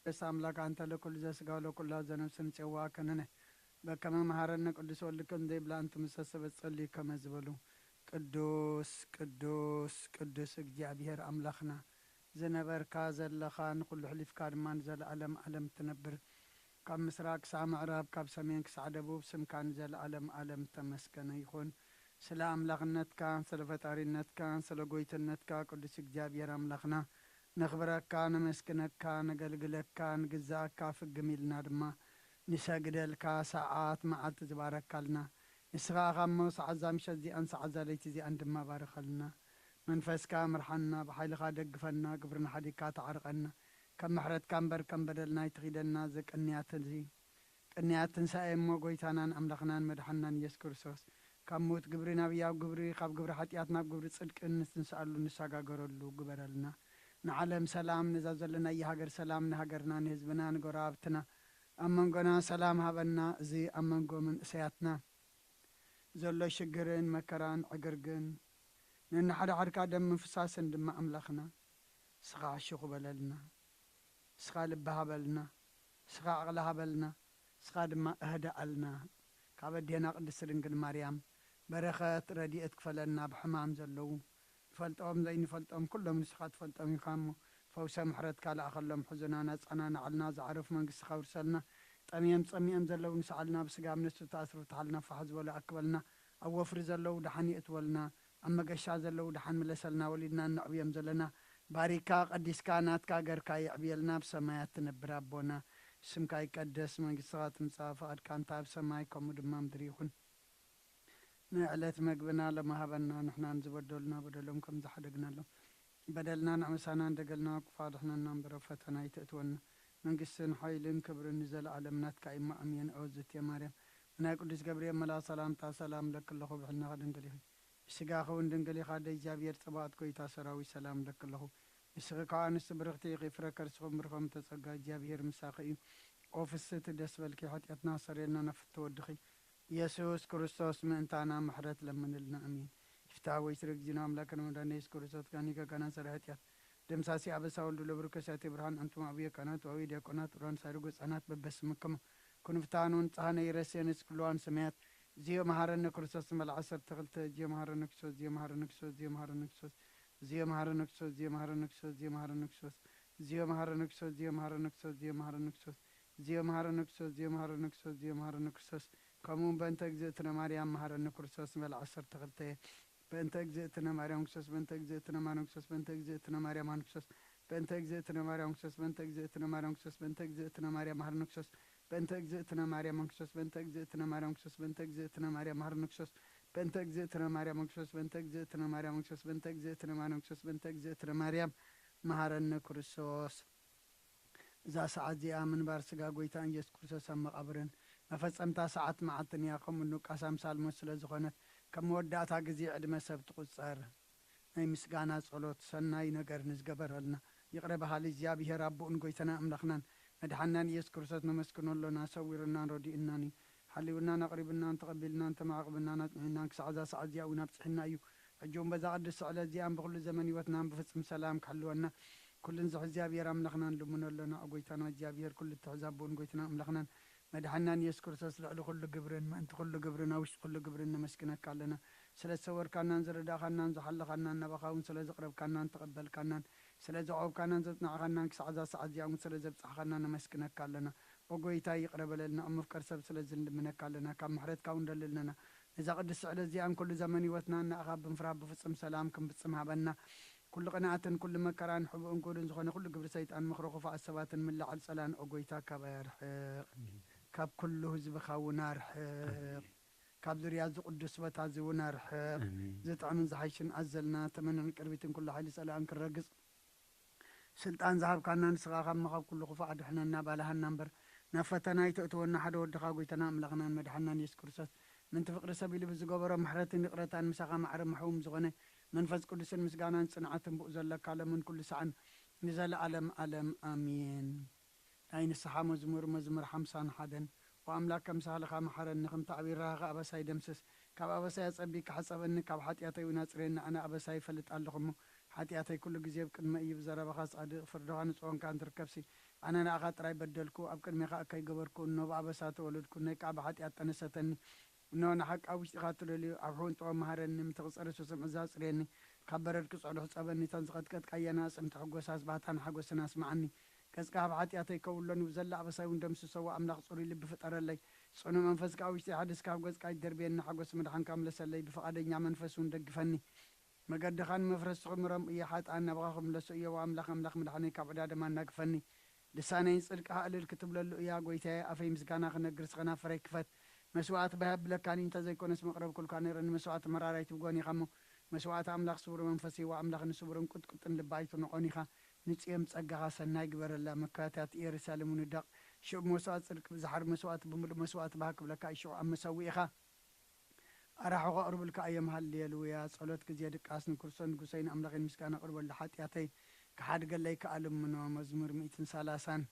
ቅዱስ ኣምላክ፣ ኣንተ ለኩሉ ዘስጋ ወለኩላ ዘነፍስ ንጽዋ ከነነ በከመ መሃረነ ቅዱስ ወልድከ እንዘይብላ እንተ ምሰሰበት ጸልዩ ከመ ዝበሉ፣ ቅዱስ ቅዱስ ቅዱስ እግዚኣብሔር ኣምላኽና፣ ዝነበርካ ዘለኻ፣ ንኹሉ ሕሊፍካ ድማ ንዘለኣለም ኣለም ትነብር። ካብ ምስራቅ ክሳዕ ምዕራብ፣ ካብ ሰሜን ክሳዕ ደቡብ፣ ስምካ ንዘለኣለም ኣለም ተመስገነ ይኹን። ስለ ኣምላኽነትካ፣ ስለ ፈጣሪነትካ፣ ስለ ጎይትነትካ ቅዱስ እግዚኣብሔር ኣምላኽና፣ ነኽብረካ፣ ነመስግነካ፣ ነገልግለካ፣ ንግዛኣካ ፍግም ኢልና ድማ ንሰግደልካ። ሰዓት መዓልቲ ዝባረካልና ንስኻ ኢኻ እሞ፣ ሰዓት እዛ ምሸት እዚኣን ሰዓት እዛ ለይቲ እዚኣን ድማ ባርኸልና። መንፈስካ ምርሓና፣ ብሓይልኻ ደግፈና፣ ግብርና ሓዲግካ ተዓርቐና። ከም ምሕረትካ እምበር ከም በደልና ኣይትኺደና። ዘቅንያት እዚ ቅንያት ትንሳኤ እሞ፣ ጎይታናን ኣምላኽናን መድሓንናን ኢየሱስ ክርስቶስ፣ ካብ ምዉት ግብሪ ናብ ህያው ግብሪ፣ ካብ ግብሪ ሓጢኣት ናብ ግብሪ ጽድቂ እንትንስኣሉ እንሰጋገረሉ ግበረልና። ንዓለም ሰላም፣ ነዛ ዘለናያ ሃገር ሰላም፣ ንሃገርና፣ ንህዝብና፣ ንጎረባብትና፣ ኣብ መንጎና ሰላም ሃበና። እዚ ኣብ መንጎ መንእሰያትና ዘሎ ሽግርን መከራን ዕግርግን፣ ነንሓድሓድካ ደም ምፍሳስን ድማ ኣምላኽና፣ ንስኻ ሽኹ በለልና። ንስኻ ልቢ ሃበልና፣ ንስኻ ዓቕሊ ሃበልና፣ ንስኻ ድማ እህድኣልና። ካብ ኣዴና ቅድስቲ ድንግል ማርያም በረኸት ረድኤት ክፈለና። ብሕማም ዘለዉ፣ ንፈልጦም ዘይንፈልጦም ኩሎም ንስኻ ትፈልጦም ኢኻ እሞ፣ ፈውሰ ምሕረትካ ለኣኸሎም። ሕዙናን ኣጻናናዓልና። ዝዓረፉ መንግስትኻ ኣውርሰልና። ጠምዮም ጸሚኦም ዘለዉ ንስዓልና። ብስጋ እምነት ዝተኣስሩ ፍትሓልና። ፋሕ ዝበሉ ኣክበልና። ኣብ ወፍሪ ዘለዉ ደሓን የእትወልና። ኣብ መገሻ ዘለዉ ደሓን ምለሰልና። ወሊድና እነዕብዮም ዘለና ባሪካ ቀዲስካ ናትካ ገርካ የዕብየልና። ብሰማያት ትነብር ኣቦና፣ ስምካ ይቀደስ፣ መንግስትኻ ትምጻእ፣ ፍቓድካ እንተ ኣብ ሰማይ ከምኡ ድማ ምድሪ ይኹን። ንዕለት መግብና ሎሚ ሃበና፣ ንሕና ንዝበደሉና በደሎም ከም ዝሓደግናሎም በደልና ንዕምሳና እንደገልና፣ ክፉእ ኣድሕነና እምበር ኣብ ፈተና ኣይተእትወና። መንግስትን ሓይልን ክብርን ንዘለኣለም ናትካ እዩ እሞ፣ ኣሜን። ኦ ዝትየ ማርያም፣ ብናይ ቅዱስ ገብርኤል መልኣኽ ሰላምታ ሰላም እለኪ ኣለኹ፣ ብሕልናኺ ድንግል ኢኺ፣ ብስጋኺ እውን ድንግል ኢኻ። ኣደ እግዚኣብሔር ጸባኦት፣ ጎይታ ሰራዊት፣ ሰላም እለኪ ኣለኹ። ንስኺ ካብ ኣንስቲ ብርኽቲ ኢኺ፣ ፍረ ከርስኺ እውን ብሩኽ እምተ ጸጋ፣ እግዚኣብሔር ምሳኺ እዩ። ኦ ፍስሕቲ ደስ በልኪ፣ ሓጢኣትና ኣስተሰርየልና፣ ናብ ፍትሒ ወድኺ ኢየሱስ ክርስቶስ ምእንታና ምሕረት ለምንልና። ኣሜን። ይፍታ ወይ ስረ እግዚእነ ኣምላክነ መድኃኒነ ኢየሱስ ክርስቶስ፣ ጋኒ ከካና ሰረ ኃጢአት፣ ደምሳሲ አበሳ ወልዱ ለብሩክ ከሳቴ ብርሃን፣ አንቱም አብየ ካህናት ወአብየ ዲያቆናት፣ ብርሃን ሳድጉ ህፃናት፣ በበስምክሙ ኩኑ ፍትሐነ ወንጽሐነ፣ ይረሴነ እስክልዋን ሰማያት። እግዚኦ መሐረነ ክርስቶስ። መልዓ ዐሰርተ ክልተ። እግዚኦ መሐረነ ክርስቶስ፣ እግዚኦ መሐረነ ክርስቶስ፣ እግዚኦ መሐረነ ክርስቶስ፣ እግዚኦ መሐረነ ክርስቶስ፣ እግዚኦ መሐረነ ክርስቶስ፣ እግዚኦ መሐረነ ክርስቶስ፣ እግዚኦ መሐረነ ክርስቶስ፣ እግዚኦ መሐረነ ክርስቶስ፣ እግዚኦ መሐረነ ክርስቶስ፣ እግዚኦ መሐረነ ክርስቶስ፣ እግዚኦ መሐረነ ክርስቶስ፣ እግዚኦ መሐረነ ክርስቶስ። ከምኡ እውን በእንተ እግዝእትነ ማርያም መሐረነ ክርስቶስ። መልዓ ዐሰርተ ክልተ። በእንተ እግዝእትነ ማርያም ክርስቶስ፣ በእንተ እግዝእትነ ማርያም ክርስቶስ፣ በእንተ እግዝእትነ ማርያም ክርስቶስ፣ በእንተ እግዝእትነ ማርያም ክርስቶስ፣ በእንተ እግዝእትነ ማርያም ክርስቶስ፣ በእንተ እግዝእትነ ማርያም መሐረነ ክርስቶስ፣ በእንተ እግዝእትነ ማርያም መንክሶስ፣ በእንተ እግዝእትነ ማርያም መንክሶስ፣ በእንተ እግዝእትነ ማርያም መሐረነ ክርስቶስ፣ በእንተ እግዝእትነ ማርያም መንክሶስ፣ በእንተ እግዝእትነ ማርያም መንክሶስ፣ በእንተ እግዝእትነ ማርያም መንክሶስ፣ በእንተ እግዝእትነ ማርያም መሐረነ ክርስቶስ። እዛ ሰዓት እዚኣ ምንባር ስጋ ጎይታ ኢየሱስ ክርስቶስ ኣብ መቓብርን መፈጸምታ ሰዓት መዓልትን እያ። ከምኡ ንቃስ ኣምሳል ሞት ስለ ዝኾነት፣ ከም መወዳእታ ግዜ ዕድመ ሰብ ትቑጸር። ናይ ምስጋና ጸሎት። ሰናይ ነገር ንዝገበረልና ይቕረ በሃሊ እግዚኣብሔር ኣቦኡን ጎይታና ኣምላኽናን መድሓናን ኢየሱስ ክርስቶስ ነመስግኖ ኣሎና። ሰዊሩናን ረዲኡናን እዩ። ሓልዩናን ኣቕሪቡናን ተቐቢልናን ተማዕቕብናን ኣጽኒዑናን ክሳዕ እዛ ሰዓት እዚኣ እውን ኣብጺሑና እዩ። ሕጂ እውን በዛ ቅድስቲ ዕለት እዚኣን ብኹሉ ዘመን ህይወትናን ብፍጹም ሰላም ክሕልወና ኩሉ ንዝሕ እግዚኣብሔር ኣምላኽናን ልምኖ ኣሎና። ኦ ጎይታና እግዚኣብሔር ኩሉ እትሕዝ ኣቦኡን ጎይታና ኣምላኽናን መድሓናን ኢየሱስ ክርስቶስ ልዕሊ ኩሉ ግብርን ምእንቲ ኩሉ ግብርን ኣብ ውሽጢ ኩሉ ግብርን ነመስግነካ ኣለና። ስለ ዝሰወርካናን ዝረዳእኻናን ዝሓለኻናን ናባኻ እውን ስለ ዘቕረብካናን ተቐበልካናን ስለ ዘዕቆብካናን ዘጽናዕኻናን ክሳዕ እዛ ሰዓት እዚኣ እውን ስለ ዘብጻሕኻና ነመስግነካ ኣለና። ኦ ጎይታ ይቕረ በለልና፣ ኣብ ምፍቃር ሰብ ስለ ዝንልምነካ ኣለና። ካብ ምሕረትካ እውን ደልልነና። ነዛ ቅድስቲ ዕለት እዚኣን ኩሉ ዘመን ህይወትና ንኣኻ ብምፍራህ ብፍጹም ሰላም ክንፍጽም ሃበና። ኩሉ ቅንኣትን ኩሉ መከራን ሕቡእን ክቡርን ዝኾነ ኩሉ ግብሪ ሰይጣን ምኽሪ ክፉኣት ሰባትን ምላዕል ጸላን ኦ ጎይታ ካባይ ኣርሕቕ። ካብ ኩሉ ህዝብኻ እውን ኣርሕቕ። ካብ ዙርያ እዚ ቅዱስ ቦታ እዚ እውን ኣርሕቕ። ኣሜን። ዝጥዕምን ዝሓይሽን ኣዘልና ተመንን ቅርቢትን ኩሉ ሓይሊ ጸላእን ክረግጽ ስልጣን ዝሃብካና ንስኻ ካብ መኻብ ኩሉ ክፉእ ኣድሕነና ባልሃና እምበር ናብ ፈተና ኣይተእትወና። ሓደ ወድኻ ጎይታና ኣምላኽናን መድሓናን ኢየሱስ ክርስቶስ ምንቲ ፍቅሪ ሰብ ኢሉ ብዝገበሮ ምሕረትን ይቕረታን ምሳኻ ማዕረ ምሕውም ዝኾነ መንፈስ ቅዱስን ምስጋናን ጽንዓትን ብኡ ዘለካ ለምን ኩሉ ሰዓን ንዘለኣለም ኣለም ኣሜን። ናይ ንስሓ መዝሙር፣ መዝሙር ሓምሳን ሓደን። ኦ ኣምላክ፣ ከም ሳህልኻ መሓረኒ፣ ከምቲ ዓብይ ርህራኸ ኣበሳይ ደምስስ። ካብ ኣበሳይ ኣጸቢካ ሕጸበኒ፣ ካብ ሓጢኣተይ እውን ኣጽርየኒ። ኣነ ኣበሳይ ይፈልጥ ኣለኹ እሞ፣ ሓጢኣተይ ኩሉ ግዜ ኣብ ቅድመይ እዩ። ብዘረባኻ ጻድቕ፣ ፍርድኻ ንጽሆንካ እንትርከብሲ፣ ኣነ ንኣኻ ጥራይ በደልኩ፣ ኣብ ቅድሜኻ እከይ ገበርኩ፣ እነሆ ብኣበሳ ተወለድኩ፣ ነይ ከኣ ብሓጢኣት ጠነሰተኒ። እነሆ ንሓቂ ኣብ ውሽጢኻ ትደልዩ፣ ኣብ ሕውንጥኦም መሃረኒ፣ ምትቕጸሪ ስሱዕ ምእዛዝ ጽርየኒ። ካብ በረድ ክጽዕዱ ሕጸበኒ፣ እተን ዝቐጥቀጥካየን ኣዕጽምቲ ሕጎስ ኣስባህታን ሓጎስን ኣስምዓኒ። ገጽካ ካብ ሓጢኣተይ ከውሎ፣ ንብዘላ ኣበሳይ እውን ደምስሰዎ። ኣምላኽ ጽሩይ ልቢ ፍጠረለይ፣ ጽኑዕ መንፈስ ከኣ ኣብ ውሽጢ ሓድስ ካብ ገጽካ ኣይደርብየኒ። ሓጎስ ምድሓንካ ምለሰለይ፣ ብፍቓደኛ መንፈስ እውን ደግፈኒ። መገድኻ ንመፍረስቲ ክምሮም እየ፣ ሓጥኣን ናባኻ ክምለሱ እየ። ኣምላኽ፣ ኣምላኽ ምድሓነይ፣ ካብ ዕዳ ደም ኣናግፈኒ። ልሳነይ ንጽድቅኻ እልል ክትብለሉ እያ። ጐይታየ፣ ኣፈይ ምስጋና ክነግር፣ ስኸ ናፈረይ ክፈት። መስዋእቲ ባህ የብለካን እዩ፣ እንተ ዘይኮነስ መቕረብኩልካ ነይረ። ንመስዋእቲ መራራይ ትብጎን ኢኻ እሞ፣ መስዋእቲ ኣምላኽ ስቡር መንፈስ እዩ። ኣምላኽ ንስቡርን ቁጥቁጥን ልቢ ኣይትንቖን ኢኻ። ንጽዮን ብጸጋኻ ሰናይ ግበረላ፣ መካታት ኢየሩሳሌም እውን ንደቕ። ሽዑ መስዋእቲ ጽድቂ ብዝሓር መስዋእቲ ብምሉእ መስዋእቲ ባህ ክብለካ እዩ። ሽዑ ኣብ መሰውኢኻ ኣራሑ ከቕርብልካ እዮም። ሃሌሉያ። ጸሎት ግዜ ድቃስ። ንክርስቶስ ንጉሰይ ንኣምላኸይ ምስጋና ኣቕርበሉ፣ ሓጢኣተይ ክሓድገለይ ከኣ ልምኖ። መዝሙር ሚእትን ሰላሳን።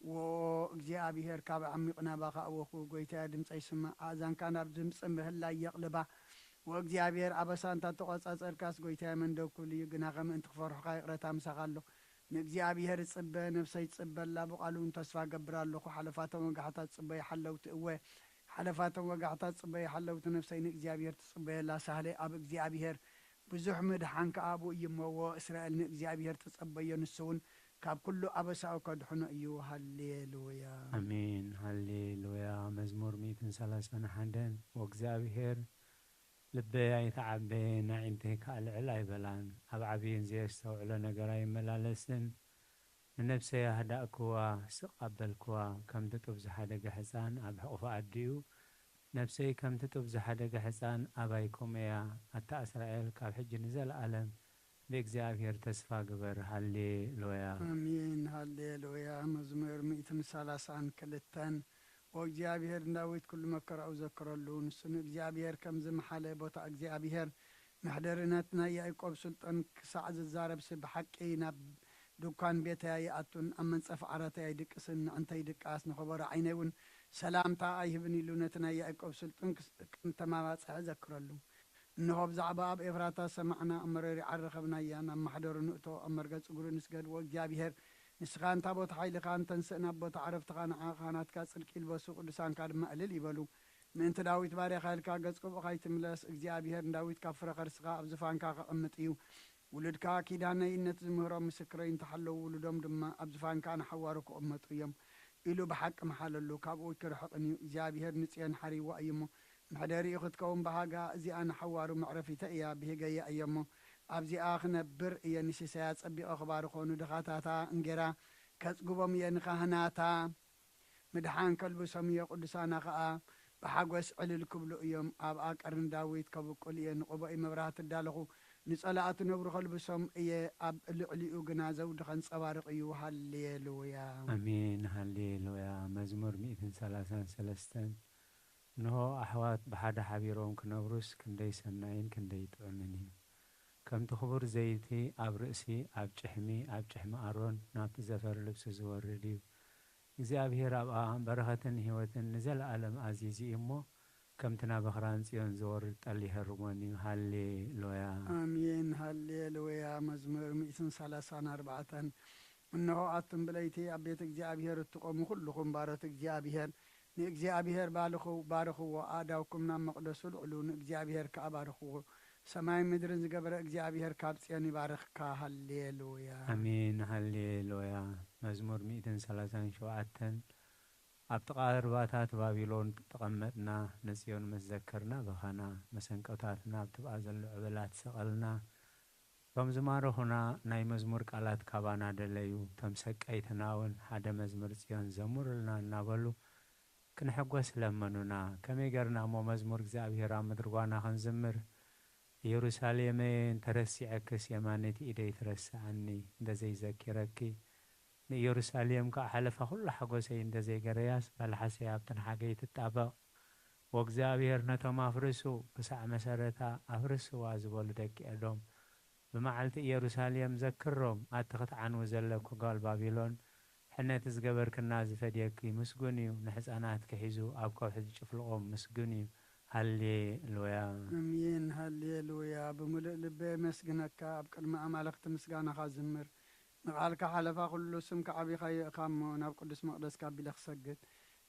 ዎ እግዚኣብሄር፣ ካብ ዓሚቕ ናባኻ ኣወኹ። ጐይታየ፣ ድምጸይ ስማዕ፣ ኣእዛንካ ናብ ድምጺ ምህላይ የቕልባ። ዎ እግዚኣብሄር፣ ኣበሳ እንተ ተቖጻጸርካስ፣ ጐይታየ፣ መን ደው ክብል እዩ? ግናኸ ምእንቲ ክፈርሑኻ ይቕረታ ምሳኻ ኣሎ። ንእግዚኣብሄር እጽበ፣ ነፍሰይ ትጽበ ኣላ፣ ብቓሉ እውን ተስፋ እገብር ኣለኹ። ሓለፋቶም ወጋሕታ ትጽበዩ ሓለውቲ፣ እወ፣ ሓለፋቶም ወጋሕታ ትጽበዩ ሓለውቲ፣ ነፍሰይ ንእግዚኣብሄር ትጽበየላ። ሳህለይ ኣብ እግዚኣብሄር፣ ብዙሕ ምድሓን ከኣ ኣብኡ እዩ እሞ፣ ዎ እስራኤል ንእግዚኣብሄር ተጸበዮ፣ ንሱ እውን ካብ ኩሉ ኣበሳኡ ከድሕኖ እዩ። ሃሌሉያ። ኣሜን። ሃሌሉያ። መዝሙር ሚእትን ሰላሳን ሓደን። ወእግዚኣብሄር ልበይ ኣይተዓበየን፣ ኣዒንተይ ከኣ ልዕል ኣይበላን። ኣብ ዓብይን ዘየስተውዕሎ ነገር ኣይመላለስን። ንነፍሰይ ኣህዳእክዋ፣ ስቕ ኣበልክዋ። ከምቲ ጡብ ዝሓደገ ሕፃን ኣብ ሕቑፊ ኣዲኡ፣ ነፍሰይ ከምቲ ጡብ ዝሓደገ ሕፃን ኣባይ ከምኡ እያ። ኣታ እስራኤል፣ ካብ ሕጂ ንዘለኣለም ብእግዚኣብሄር ተስፋ ግበር። ሃሌሉያ። ኣሜን። ሃሌሉያ። መዝሙር ሚእትን ሰላሳን ክልተን። ኦ እግዚኣብሄር ንዳዊት ኩሉ መከራኡ ዘክረሉ። ንሱ ንእግዚኣብሄር ከም ዝመሓለ፣ ቦታ እግዚኣብሄር፣ መሕደሪ ናት ናይ ያዕቆብ ስልጣን ክሳዕ ዝዛረብሲ፣ ብሓቂ ናብ ድኳን ቤተይ ኣይኣቱን፣ ኣብ መንጸፍ ዓራተይ ኣይድቅስን። ንዕንተይ ድቃስ፣ ንኸበሮ ዓይነይ እውን ሰላምታ ኣይህብን ኢሉ፣ ነቲ ናይ ያዕቆብ ስልጡን ክስ-፣ ቅንተማባጽሐ ዘክረሉ። እንሆ፣ ብዛዕባ ኣብ ኤፍራታ ሰማዕና፣ ኣብ መረሪዓ ረኸብናያ። ናብ ማሕደሩ ንእቶ፣ ኣብ መርገጽ እግሩ ንስገድ። ወእግዚኣብሄር፣ ንስኻ እንታ ቦታ ሓይልኻ እንተንስእ፣ ናብ ቦታ ዕረፍትኻ ንዓኻ ናትካ ጽድቂ ይልበሱ፣ ቅዱሳንካ ድማ እልል ይበሉ። ምእንቲ ዳዊት ባርያኻ ኢልካ፣ ገጽ ቅቡእኻ ኣይትምለስ። እግዚኣብሄር ንዳዊት ካብ ፍረ ከርስኻ ኣብ ዝፋንካ ከቐምጥ እዩ። ውሉድካ ኪዳነይን ነቲ ዝምህሮም ምስክረይን እንተሓለዉ፣ ውሉዶም ድማ ኣብ ዝፋንካ ንሓዋሩ ክቕመጡ እዮም ኢሉ ብሓቂ መሓለሉ፣ ካብኡ ኣይክርሕቕን እዩ። እግዚኣብሄር ንጽዮን ሓርይዋ እዩ እሞ፣ መሕደሪኡ ክትከውን ብሃጋ፣ እዚኣ ንሓዋሩ መዕረፊተ እያ፣ ብሂገያ እየ እሞ፣ ኣብዚኣ ክነብር እየ። ንሲሳያ ጸቢቐ ክባርኾ፣ ንድኻታታ እንጌራ ከጽግቦም እየ። ንኻህናታ ምድሓን ከልብሶም እየ፣ ቅዱሳና ኸኣ ብሓጎስ ዕልል ክብሉ እዮም። ኣብኣ ቀርኒ ዳዊት ከብቁል እየ፣ ንቐቦኢ መብራህቲ እዳለኹ፣ ንጸላእቱ ነብሩ ከልብሶም እየ፣ ኣብ ልዕሊኡ ግና ዘውዲ ከንጸባርቕ እዩ። ሃሌሉያ። ኣሜን። ሃሌሉያ። መዝሙር ሚእትን ሰላሳን ሰለስተን። እንሆ፣ ኣሕዋት ብሓደ ሓቢሮም ክነብሩስ ክንደይ ሰናይን ክንደይ ጥዑምን እዩ። ከምቲ ክቡር ዘይቲ ኣብ ርእሲ፣ ኣብ ጭሕሚ፣ ኣብ ጭሕሚ ኣሮን ናብቲ ዘፈር ልብሲ ዝወርድ እዩ። እግዚኣብሄር ኣብኣ በረኸትን ህይወትን ንዘለኣለም ኣዚዙ እዩ እሞ፣ ከምቲ ናብ ኣኽራን ጽዮን ዝወርድ ጠል ይሃርሞን እዩ። ሃሌሉያ። ኣሜን። ሃሌሉያ። መዝሙር ሚእትን ሰላሳን ኣርባዕተን። እንሆ፣ ኣቱም ብለይቲ ኣብ ቤት እግዚኣብሄር እትቖሙ ኩልኹም ባሮት እግዚኣብሄር፣ ንእግዚኣብሄር ባልኹ-፣ ባርኽዎ፣ ኣእዳውኩም ናብ መቕደሱ ልዕሉ፣ ንእግዚኣብሄር ከኣ ባርኽዎ። ሰማይን ምድርን ዝገበረ እግዚኣብሄር ካብ ጽዮን ይባርኽካ። ሃሌሉያ። ኣሜን። ሃሌሉያ። መዝሙር ሚእትን ሰላሳን ሸውዓተን። ኣብ ጥቓ ርባታት ባቢሎን ተቐመጥና፣ ንጽዮን ምስ ዘከርና በኸና፣ መሰንቆታትና ኣብ ትብኣ ዘሎ ዕበላት ሰቐልና። እቶም ዝማረኹና ናይ መዝሙር ቃላት ካባና ደለዩ፣ እቶም ሰቀይትና እውን ሓደ መዝሙር ጽዮን ዘምሩልና እናበሉ ክንሕጎስ ለመኑና። ከመይ ጌርና እሞ መዝሙር እግዚኣብሄር ኣብ ምድሪ ጓና ክንዝምር? ኢየሩሳሌመየ፣ እንተ ረሲዐክስ የማነይቲ ኢደይ ትረስዓኒ፣ እንተ ዘይዘኪረኪ። ንኢየሩሳሌም ከኣ ሓለፋ ኩሉ ሓጎሰይ እንተ ዘይገረያስ፣ መልሓሰይ ኣብተን ሓገይ ትጣበቕ። ወእግዚኣብሄር ነቶም ኣፍርሱ፣ ክሳዕ መሰረታ ኣፍርስዋ ዝበሉ ደቂ ኤዶም፣ ብመዓልቲ ኢየሩሳሌም ዘክሮም። ኣቲ ክትዓንዊ ዘለኪ ጓል ባቢሎን፣ ሕነቲ ዝገበርክና ዝፈድየኪ ምስጉን እዩ። ንሕፃናትኪ ሒዙ ኣብ ከውሒ ዝጭፍልቖም ምስጉን እዩ። ሃሌሉያ። ኣሜን። ሃሌሉያ። ብምሉእ ልበይ የመስግነካ፣ ኣብ ቅድሚ ኣማልኽቲ ምስጋናኻ ዝምር። ንቓልካ ሓለፋ ኩሉ ስምካ ዓቢኻዮ ኢኻ እሞ፣ ናብ ቅዱስ መቕደስካ ኣቢለ ክሰግድ፣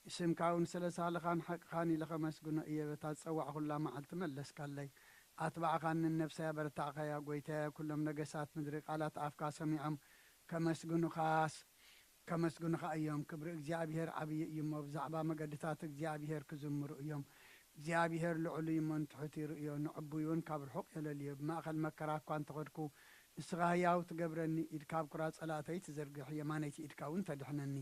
ንስምካ እውን ስለ ሳልኻን ሓቅኻን ኢለ ከመስግኖ እየ። በታ ዝጸዋዕኹላ መዓልቲ መለስካለይ። ኣትባዕኻንን ነፍሰይ ኣበረታዕካያ። ጐይታየ፣ ኩሎም ነገሳት ምድሪ ቃላት ኣፍካ ሰሚዖም ከመስግኑኻስ፣ ከመስግኑኻ እዮም። ክብሪ እግዚኣብሔር ዓብዪ እዩ እሞ፣ ብዛዕባ መገድታት እግዚኣብሔር ክዝምሩ እዮም። እግዚኣብሔር ልዑል እዩ እሞ፣ ንትሑት ይርእዮ፣ ንዕቡይ እውን ካብ ርሑቕ የለልዮ። ብማእከል መከራ እኳ እንተኸድኩ፣ ንስኻ ህያው ትገብረኒ፣ ኢድካ ኣብ ኩራ ጸላእተይ ትዝርግሕ፣ የማነይቲ ኢድካ እውን ተድሕነኒ።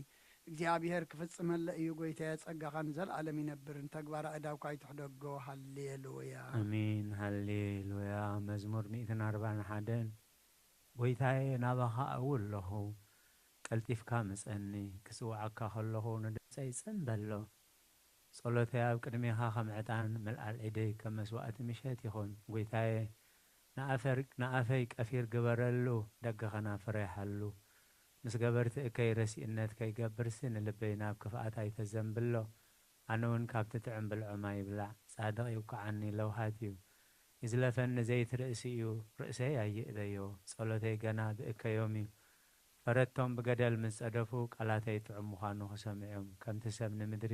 እግዚኣብሔር ክፍጽመለ እዩ፣ ጐይታየ፣ ጸጋኻ ንዘለኣለም ይነብር፣ ንተግባር ኣእዳውካ ኣይትሕደጎ። ሃሌሉያ። ኣሜን፣ ሃሌሉያ። መዝሙር ሚእትን ኣርባን ሓደን። ጐይታየ፣ ናባኻ እው ኣለኹ፣ ቀልጢፍካ ምጸኒ፣ ክጽውዓካ ከለኹ ንድምጸይ ጽን በሎ። ጸሎተይ ኣብ ቅድሜኻ ከም ዕጣን፣ ምልኣል ኢደይ ከም መስዋእቲ ምሸት ይኹን። ጐይታየ፣ ንኣፈር-፣ ንኣፈይ ቀፊር ግበረሉ፣ ደገ ከናፍረይ ሓሉ። ምስ ገበርቲ እከይ ረሲእነት ከይገብርሲ፣ ንልበይ ናብ ክፍኣት ኣይተዘንብሎ። ኣነ እውን ካብቲ ጥዑም ብልዖ ማይ ይብላዕ፣ ጻድቕ ይውቅዓኒ፣ ለውሃት እዩ። ይዝለፈኒ ዘይት ርእሲ እዩ፣ ርእሰይ ኣይእበዮ፣ ጸሎተይ ገና ብእከዮም እዩ። ፈረድቶም ብገደል ምስ ጸደፉ፣ ቃላተይ ጥዑም ምዃኑ ክሰምዑ እዮም። ከምቲ ሰብ ንምድሪ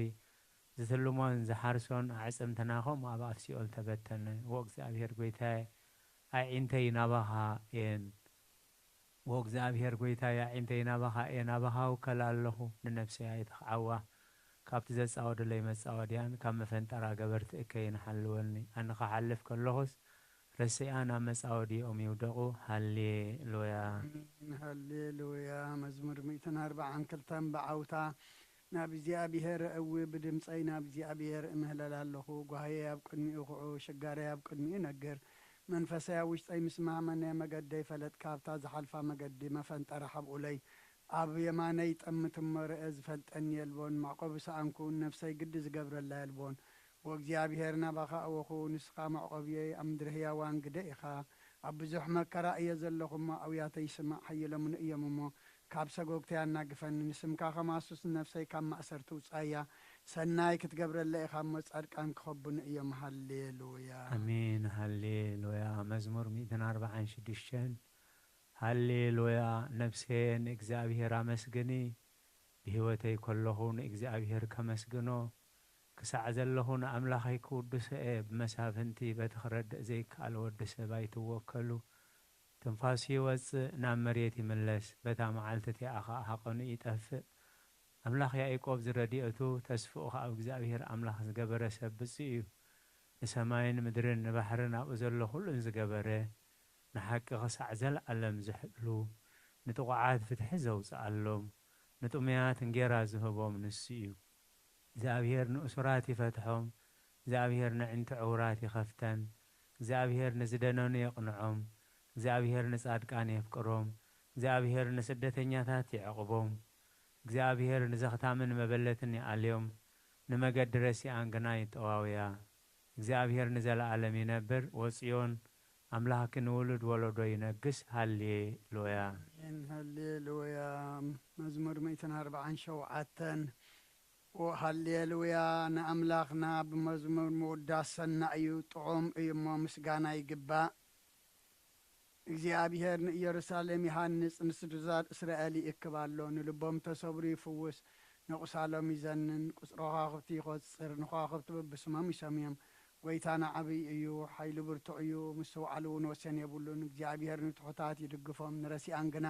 ዝትልሞን ዝሓርሶን፣ ኣዕጽምትና ኸምኡ ኣብ ኣፍ ሲኦል ተበተነ። ዎ እግዚኣብሔር ጐይታየ፣ ኣዒንተይ ናባኻ እየን። ዎ እግዚኣብሔር ጐይታየ፣ ኣዒንተይ ናባኻ እየን፣ ናባኻ እውከል ኣለኹ፣ ንነፍሰይ ኣይትኽዓዋ። ካብቲ ዘጻወዱለይ መጻወድያን ካብ መፈንጠራ ገበርቲ እከይን ሓልወኒ። ኣነ ኽሓልፍ ከለኹስ፣ ረሲኣን ኣብ መጻወድያኦም ይውደቑ። ሃሌሉያ። ኣሜን። ሃሌሉያ። መዝሙር ሚእትን ኣርባዓን ክልተን ብዓውታ። ናብ እግዚኣብሔር እዊ ብድምጸይ ናብ እግዚኣብሔር እምህለል ኣለኹ። ጓህየይ ኣብ ቅድሚኡ ኹዑ፣ ሽጋረይ ኣብ ቅድሚኡ ነግር። መንፈሰይ ኣብ ውሽጠይ ምስ ማህመነ፣ መገደይ ፈለጥ፣ ካብታ ዝሓልፋ መገዲ መፈንጠራ ሓብኡለይ። ኣብ የማነይ ጠምት እሞ ርአ፣ ዝፈልጠኒ የልቦን። ማዕቆቢ ሰኣንኩ፣ ነፍሰይ ግዲ ዝገብረላ የልቦን። ወእግዚኣብሔር ናባኻ ኣወኹ፣ ንስኻ መዕቆብየይ፣ ኣብ ምድሪ ህያዋን ግደ ኢኻ። ኣብ ብዙሕ መከራ እየ ዘለኹ እሞ፣ ኣውያተይ ስማዕ፣ ሓይሎምን እዮም እሞ፣ ካብ ሰጎግተይ ኣናግፈኒ። ንስምካ ከማሱስ፣ ነፍሰይ ካብ ማእሰርቲ ውጻያ። ሰናይ ክትገብረለ ኢኻ እሞ፣ ጻድቃን ክኸቡኒ እዮም። ሃሌሉያ። ኣሜን፣ ሃሌሉያ። መዝሙር ሚእትን ኣርባዓን ሽዱሽተን። ሃሌሉያ። ነፍሰየ ንእግዚኣብሔር ኣመስግኒ። ብህይወተይ ከለኹ ንእግዚኣብሔር ከመስግኖ፣ ክሳዕ ዘለኹ ንኣምላኸይ ክውድሶ እየ። ብመሳፍንቲ በቲ ክረድእ ዘይከኣል ወዲ ሰብ ኣይትወከሉ። ትንፋሱ ይወጽእ፣ ናብ መሬት ይምለስ፣ በታ መዓልቲ እቲኣ ኸኣ ሃቐኑ ይጠፍእ። ኣምላኽ ያእቆብ ዝረድኤቱ፣ ተስፍኡ ኸኣ ኣብ እግዚኣብሔር ኣምላኽ ዝገበረ ሰብ ብጹእ እዩ። ንሰማይን ምድርን ንባሕርን ኣብኡ ዘሎ ኹሉን ዝገበረ፣ ንሓቂ ኽሳዕ ዘለኣለም ዝሕሉ፣ ንጥቑዓት ፍትሒ ዘውጽኣሎም፣ ንጥሙያት እንጌራ ዝህቦም ንሱ እዩ። እግዚኣብሔር ንእሱራት ይፈትሖም፣ እግዚኣብሔር ነዒንቲ ዕውራት ይኸፍተን፣ እግዚኣብሔር ንዝደነኑ የቕንዖም፣ እግዚኣብሔር ንጻድቃን የፍቅሮም፣ እግዚኣብሔር ንስደተኛታት ይዕቕቦም፣ እግዚኣብሔር ንዘኽታምን መበለትን ይኣልዮም፣ ንመገዲ ረሲኣን ግና ይጠዋውያ። እግዚኣብሔር ንዘለኣለም ይነብር፣ ወጽዮን ኣምላኽኪ ንውሉድ ወለዶ ይነግስ። ሃሌሉያ። ኣሜን። ሃሌሉያ። መዝሙር ሚእትን ኣርባዓን ሸውዓተን። ሃሌሉያ ንኣምላኽና ብመዝሙር ምውዳስ ሰናይ እዩ፣ ጥዑም እዩ እሞ ምስጋና ይግባእ። እግዚኣብሔር ንኢየሩሳሌም ይሃንጽ፣ ንስድርታት እስራኤል ይእክብ ኣሎ። ንልቦም ተሰብሩ ይፍውስ፣ ንቑሳሎም ይዘንን። ቁጽሪ ኸዋኽብቲ ይቖጽር፣ ንኸዋኽብቲ በብስሞም ይሰምዮም። ጐይታና ዓብዪ እዩ፣ ሓይሉ ብርቱዕ እዩ፣ ምስትውዓል እውን ወሰን የብሉን። እግዚኣብሔር ንትሑታት ይድግፎም፣ ንረሲኣን ግና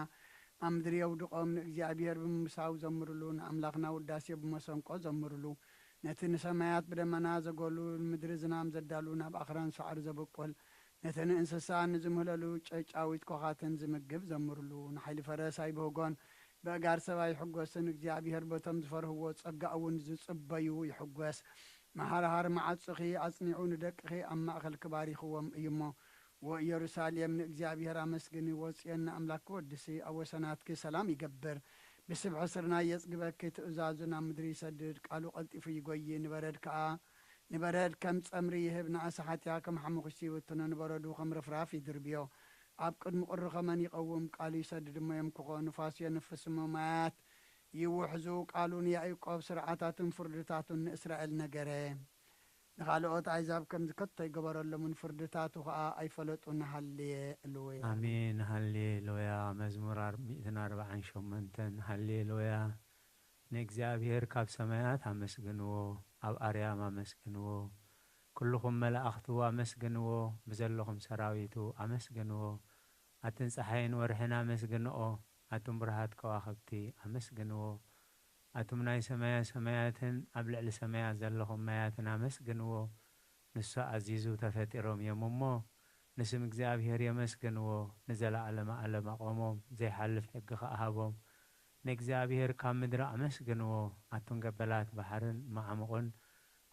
ኣብ ምድሪ የውድቖም። ንእግዚኣብሔር ብምምሳው ዘምርሉ፣ ንኣምላኽና ውዳሴ ብመሰንቆ ዘምርሉ። ነቲ ንሰማያት ብደመና ዘጎሉ፣ ንምድሪ ዝናም ዘዳሉ፣ ናብ ኣኽራን ሳዕሪ ዘብቁል፣ ነቲ ንእንስሳ ንዝምህለሉ ጨጫዊት ኮኻትን ዝምግብ ዘምርሉ። ንሓይሊ ፈረስ ኣይብህጎን፣ በእጋር ሰብ ኣይሕጎስን። እግዚኣብሔር በቶም ዝፈርህዎ ጸጋ እውን ዝጽበዩ ይሕጎስ። መሃርሃር መዓጹኺ ኣጽኒዑ ንደቅኺ ኣብ ማእከልኪ ባሪኽዎም እዩ እሞ። ወኢየሩሳሌም ንእግዚኣብሔር ኣመስግኒ፣ ወጽዮን ንኣምላክኪ ወድሲ፣ ኣብ ወሰናትኪ ሰላም ይገብር። ብስብሒ ስርናይ የጽግበኪ፣ ትእዛዙ ናብ ምድሪ ይሰድድ፣ ቃሉ ቀልጢፉ ይጎዪ፣ ንበረድ ከኣ ንበረድ ከም ጸምሪ ይህብ፣ ንኣሳሓትያ ከም ሓሙኽሽቲ ይብትኖ፣ ንበረዱ ከም ርፍራፍ ይድርብዮ። ኣብ ቅድሚ ቁሪ ኸመን ይቐውም፣ ቃሉ ይሰድድ እሞ የምክኾ፣ ንፋስ የንፍስ እሞ ማያት ይውሕዙ። ቃሉ ንያእቆብ ስርዓታቱን ፍርድታቱን ንእስራኤል ነገረ። ንኻልኦት ኣሕዛብ ከም ዝከቶ ኣይገበረሎምን፣ ፍርድታቱ ኸኣ ኣይፈለጡን። ሃሌ ሉያ። ኣሜን። ሃሌ ሉያ። መዝሙር ኣር-፣ ሚእትን ኣርባዓን ሸሞንተን። ሃሌ ሉያ። ንእግዚኣብሔር ካብ ሰማያት ኣመስግንዎ፣ ኣብ ኣርያም ኣመስግንዎ። ኩልኹም መላእኽቱ ኣመስግንዎ፣ ብዘለኹም ሰራዊቱ ኣመስግንዎ። ኣትን ጸሓይን ወርሕን ኣመስግንኦ፣ ኣቱም ብርሃት ከዋኽብቲ ኣመስግንዎ። ኣቱም ናይ ሰማያ ሰማያትን ኣብ ልዕሊ ሰማያት ዘለኹም ማያትን ኣመስግንዎ። ንሱ ኣዚዙ ተፈጢሮም እዮም እሞ፣ ንስም እግዚኣብሔር የመስግንዎ። ንዘለዓለመ ዓለም ኣቖሞም፣ ዘይሓልፍ ሕጊ ኸኣ ሃቦም። ንእግዚኣብሔር ካብ ምድሪ ኣመስግንዎ። ኣቱም ገበላት ባሕርን መዓሙቕን፣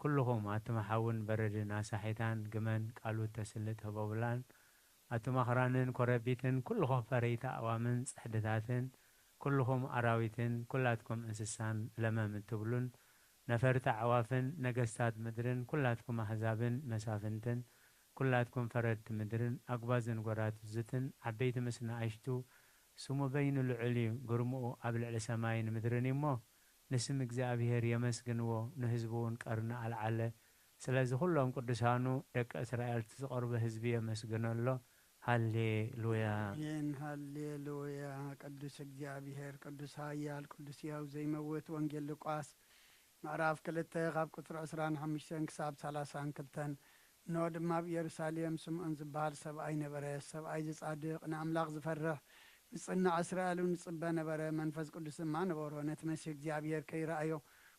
ኩልኹም ኣቱም ሓውን በረድን ኣሳሒታን ግመን ቃሉ ተስልጥ ህቦብላን፣ ኣቱም ኣኽራንን ኮረቢትን፣ ኩልኹም ፈረይቲ ኣእዋምን ጽሕድታትን፣ ኩልኹም ኣራዊትን፣ ኩላትኩም እንስሳን ለመም እትብሉን፣ ነፈርቲ ኣዕዋፍን፣ ነገስታት ምድርን፣ ኩላትኩም ኣህዛብን መሳፍንትን፣ ኩላትኩም ፈረድቲ ምድርን፣ ኣጉባዝን ጐራዙትን፣ ዓበይቲ ምስ ንኣሽቱ፣ ስሙ በይኑ ልዑል እዩ፣ ግርምኡ ኣብ ልዕሊ ሰማይን ምድርን እዩ እሞ፣ ንስም እግዚኣብሔር የመስግንዎ፣ ንህዝቡ እውን ቀርኒ ኣልዓለ። ስለዚ ኩሎም ቅዱሳኑ ደቂ እስራኤል እቲ ዝቐርበ ህዝቢ የመስግኖ ኣሎ። ሃሌ ሉያ። ኣሜን። ሃሌ ሉያ። ቅዱስ እግዚኣብሔር፣ ቅዱስ ሃያል፣ ቅዱስ ሕያው ዘይመውት። ወንጌል ሉቃስ ምዕራፍ ክልተ ካብ ቁጽሪ ዕስራን ሓሙሽተን ክሳብ ሰላሳን ክልተን። እንሆ ድማ ኣብ ኢየሩሳሌም ስምዖን ዝበሃል ሰብኣይ ነበረ። ሰብኣይ ዝጻድቕ፣ ንኣምላኽ ዝፈርሕ፣ ዝጽናዕ እስራኤል እውን ይጽበ ነበረ። መንፈስ ቅዱስ ድማ ነበሮ። ነቲ መሲህ እግዚኣብሔር ከይረኣዮ፣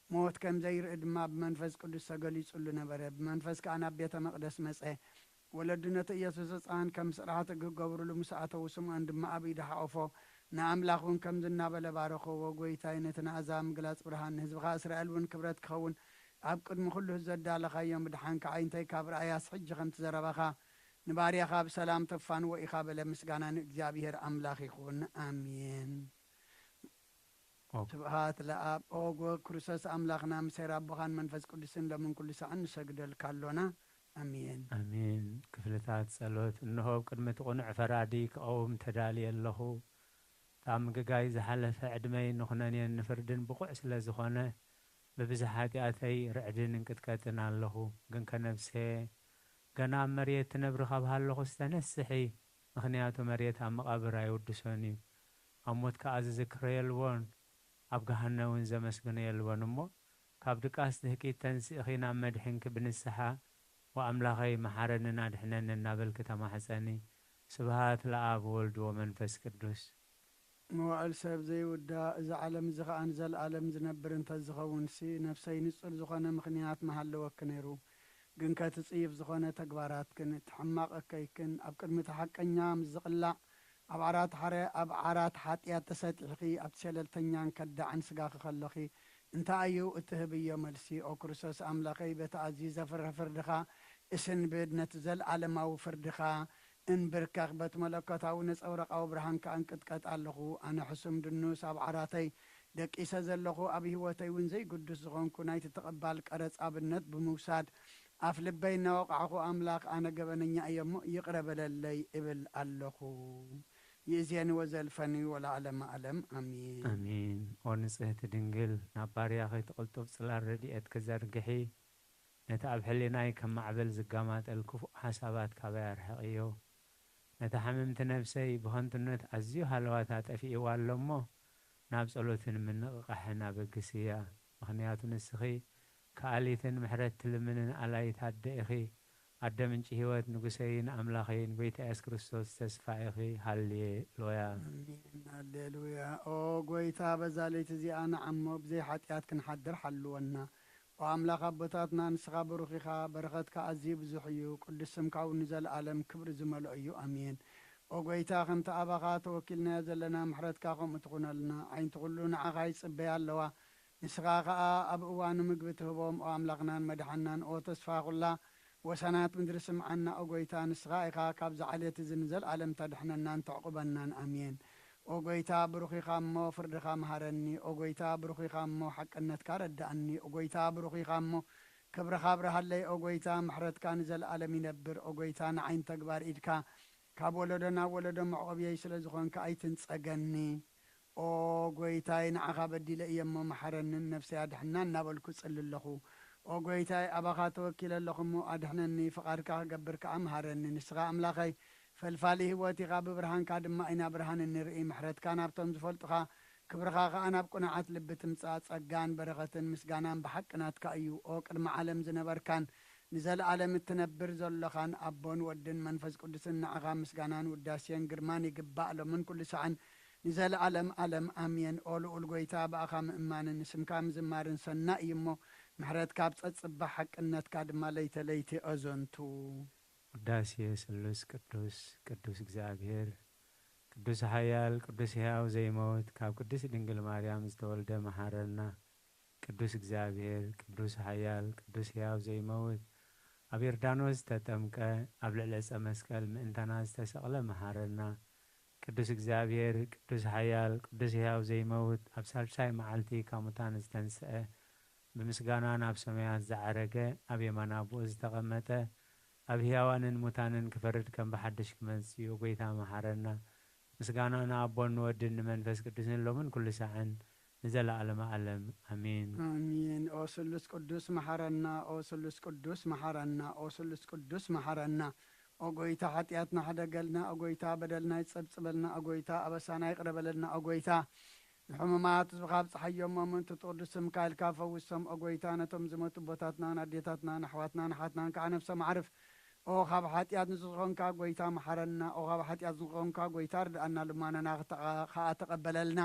ሞት ከም ዘይርኢ ድማ ብመንፈስ ቅዱስ ተገሊጹሉ ነበረ። ብመንፈስ ከኣ ናብ ቤተ መቕደስ መጸ። ወለዱ ነቲ ኢየሱስ ህጻን ከም ስርዓት ሕጊ ክገብሩሉ ምስ ኣተዉ፣ ስምዖን ድማ ኣብ ኢዱ ሓቖፎ፣ ንኣምላኽ እውን ከምዚ እናበለ ባረኸዎ፣ ጐይታይ፣ ነቲ ንኣሕዛብ ምግላጽ ብርሃን፣ ንህዝብኻ እስራኤል እውን ክብረት ክኸውን፣ ኣብ ቅድሚ ኩሉ ዘዳለኻዮ ምድሓንካ ኣዒንተይ ካብ ረኣያስ፣ ሕጂ ከምቲ ዘረባኻ ንባርያኻ ብሰላም ተፋንዎ ኢኻ በለ። ምስጋና ንእግዚኣብሔር ኣምላኽ ይኹን። ኣሜን። ኦ። ስብሃት ለኣብ። ኦ ጎ ክርስቶስ ኣምላኽና፣ ምስ ኄር ኣቦኻን መንፈስ ቅዱስን ሎምን ኩሉ ሳዕን ንሰግደልካ ኣሎና። ኣሜን። ኣሜን። ክፍልታት ጸሎት። እንሆ፣ ኣብ ቅድሚ እቲ ቅኑዕ ፈራዲ ክቐውም ተዳልየ ኣለኹ። እቲ ኣብ ምግጋይ ዝሓለፈ ዕድመይ ንኹነኔን ንፍርድን ብቑዕ ስለ ዝኾነ፣ ብብዝሒ ሓጢኣተይ ርዕድን እንቅጥቀጥን ኣለኹ። ግንከ ነፍሰየ፣ ገና ኣብ መሬት ትነብሪ ካብ ሃለኹስ ተነስሒ፣ ምኽንያቱ መሬት ኣብ መቓብር ኣይውድሶን እዩ። ኣብ ሞት ከኣ ዝዝክሮ የልቦን፣ ኣብ ገሃነ እውን ዘመስግኖ የልቦን። እሞ ካብ ድቃስ ድህኪት ተንሲእኺ ናብ መድሕንኪ ብንስሓ፣ "ወኣምላኸይ መሓረንን ኣድሕነኒ" እናበልኪ ተማሕጸኒ። ስብሃት ለኣብ ወወልድ ወመንፈስ ቅዱስ። መዋእል ሰብ ዘይውዳእ፣ እዚ ዓለም እዚ ኸኣ ንዘለኣለም ዝነብር እንተ ዝኸውንሲ፣ ነፍሰይ ንጹር ዝኾነ ምኽንያት ምሃለወኪ ነይሩ። ግንከ እቲ ጽዩፍ ዝኾነ ተግባራትክን፣ እቲ ሕማቕ እከይክን፣ ኣብ ቅድሚ እቲ ሓቀኛ ምስ ዝቕላዕ፣ ኣብ ዓራት ሓረ-፣ ኣብ ዓራት ሓጢኣት ተሰጢሕኺ፣ ኣብቲ ሸለልተኛን ከዳዕን ስጋኺ ከለኺ፣ እንታይ እዩ እትህብዮ መልሲ? ኦ ክርስቶስ ኣምላኸይ፣ በቲ ኣዝዩ ዘፍርህ ፍርድኻ እስንብድ፣ ነቲ ዘለኣለማዊ ፍርድኻ እንብርከኽ፣ በቲ መለኮታዊ ነጸብራቓዊ ብርሃን ከኣ እንቅጥቀጥ ኣለኹ። ኣነ ሕሱም ድኑስ ኣብ ዓራተይ ደቂሰ ዘለኹ፣ ኣብ ህይወተይ እውን ዘይግዱስ ዝኾንኩ፣ ናይቲ ተቐባል ቀረጽ ኣብነት ብምውሳድ፣ ኣፍ ልበይ እናወቓዕኹ፣ ኣምላኽ፣ ኣነ ገበነኛ እየ እሞ ይቕረ በለለይ እብል ኣለኹ። ይእዜኒ ወዘልፈኒ ወለዓለመ ዓለም። ኣሜን። ኣሜን። ኦ ንጽህቲ ድንግል፣ ናብ ባርያኺ እቲ ቅልጡፍ ጽላል ረድኤትኪ ዘርግሒ፣ ነቲ ኣብ ሕሊናይ ከም ማዕበል ዝጋማጠል ክፉእ ሓሳባት ካባይ ኣርሕቕዮ። ነታ ሕምምቲ ነፍሰይ ብኸንቱነት ኣዝዩ ሃለዋታ ጠፊእዋ ኣሎ እሞ፣ ናብ ጸሎትን ምንቕቓሕን ኣበግስያ። ምኽንያቱ ንስኺ ከኣሊትን ምሕረት ትልምንን ኣላይት ኣደ ኢኺ። ኣደ ምንጪ ህይወት፣ ንጉሰይን ኣምላኸይን፣ ጐይታ የሱስ ክርስቶስ ተስፋ ኢኺ። ሃሌ ሉያ። ኣሜን። ሃሌሉያ። ኦ ጐይታ፣ በዛ ለይቲ እዚኣ ንዓሞ ብዘይ ሓጢኣት ክንሓድር ሓልወና። ኦ ኣምላኽ ኣቦታትና፣ ንስኻ ብሩኽ ኢኻ፣ በረኸትካ ኣዝዩ ብዙሕ እዩ፣ ቅዱስ ስምካ እውን ንዘለኣለም ክብሪ ዝመልኦ እዩ። ኣሜን። ኦ ጐይታ፣ ከምቲ ኣባኻ ተወኪልናዮ ዘለና፣ ምሕረትካ ከምኡ ትኹነልና። ኣዒንቲ ኩሉ ንዓኻ ይጽበያ ኣለዋ። ንስኻ ኸኣ ኣብ እዋኑ ምግቢ ትህቦም፣ ኦ ኣምላኽናን መድሓናን፣ ኦ ተስፋ ኩላ ወሰናት ምድሪ፣ ስምዓና። ኦ ጐይታ፣ ንስኻ ኢኻ ካብዚ ዓሌት እዚ ንዘለኣለም ተድሕነናን ተዕቁበናን። ኣሜን። ኦ ጐይታ፣ ብሩኽ ኢኻ እሞ ፍርድኻ መሃረኒ። ኦ ጐይታ፣ ብሩኽ ኢኻ እሞ ሓቅነትካ ረድኣኒ። ኦ ጐይታ፣ ብሩኽ ኢኻ እሞ ክብርኻ ኣብርሃለይ። ኦ ጐይታ፣ ምሕረትካ ንዘለኣለም ይነብር። ኦ ጐይታ፣ ንዓይን ተግባር ኢድካ ካብ ወለዶ ናብ ወለዶ መዕቆብየይ ስለ ዝኾንካ ኣይትንጸገኒ። ኦ ጐይታይ፣ ንዓኻ በዲለ እየ እሞ መሓረንን ነፍሰይ ኣድሕና እናበልኩ እጽሊ ኣለኹ። ኦ ጐይታይ፣ ኣባኻ ተወኪለ ኣለኹ እሞ ኣድሕነኒ፣ ፍቓድካ ክገብር ከኣ ምሃረኒ። ንስኻ ኣምላኸይ ፈልፋሊ ህይወት ኢኻ፣ ብብርሃንካ ድማ ኢና ብርሃን እንርኢ። ምሕረትካ ናብቶም ዝፈልጡኻ፣ ክብርኻ ከኣ ናብ ቅኑዓት ልቢ ትምጻእ። ጸጋን በረኸትን ምስጋናን ብሓቂ ናትካ እዩ። ኦ ቅድሚ ዓለም ዝነበርካን ንዘለኣለም እትነብር ዘሎኻን ኣቦን ወድን መንፈስ ቅዱስን ንዓኻ ምስጋናን ውዳሴን ግርማን ይግባእ፣ ሎምን ኩሉ ሳዕን ንዘለኣለም ኣለም ኣሜን። ኦ ልኡል ጐይታ፣ ብኣኻ ምእማንን ንስምካ ምዝማርን ሰናይ እዩ እሞ፣ ምሕረትካ ኣብ ጸጽባ ሓቅነትካ ድማ ለይተ ለይቲ ኣዘንቱ። ውዳሴ ስሉስ ቅዱስ፣ ቅዱስ እግዚኣብሔር፣ ቅዱስ ሓያል፣ ቅዱስ ሕያው ዘይመውት፣ ካብ ቅድስት ድንግል ማርያም ዝተወልደ መሓረና። ቅዱስ እግዚኣብሔር፣ ቅዱስ ሓያል፣ ቅዱስ ሕያው ዘይመውት፣ ኣብ ዮርዳኖስ ዝተጠምቀ፣ ኣብ ልዕሊ ዕፀ መስቀል ምእንታና ዝተሰቕለ መሓረና። ቅዱስ እግዚኣብሔር፣ ቅዱስ ሓያል፣ ቅዱስ ሕያው ዘይመውት፣ ኣብ ሳልሳይ መዓልቲ ካብ ሙታን ዝተንስአ፣ ብምስጋና ናብ ሰማያት ዝዓረገ፣ ኣብ የማን ኣቦኡ ዝተቐመጠ፣ ኣብ ሕያዋንን ሙታንን ክፈርድ ከም ብሓድሽ ክመጽእ እዩ። ጐይታ መሓረና። ምስጋና ንኣቦን ንወድን ንመንፈስ ቅዱስን ሎምን ኩሉ ሳዕን ንዘለኣለመ ዓለም። ኣሜን። ኣሜን። ኦ ስሉስ ቅዱስ መሓረና፣ ኦ ስሉስ ቅዱስ መሓረና፣ ኦ ስሉስ ቅዱስ መሓረና። ኦ ጐይታ፣ ሓጢኣትና ሕደገልና፣ ኦ ጐይታ፣ በደልና ይጸብጽበልና፣ ኦ ጐይታ፣ ኣበሳና ይቕረ በለልና፣ ኦ ጐይታ፣ ንሕሙማት ህዝብኻ ኣብጽሓዮም፣ እሞ ምእንቲ እቲ ቅዱስ ስምካ ኢልካ ፈውሶም፣ ኦ ጐይታ፣ ነቶም ዝሞቱ ኣቦታትናን ኣዴታትናን ኣሕዋትናን ኣሓትናን ከኣ ነፍሶም ኣዕርፍ። ኦ ካብ ሓጢኣት ንጹህ ዝኾንካ ጐይታ መሓረና፣ ኦ ካብ ሓጢኣት ዝኾንካ ጐይታ ርድኣና፣ ልማናና ክተቐ-፣ ከኣ ተቐበለልና።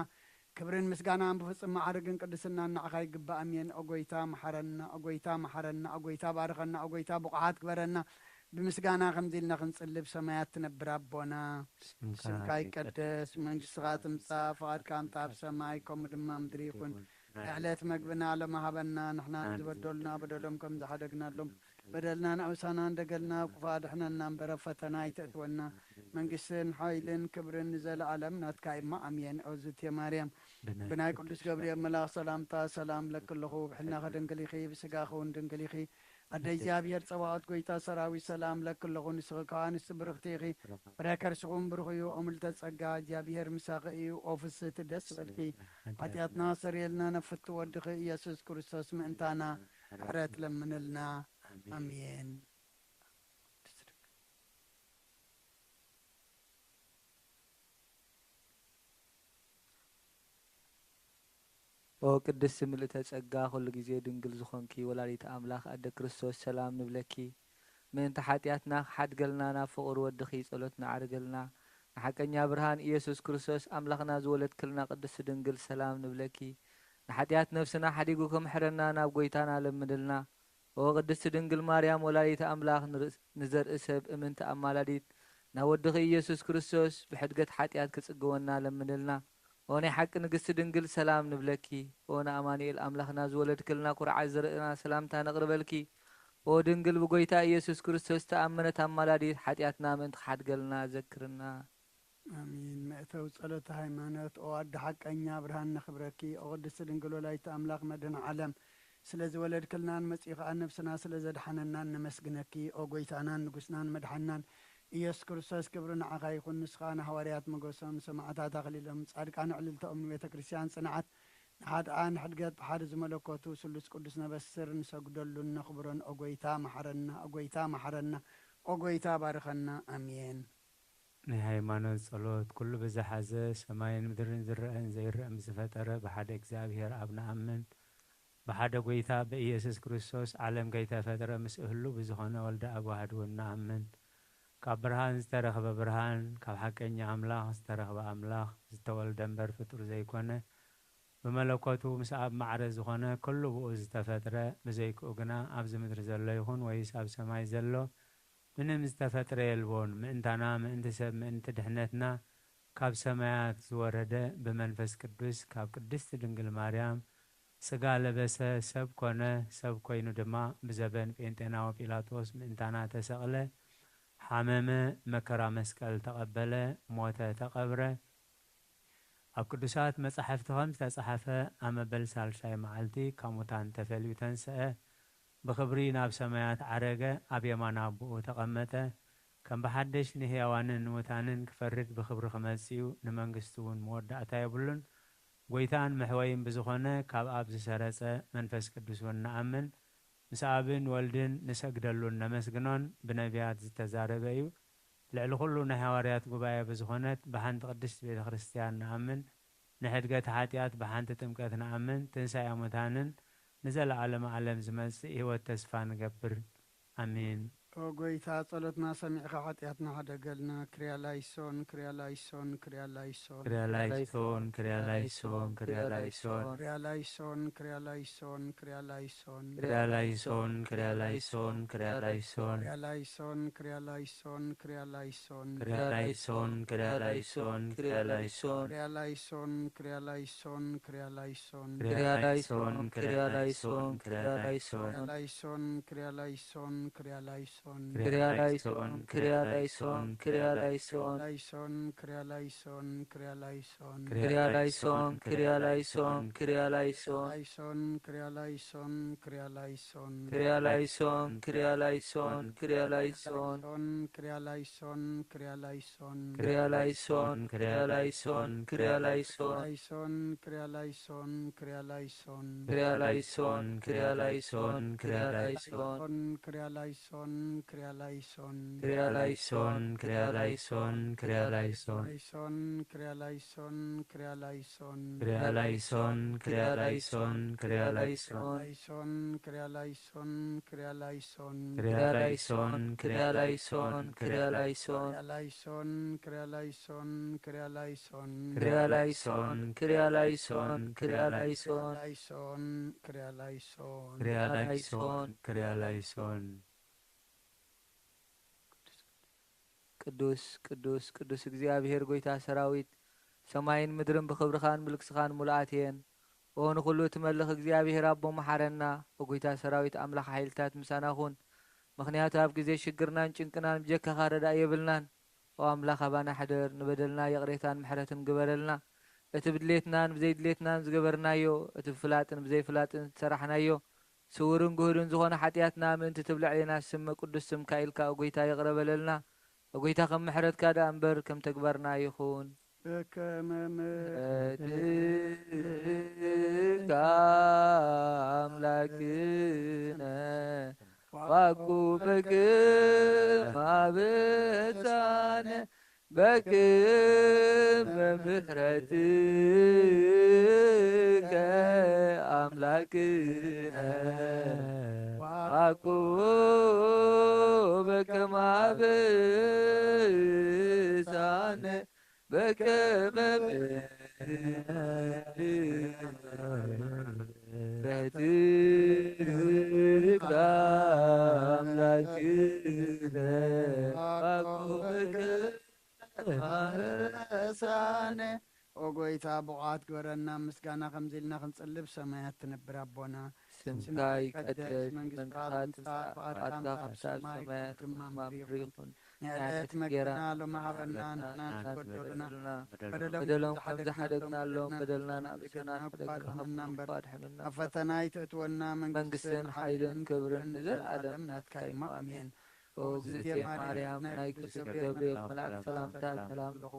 ክብርን ምስጋናን ብፍጹም መዓርግን ቅድስናን ንዓኻ ይግባእ። ኣሜን። ኦ ጐይታ መሓረና፣ ኦ ጐይታ መሓረና፣ ኦ ጐይታ ባርኸና፣ ኦ ጐይታ ብቑዓት ግበረና። ብምስጋና ከምዚ ኢልና ክንጽሊ፣ ብሰማያት ትነብር ኣቦና፣ ስምካ ስምካ ይቀደስ፣ መንግስትኻ ትምጻእ፣ ፍቓድካ ምጻእ ኣብ ሰማይ ከምኡ ድማ ምድሪ ይኹን። ዕለት መግብና ሎሚ ሃበና፣ ንሕና ዝበደሉና በደሎም ከም ዝሓደግናሎም በደልና ንኣውሳና እንደገልና፣ ክፉእ ኣድሕነና እምበር ኣብ ፈተና ኣይተእትወና። መንግስትን ሓይልን ክብርን ንዘለኣለም ናትካ እማ ኣሜን። ኦዝቴ ማርያም፣ ብናይ ቅዱስ ገብርኤል መልኣኽ ሰላምታ ሰላም ለኪ ኣለኹ። ብሕልናኺ ድንግል ኢኺ፣ ብስጋኺ እውን ድንግል ኢኺ። ኣደ እግዚኣብሔር ጸባኦት ጐይታ ሰራዊት ሰላም ለኪ ኣለኹ። ንስኺ ካብ ኣንስቲ ብርኽቲ ኢኺ፣ ፍረ ከርስኹም ብሩኽ እዩ። ኦ ምልዕተ ጸጋ፣ እግዚኣብሔር ምሳኺ እዩ። ኦ ፍስህቲ ደስ በልኪ፣ ሓጢኣትና ሰርየልና፣ ነፍቲ ወድኺ ኢየሱስ ክርስቶስ ምእንታና ምሕረት ለምንልና። ኣሜን። ኦ ቅድስቲ ምልእተ ጸጋ፣ ኩሉ ግዜ ድንግል ዝኾንኪ ወላዲተ ኣምላኽ ኣደ ክርስቶስ፣ ሰላም ንብለኪ። ምእንቲ ሓጢኣትና ክሓድገልና ናብ ፍቕሪ ወድኺ ጸሎትና ኣዕርገልና። ንሓቀኛ ብርሃን ኢየሱስ ክርስቶስ ኣምላኽና ዝወለድክልና ቅድስቲ ድንግል፣ ሰላም ንብለኪ። ንሓጢኣት ነፍስና ሓዲጉ ክምሕረና ናብ ጐይታና ለምንልና። ኦ ቅድስቲ ድንግል ማርያም ወላዲተ ኣምላኽ፣ ንርእስ-፣ ንዘርኢ ሰብ እምንቲ ኣማላዲት፣ ናብ ወድኺ ኢየሱስ ክርስቶስ ብሕድገት ሓጢኣት ክጽግወና ለምንልና። ኦ ናይ ሓቂ ንግስቲ ድንግል፣ ሰላም ንብለኪ። ኦ ንኣማኑኤል ኣምላኽና ዝወለድክልና ኩርዓት ዘርእና፣ ሰላምታ ነቕርበልኪ። ኦ ድንግል ብጐይታ ኢየሱስ ክርስቶስ ተኣመነት ኣማላዲት፣ ሓጢኣትና ምእንቲ ክሓድገልና ዘክርና። ኣሜን። መእተዊ ጸሎተ ሃይማኖት። ኦ ኣደ ሓቀኛ ብርሃን ነኽብረኪ። ኦ ቅድስቲ ድንግል ወላዲተ ኣምላኽ መድህን ዓለም፣ ስለ ዝወለድክልናን መጺኡ ኸኣ ነብስና ስለ ዘድሓነናን ነመስግነኪ። ኦ ጐይታናን ንጉስናን መድሓንናን ኢየሱስ ክርስቶስ፣ ክብሪ ንዓኻ ይኹን። ንስኻ ንሃዋርያት ሞገሶም፣ ንሰማዕታት ኣኽሊሎም፣ ጻድቃን ኣዕልልቶኦም፣ ንቤተ ክርስቲያን ጽንዓት፣ ንሓጥኣን ሕድገት ብሓደ ዝመለኮቱ ስሉስ ቅዱስ ነበስር፣ ንሰግደሉን ነኽብሮን። ኦ ጐይታ መሓረና፣ ኦ ጐይታ መሓረና፣ ኦ ጐይታ ባርኸና። ኣሜን። ናይ ሃይማኖት ጸሎት። ኩሉ ብዝሓዘ ሰማይን ምድርን ዝረአን ዘይረአን ብዝፈጠረ ብሓደ እግዚኣብሔር ኣብ ንኣምን። ብሓደ ጐይታ ብኢየሱስ ክርስቶስ ዓለም ከይተፈጥረ ምስ እህሉ ብዝኾነ ወልደ ኣብ ዋህድ እውን ንኣምን። ካብ ብርሃን ዝተረኽበ ብርሃን፣ ካብ ሓቀኛ ኣምላኽ ዝተረኽበ ኣምላኽ፣ ዝተወልደ እምበር ፍጡር ዘይኮነ፣ ብመለኮቱ ምስ ኣብ ማዕረ ዝኾነ፣ ኩሉ ብኡ ዝተፈጥረ፣ ብዘይክኡ ግና ኣብዚ ምድሪ ዘሎ ይኹን ወይስ ኣብ ሰማይ ዘሎ፣ ምንም ዝተፈጥረ የልቦን። ምእንታና፣ ምእንቲ ሰብ፣ ምእንቲ ድሕነትና፣ ካብ ሰማያት ዝወረደ፣ ብመንፈስ ቅዱስ ካብ ቅድስቲ ድንግል ማርያም ስጋ ለበሰ፣ ሰብ ኮነ፣ ሰብ ኮይኑ ድማ ብዘበን ጴንጤናዊ ጲላጦስ ምእንታና ተሰቕለ፣ ሓመመ፣ መከራ መስቀል ተቐበለ፣ ሞተ፣ ተቐብረ። ኣብ ቅዱሳት መጻሕፍቲ ከም ዝተጻሕፈ፣ ኣብ መበል ሳልሳይ መዓልቲ ካብ ሙታን ተፈልዩ ተንስአ፣ ብኽብሪ ናብ ሰማያት ዓረገ፣ ኣብ የማን ኣቦኡ ተቐመጠ። ከም ብሓድሽ ንሕያዋንን ንሙታንን ክፈርድ ብኽብሪ ክመጽእ እዩ፣ ንመንግስቱ እውን መወዳእታ የብሉን። ጐይታን መሕወይን ብዝኾነ ካብ ኣብ ዝሰረጸ መንፈስ ቅዱስ እውን ንኣምን። ምስ ኣብን ወልድን ንሰግደሉን ነመስግኖን ብነቢያት ዝተዛረበ እዩ። ልዕሊ ኩሉ ናይ ሃዋርያት ጉባኤ ብዝኾነት ብሓንቲ ቅድስት ቤተ ክርስቲያን ንኣምን፣ ንሕድገት ሓጢኣት ብሓንቲ ጥምቀት ንኣምን፣ ትንሳኤ ሙታንን ንዘለዓለመ ዓለም ዝመጽእ ህይወት ተስፋ ንገብር። ኣሜን። ኦ ጎይታ፣ ጸሎትና ሰሚዕካ ሓጢኣትና ሓደገልና። ክርያ ላይሶን፣ ክርያ ላይሶን፣ ክርያ ላይሶን። ክርያ ላይሶን፣ ክርያ ላይሶን፣ ክርያ ላይሶን። ክርያ ላይሶን፣ ክርያ ላይሶን፣ ክርያ ላይሶን። ክርያ ላይሶን፣ ክርያ ላይሶን፣ ክርያ ላይሶን። ክርያ ላይሶን፣ ክርያ ላይሶን፣ ክርያ ላይሶን። ክርያ ላይሶን፣ ክርያ ላይሶን፣ ክርያ ላይሶን። ክርያ ላይሶን፣ ክርያ ላይሶን፣ ክርያ ላይሶን። ክርያ ላይሶን፣ ክርያ ላይሶን፣ ክርያ ላይሶን። ክርያ ላይሶን፣ ክርያ ላይሶን፣ ክርያ ላይሶን። ክርያ ላይሶን፣ ክርያ ላይሶን፣ ክርያ ላይሶን። ላይሶን፣ ክርያ ላይሶን፣ ክርያ ላይሶን። ክርያ ላይሶን፣ ክርያ ላይሶን፣ ክርያ ላይሶን። ላይሶን፣ ክርያ ላይሶን፣ ክርያ ላይሶን። ክርያ ላይሶን፣ ክርያ ላይሶን፣ ክርያ ላይሶን። ላይሶን፣ ክርያ ላይሶን፣ ክርያ ላይሶን። ክርያ ላይሶን፣ ክርያ ላይሶን፣ ክርያ ላይሶን። ላይሶን፣ ክርያ ላይሶን፣ ክርያ ላይሶን። ክርያ ላይሶን፣ ክርያ ላይሶን፣ ክርያ ላይሶን። ላይሶን፣ ክርያ ላይሶን፣ ክርያ ላይሶን። ክርያ ላይሶን፣ ክርያ ላይሶን፣ ክርያ ላይሶን። ላይሶን፣ ክርያ ላይሶን፣ ክርያ ላይሶን። ክርያ ላይሶን፣ ክርያ ላይሶን፣ ክርያ ላይሶን። ላይሶን፣ ክርያ ላይሶን፣ ክርያ ላይሶን። ክርያ ላይሶን፣ ክርያ ላይሶን፣ ክርያ ላይሶን። ክርያ ላይሶን፣ ክርያ ላይሶን፣ ክርያ ላይሶን። ክርያ ላይሶን፣ ክርያ ላይሶን፣ ክርያ ላይሶን። ላይሶን፣ ክርያ ላይሶን። ክርያ ላይሶን፣ ክርያ ላይሶን። ቅዱስ፣ ቅዱስ፣ ቅዱስ እግዚኣብሔር ጎይታ ሰራዊት፣ ሰማይን ምድርን ብኽብርኻን ምልክስኻን ሙሉኣት እየን። ኦ ንኹሉ እትመልኽ እግዚኣብሔር ኣቦ መሓረና፣ ኦ ጎይታ ሰራዊት ኣምላኽ ሓይልታት ምሳና ኩን። ምኽንያቱ ኣብ ግዜ ሽግርናን ጭንቅናን ብጀካኻ ረዳኢ የብልናን። ኦ ኣምላኽ ኣባና ሕደር፣ ንበደልና ይቕሬታን ምሕረትን ግበረልና። እቲ ብድሌትናን ብዘይድሌትናን ዝገበርናዮ፣ እቲ ብፍላጥን ብዘይፍላጥን ዝሰራሕናዮ፣ ስውርን ግሁድን ዝኾነ ሓጢኣትና ምእንቲ ትብልዕ ሌና ስም ቅዱስ ስምካ ኢልካ፣ ኦ ጎይታ፣ ይቕረ በለልና። ኦ ጎይታ፣ ከም ምሕረትካ ደኣ እምበር ከም ተግባርና ይኹን። በከመ ምሕረትካ ኣምላክነ ዋኩ በከመ አበሳነ በክመ ምሕረትከ አምላክነ ዋኩ በከመ አበሳነ በከመ ምሕረትከ አምላክነ ዋኩ በከመ አበሳነ። ኦ ጎይታ፣ ብቑዓት ግበረና፣ ምስጋና ከምዚ ኢልና ክንጽልብ ሰማያት ትነብር ኣቦና። ስምካ ይቀደስ፣ መንግስትኻ ትምጻእ፣ ፍቓድካ ኣብ ሰማይ ከም ኣብ ምድሪ ይኹን። ናይ ዕለት መግብና ሎሚ ሃበና፣ ንሕና ንበደሉና፣ በደሎም ከም ዝሓደግናሎም በደልና ንኣምልከና፣ ንሓደግና እምበር፣ ካብ ፈተና ኣይተእትወና፣ መንግስትን ሓይልን ክብርን ንዘለኣለም ናትካ እዩ። ኣሜን። ኦ እግዝእትየ ማርያም፣ ናይ ቅዱስ ገብርኤል መልኣክ ሰላምታ ሰላም ለኹ።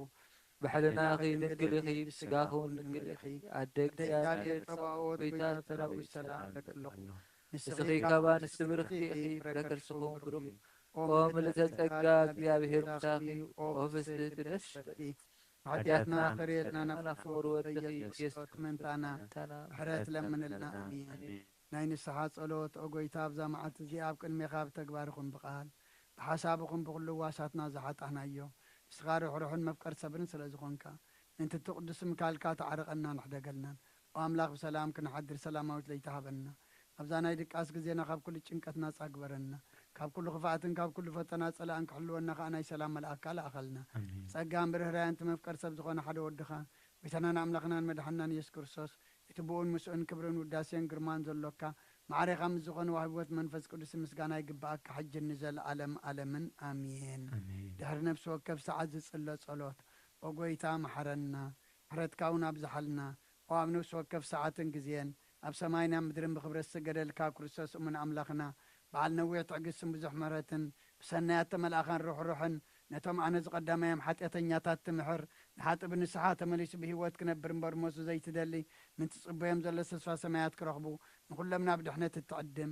ብሕልናኺ ድንግል ኢኺ፣ ብስጋኺ እውን ድንግል ኢኺ። ኣደ እግዚኣብሔር ጸባኦት፣ ጎይታ ሰራዊት ሰላም እብለኪ ኣለኹ። ንስኺ ካብ ኣንስቲ ብርኽቲ ኢኺ፣ ፍረ ከርስኺ እውን ብሩኽ እዩ። ኦ ምልእተ ጸጋ፣ እግዚኣብሔር ምሳኺ እዩ። ኦ ፍስሕቲ ደስ ይበልኪ። ሓጢኣትና ከርእየልና ናብ ፍቕሪ ወድኺ ኢየሱስ ክርስቶስ ምእንታና ምሕረት ለምንልና። ኣሜን። ናይ ንስሓ ጸሎት። ኦ ጎይታ፣ ኣብዛ መዓልቲ እዚኣ ኣብ ቅድሜኻ ብተግባር ይኹን ብቓል፣ ብሓሳብ ይኹን ብኹሉ ዋሳትና ዝሓጣህናዮ፣ ንስኻ ርሕሩሕን መፍቀር ሰብን ስለ ዝኾንካ፣ ምእንቲ እቲ ቅዱስ ምካልካ ተዓረቐናን ሕደገልናን። ኦ ኣምላኽ፣ ብሰላም ክንሓድር ሰላማዊት ለይቲ ሃበና። ኣብዛ ናይ ድቃስ ግዜና ካብ ኩሉ ጭንቀት ናጻ ግበረና። ካብ ኩሉ ክፍኣትን ካብ ኩሉ ፈተና ጸላእን ክሕልወና ከኣ ናይ ሰላም መልኣክካ ለኣኸልና። ኣሜን። ጸጋን ብርህራያን እቲ መፍቀር ሰብ ዝኾነ ሓደ ወድኻ፣ ጎይታናን ኣምላኽናን መድሓንናን ኢየሱስ ክርስቶስ፣ እቲ ብኡን ምስኡን ክብርን ውዳሴን ግርማን ዘሎካ፣ ማዕሬኻ ምስ ዝኾነ ዋህቢ ህይወት መንፈስ ቅዱስ ምስጋና ይግብኣካ፣ ሕጅን ንዘለኣለም ኣለምን። ኣሜን። ኣሜን። ድሕሪ ነፍሲ ወከፍ ሰዓት ዝጽሎ ጸሎት። ኦ ጎይታ፣ መሓረና፣ ምሕረትካ እውን ኣብዝሓልና። ኦ ኣብ ነፍሲ ወከፍ ሰዓትን ግዜን፣ ኣብ ሰማይን ኣብ ምድርን ብኽብረት ዝስገደልካ ክርስቶስ እሙን ኣምላኽና፣ በዓል ነዊሕ ትዕግስትን ብዙሕ ምሕረትን፣ ብሰናያት ተመልኣኻን ርሕሩሕን፣ ነቶም ኣነ ዝቐዳማዮም ሓጢኣተኛታት ትምሕር፣ ንሓጢእ ብንስሓ ተመሊሱ ብህይወት ክነብር እምበር ሞቱ ዘይትደሊ፣ ምእንቲ ጽቡዮም ዘሎ ተስፋ ሰማያት ክረኽቡ፣ ንኹሎም ናብ ድሕነት እትዕድም፣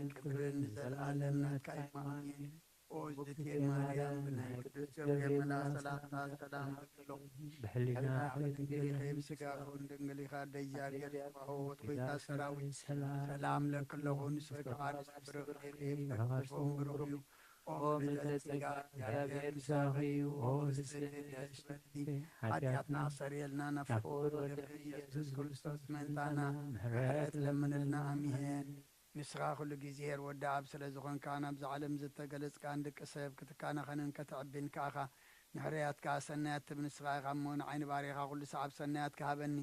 ሓይልን ክብርን ንዘለኣለም ናትካ እዩ። ኣሜን። ኦ ዝትየ ማርያም፣ ብናይ ቅዱስ ገብርኤል መልኣኽ ሰላምታ ሰላም እብለኪ። ብሕሊናኺ ድንግል ኢኺ፣ ብስጋኺ እውን ድንግል ኢኻ። ኣደ እግዚኣብሔር፣ ጽባኦት፣ ጐይታ ሰራዊት፣ ሰላም ለኪ ኣለኹ። ንስኺ ከኣ ንስፍርኺ ብሩኽ ኢኺ፣ ፍሬ ከርሥኺ እውን ብሩኽ እዩ። ኦ ምልዕተ ጸጋ፣ እግዚኣብሔር ምሳኺ እዩ። ኦ ፍስሕቲ ደስ በልኪ፣ ሓጢኣትና ኣስተሰርየልና፣ ናብ ፍቁር ወልድኺ ኢየሱስ ክርስቶስ ምእንታና ምሕረት ለምንልና። ኣሜን። ንስኻ ኩሉ ግዜ ሄር ወዲ ኣብ ስለ ዝኾንካ፣ ናብዛ ዓለም ዝተገለጽካ ንደቂ ሰብ ክትካናኸንን ከተዕብን ከኣኻ። ንሕርያትካ ሰናያት ትብ ንስኻ ኢኻ እሞ፣ ንዓይ ንባርያኻ ኩሉ ሰዓብ ሰናያት ክሃበኒ፣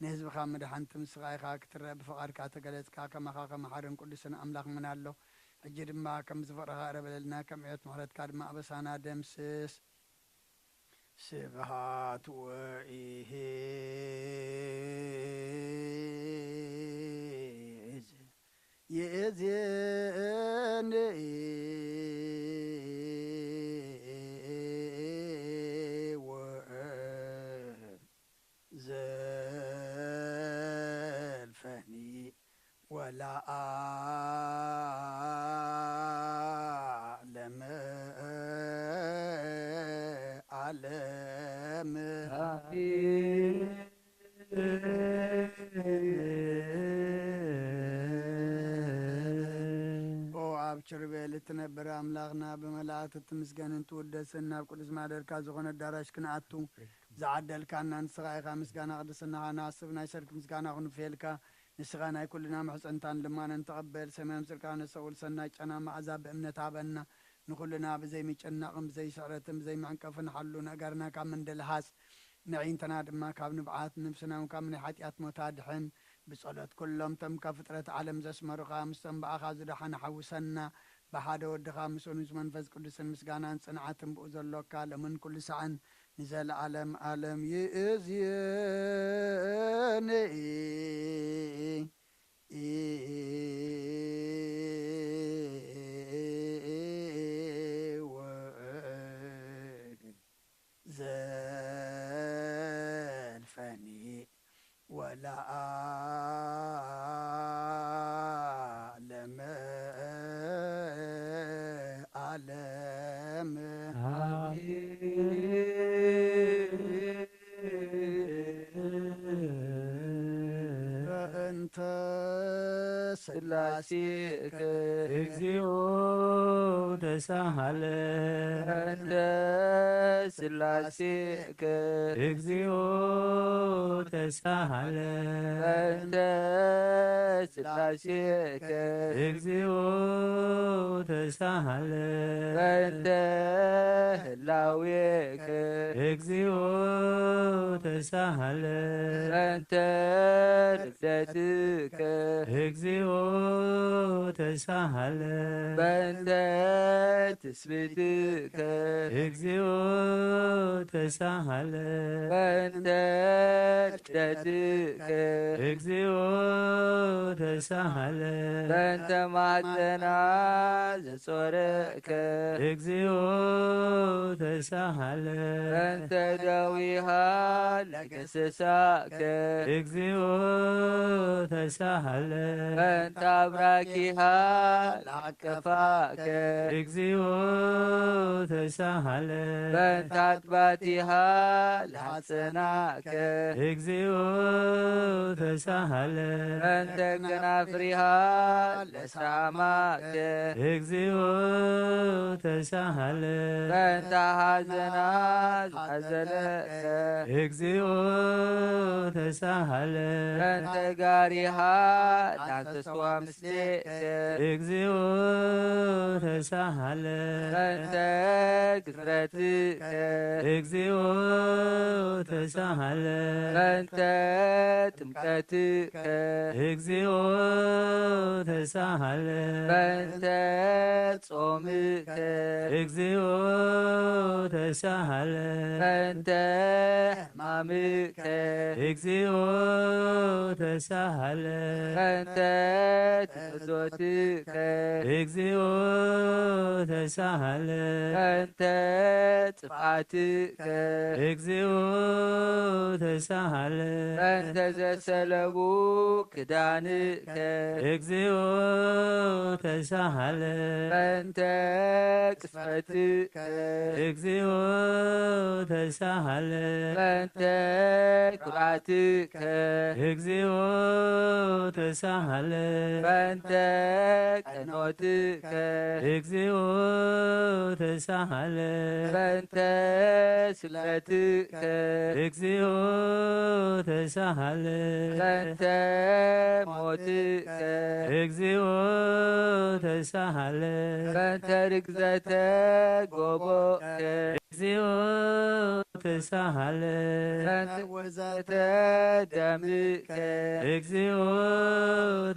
ንህዝብኻ መድሓንቲ ንስኻ ኢኻ። ክትረአ ብፍቓድካ ተገለጽካ፣ ከማኻ ከመ ሓርን ቅዱስን ኣምላኽ መን ኣሎ? ሕጂ ድማ ከም ዝፍቕርኻ እረበለልና፣ ከም ዕዮት ምሕረትካ ድማ ኣበሳና ደምስስ። ስብሃት ወኢሄዝ ይእዜን ወ ዘልፈኒ ወለዓለመ ዓለም። ኦ ኣብ ኪሩቤል እትነብር ኣምላኽና፣ ብመላእክት እትምስገንን ትውደስን፣ ናብ ቅዱስ ማደርካ ዝኾነ ኣዳራሽ ክንኣቱ ዝዓደልካና ንስኻ ኢኻ። ምስጋና ቅድስናኻ ንዓስብ ናይ ሰርክ ምስጋና ክንፍየልካ። ንስኻ ናይ ኩልና ምሕጽንታን ልማነን ተቐበል። ሰማይ ምስርካ ነሰውል ሰናይ ጨና መዓዛ ብእምነት ሃበና። ንኹልና ብዘይ ምጭናቕን ብዘይ ስዕረትን ብዘይ ምዕንቀፍን ሓሉ። ነገርና ካብ ምንድልሃስ፣ ነዒንተና ድማ ካብ ንብዓት፣ ንብስና እውን ካብ ናይ ሓጢኣት ሞት ኣድሕን። ብጸሎት ኩሎም እቶም ካብ ፍጥረት ዓለም ዘስመሩኻ፣ ምስቶም ብኣኻ ዝደሓኑ ሓውሰና። ብሓደ ወድኻ ምስኡን ምስ መንፈስ ቅዱስን ምስጋናን ጽንዓትን ብኡ ዘሎካ፣ ሎምን ኩሉ ሳዕን ንዘለዓለም ዓለም ይእዝየን። በእንተ ስላሴከ እግዚኦ ተሳሃለ። በእንተ ስላሴከ እግዚኦ ተሳሃለ። በእንተ ስላሴከ እግዚኦ ተሳሃለ። በእንተ ህላዌከ እግዚኦ ተሳሃለ። በእንተ ርደትከ እግዚኦ ተሳሃለ። በእንተ ትስብእትከ እግዚኦ ተሳሃለ። በእንተ ርደትከ እግዚኦ ተሳሃለ። በእንተ ማህፀና ዘጾረከ እግዚኦ ተሳሃለ። በእንተ ደዊሃ ለገሰሳከ እግዚኦ ተሳሃለ። በእንተ አብራኪሃ ለአቀፋከ እግዚኦ ተሳሃለ። በእንተ አጥባቲሃ ለአጸናከ እግዚኦ ተሳሃለ። በእንተ ከናፍሪሃ ለሳማከ እግዚኦ ተሳሃለ። በእንተ ሐዘና ዝሐዘነከ እግዚኦ ተሳሃለ። በእንተ ጋሪሃ ላንተስዋ ምስሌከ እግዚኦ ተሳሃለ። በእንተ ግዝረትከ እግዚኦ ተሳሃለ። በእንተ ጥምቀትከ እግዚኦ ተሳሃለ። በእንተ ጾምከ እግዚኦ ተሳሃለ። በእንተ ሕማምከ እግዚኦ ተሳሃለ። በእንተ ተፈዞትከ እግዚኦ ተሳሃለ። በእንተ ጥፍኣትከ እግዚኦ ተሳሃለ። በእንተ ዘሰለቡ ክዳንከ እግዚኦ ተሳሃለ። በእንተ ቅጽፈትከ እግዚኦ ተሳሃለ። በእንተ ኩራትከ እግዚኦ ተሳሃለ። በእንተ ቀኖትከ እግዚኦ ተሳሃለ። በእንተ ስእለትከ እግዚኦ ተሳሃለ። በእንተ ሞትከ እግዚኦ ተሳሃለ። በእንተ ርግዘተ ጎቦከ እግዚኦ ተሳሃለ። በእንተ ውሕዘተ ደምከ እግዚኦ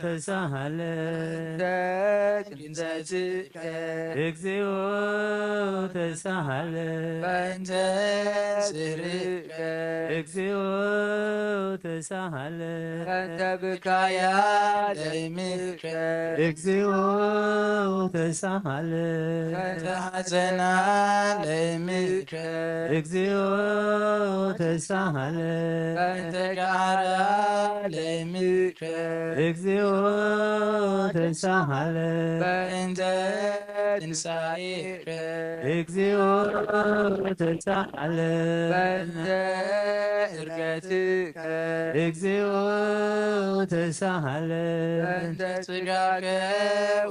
ተሳሃለ። በእንተ ግንዘትከ እግዚኦ ተሳሃለ። በእንተ ስርርከ እግዚኦ ተሳሃለ። በእንተ ብካያ ለይምከ እግዚኦ ተሳሃለ። በእንተ ሐዘና ለይምከ እግዚኦ ተሳሃለ። በእንተ ቃራ ለይምከ እግዚኦ ተሳሃለ። በእንተ ትንሳኤከ እግዚኦ ተሳሃለ። በእንተ እርገትከ እግዚኦ ተሳሃለ። በእንተ ጽጋከ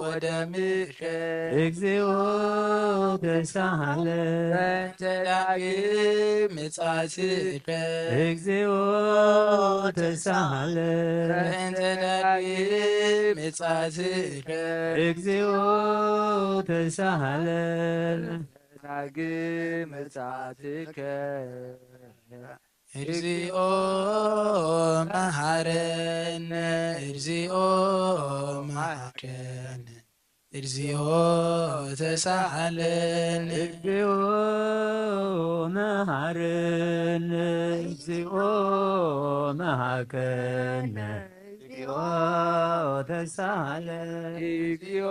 ወደምከ እግዚኦ ተሳሃለ። በእንተ ዳግም ምጻትከ እግዚኦ ተሳሃለ። በእንተ ዳግም ምጻትከ እግዚኦ ተሳሃለ። ዳግም ምጻትከ እግዚኦ መሐረነ፣ እግዚኦ መሐረነ፣ እግዚኦ ተሳሃለነ። እግዚኦ መሐረነ፣ እግዚኦ መሐረነ፣ እግዚኦ ተሳሃለነ። እግዚኦ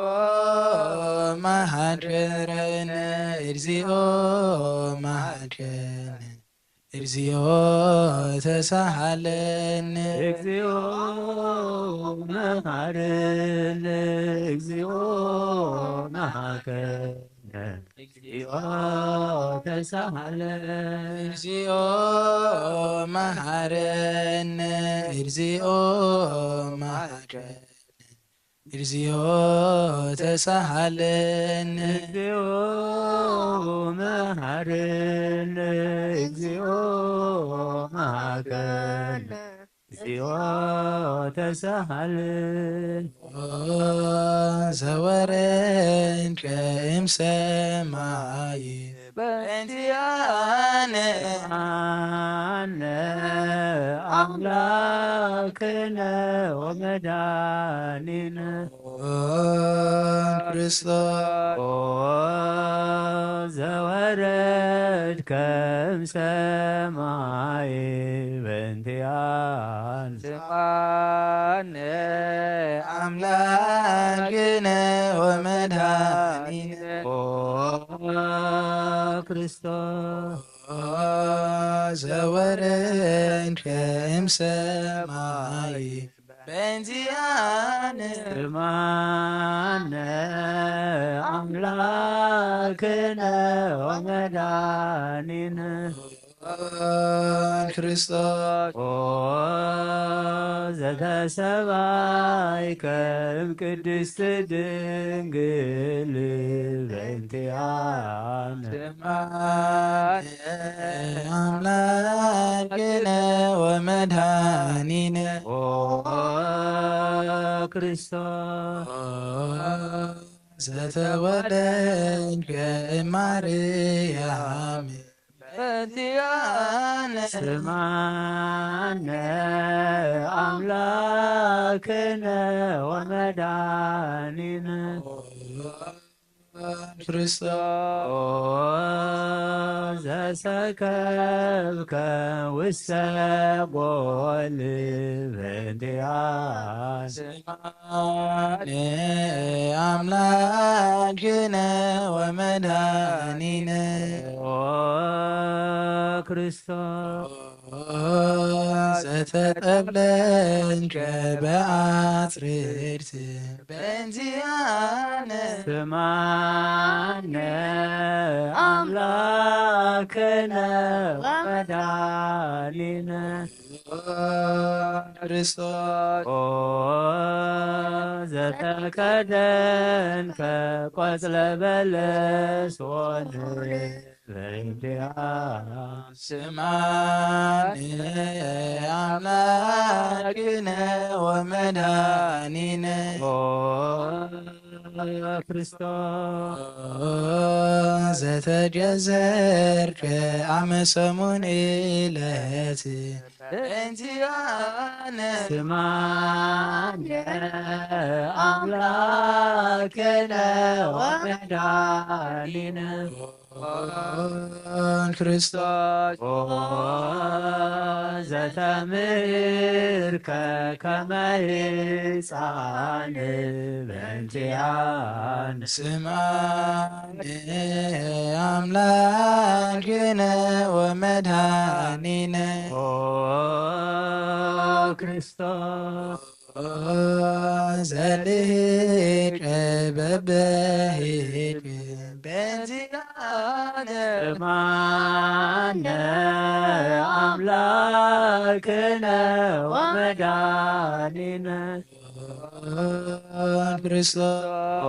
መሐረነ፣ እግዚኦ መሐረነ፣ እግዚኦ ተሳሃለነ። እግዚኦ መሐረነ፣ እግዚኦ መሐረነ፣ እግዚኦ ተሳሃለ። እግዚኦ መሃረነ። እግዚኦ መሃረነ። እግዚኦ ተሳሃለነ። እግዚኦ መሃረነ። እግዚኦ መሃረነ። እግዚኦ ተሳሃለነ። ኦ ዘወረድከ እምሰማይ በእንቲአነ። አነ አምላክነ ወመድኃኒነ። ኦ ክርስቶስ። ኦ ዘወረድከ እምሰማይ በእንቲአነ። ስምዓነ አምላክነ ወመድኃኒነ። ኦ ክርስቶስ። ኦ ዘወረድከ እምሰማይ በእንቲአነ። ስምዓነ አምላክነ ወመድኃኒነ። ክርስቶስ። ኦ ዘተሰባይከ እምቅድስት ድንግል በእንቲአነ። ስምዓነ አምላክነ ወመድኃኒነ። ኦ ክርስቶስ። ኦ ዘተወለድከ እማርያም በእንቲአነ። ስምዓነ አምላክነ ወመድኃኒነ። ክርስቶስ። ኦ ዘሰከብከ ውስተ ጎል በእንቲአነ። ስምዓነ አምላክነ ወመድኃኒነ። ኦ ክርስቶስ። ኦ ዘተጠብለልከ በአጽርርት በእንቲአነ። ስምዓነ አምላክነ ወመድኃኒነ። ክርስቶስ። ኦ ዘተከደንከ ቆጽለ በለስ ኦን በእንቲአነ። ስምዓነ አምላክነ ወመድኃኒነ። ኦ ክርስቶስ። ኦ ዘተገዘርከ አመ ሰሙን ዕለት በእንቲአነ። ስምዓነ አምላክነ ወመድኃኒነ። ክርስቶስ። ኦ ዘተምህርከ ከመ ሕፃን በእንቲአነ። ስምዓነ አምላክነ ወመድኃኒነ። ኦ ክርስቶስ። ኦ ዘልሂቅ በበሂቅ በእንቲአነ። ስምዓነ አምላክነ ወመድኃኒነ። ክርስቶስ። ኦ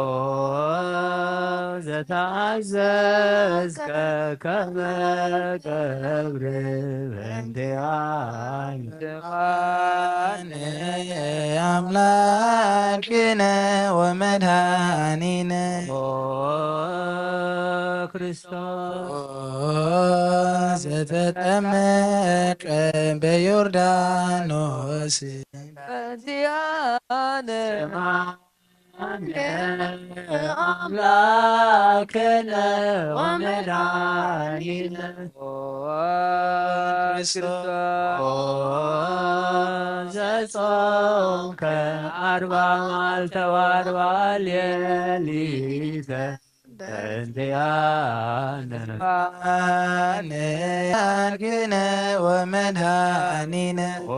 ዘተአዘዝከ ከመ ገብር በእንቲአነ። ስምዓነ አምላክነ ወመድኃኒነ። ኦ ክርስቶስ። ኦ ዘተጠመቀ በዮርዳኖስ በእንቲአነ። ስምዓነ አምላክነ ወመድኃኒነ። ኦ ክርስቶስ። ኦ ዘጾምከ አርባ መዓልተ ወአርባ ሌሊተ በእንቲአነ። ስምዓነ አምላክነ ወመድኃኒነ። ኦ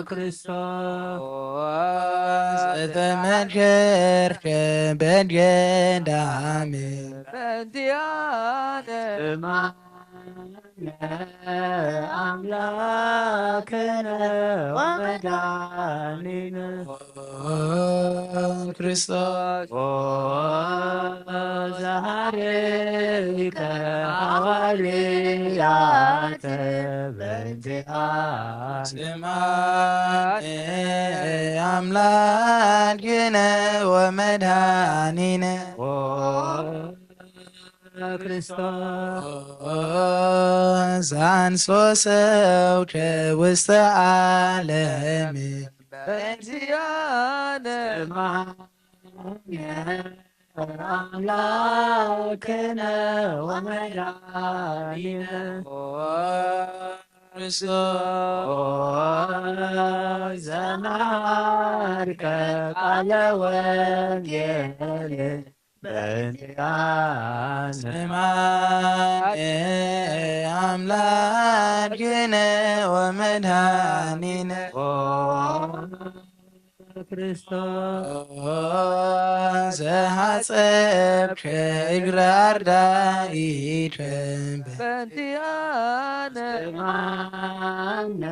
ክርስቶስ ዘተመከርከ በገዳም በእንቲአነ እማነ አምላክነ ወመድኃኒነ ክርስቶስ ዘሐረይከ ሐዋርያተ በእንቲአነ ስማነ አምላክነ ወመድኃኒነ ክርስቶስ ዘአንሶ ሰብከ ውስተ ዓለም በእንቲአነ ስማነ አምላክነ ወመድኃኒነ ክርስቶስ ዘመሃርከ ቃለ ወንጌል በእንቲአነ ስማነ አምላክነ ወመድኃኒነ ክርስቶስ ዘሐጸብከ እግረ አርዳኢከ በእንቲአነ ስማነ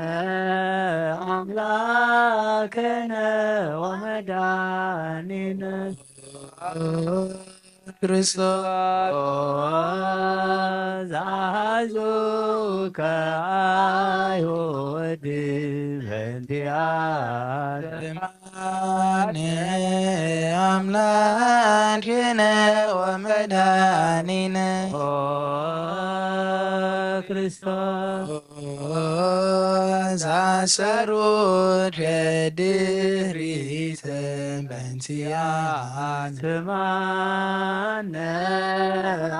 አምላክነ ወመድኃኒነ ክርስቶስ ዘአሐዙከ አይሁድ በእንቲአነ ስማነ አምላክነ ወመድኃኒነ ክርስቶስ ዘአሰሩከ ድሪተ በእንቲአነ ስማነ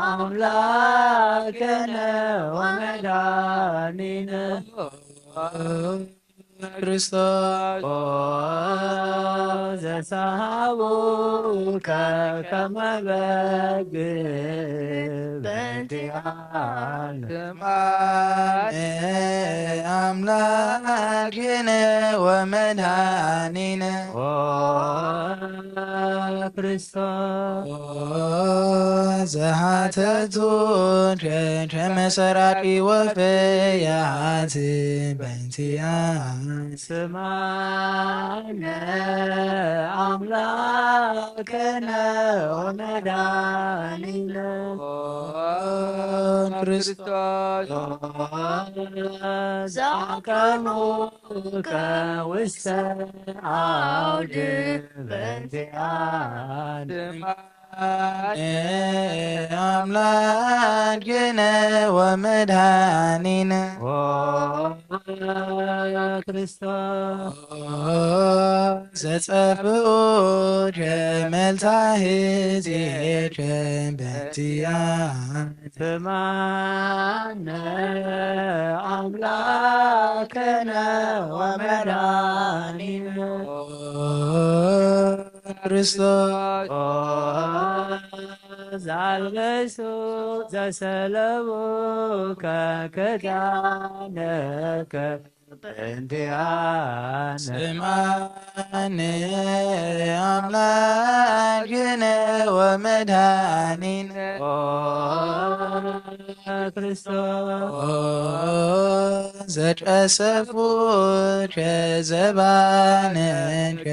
አምላክነ ወመድኃኒነ ክርስቶስ ዘሰሃቡከ ከመ በግ በእንቲአነ ስማነ አምላክነ ወመድኃኒነ ክርስቶስ ዘሐተቱከ ከመ ሰራቂ ወፈያት በእንቲአነ ስማነ አምላክነ ወመድኃኒነ ክርስቶስ ዘአቀሙከ ውስተ አውድ በእንቲአነ አምላክነ ወመድኃኒነ ክርስቶስ ዘጸፍኡከ መልታህቴከ በእንቲአነ ስማነ አምላክነ ወመድኃኒነ ክርስቶስ ዘአልበሱ ዘሰለቡከ ክዳነከ በእንቲአነ ስማነ አምላክነ ወመድኃኒነ ክርስቶስ ዘቀሰፉከ ዘባነከ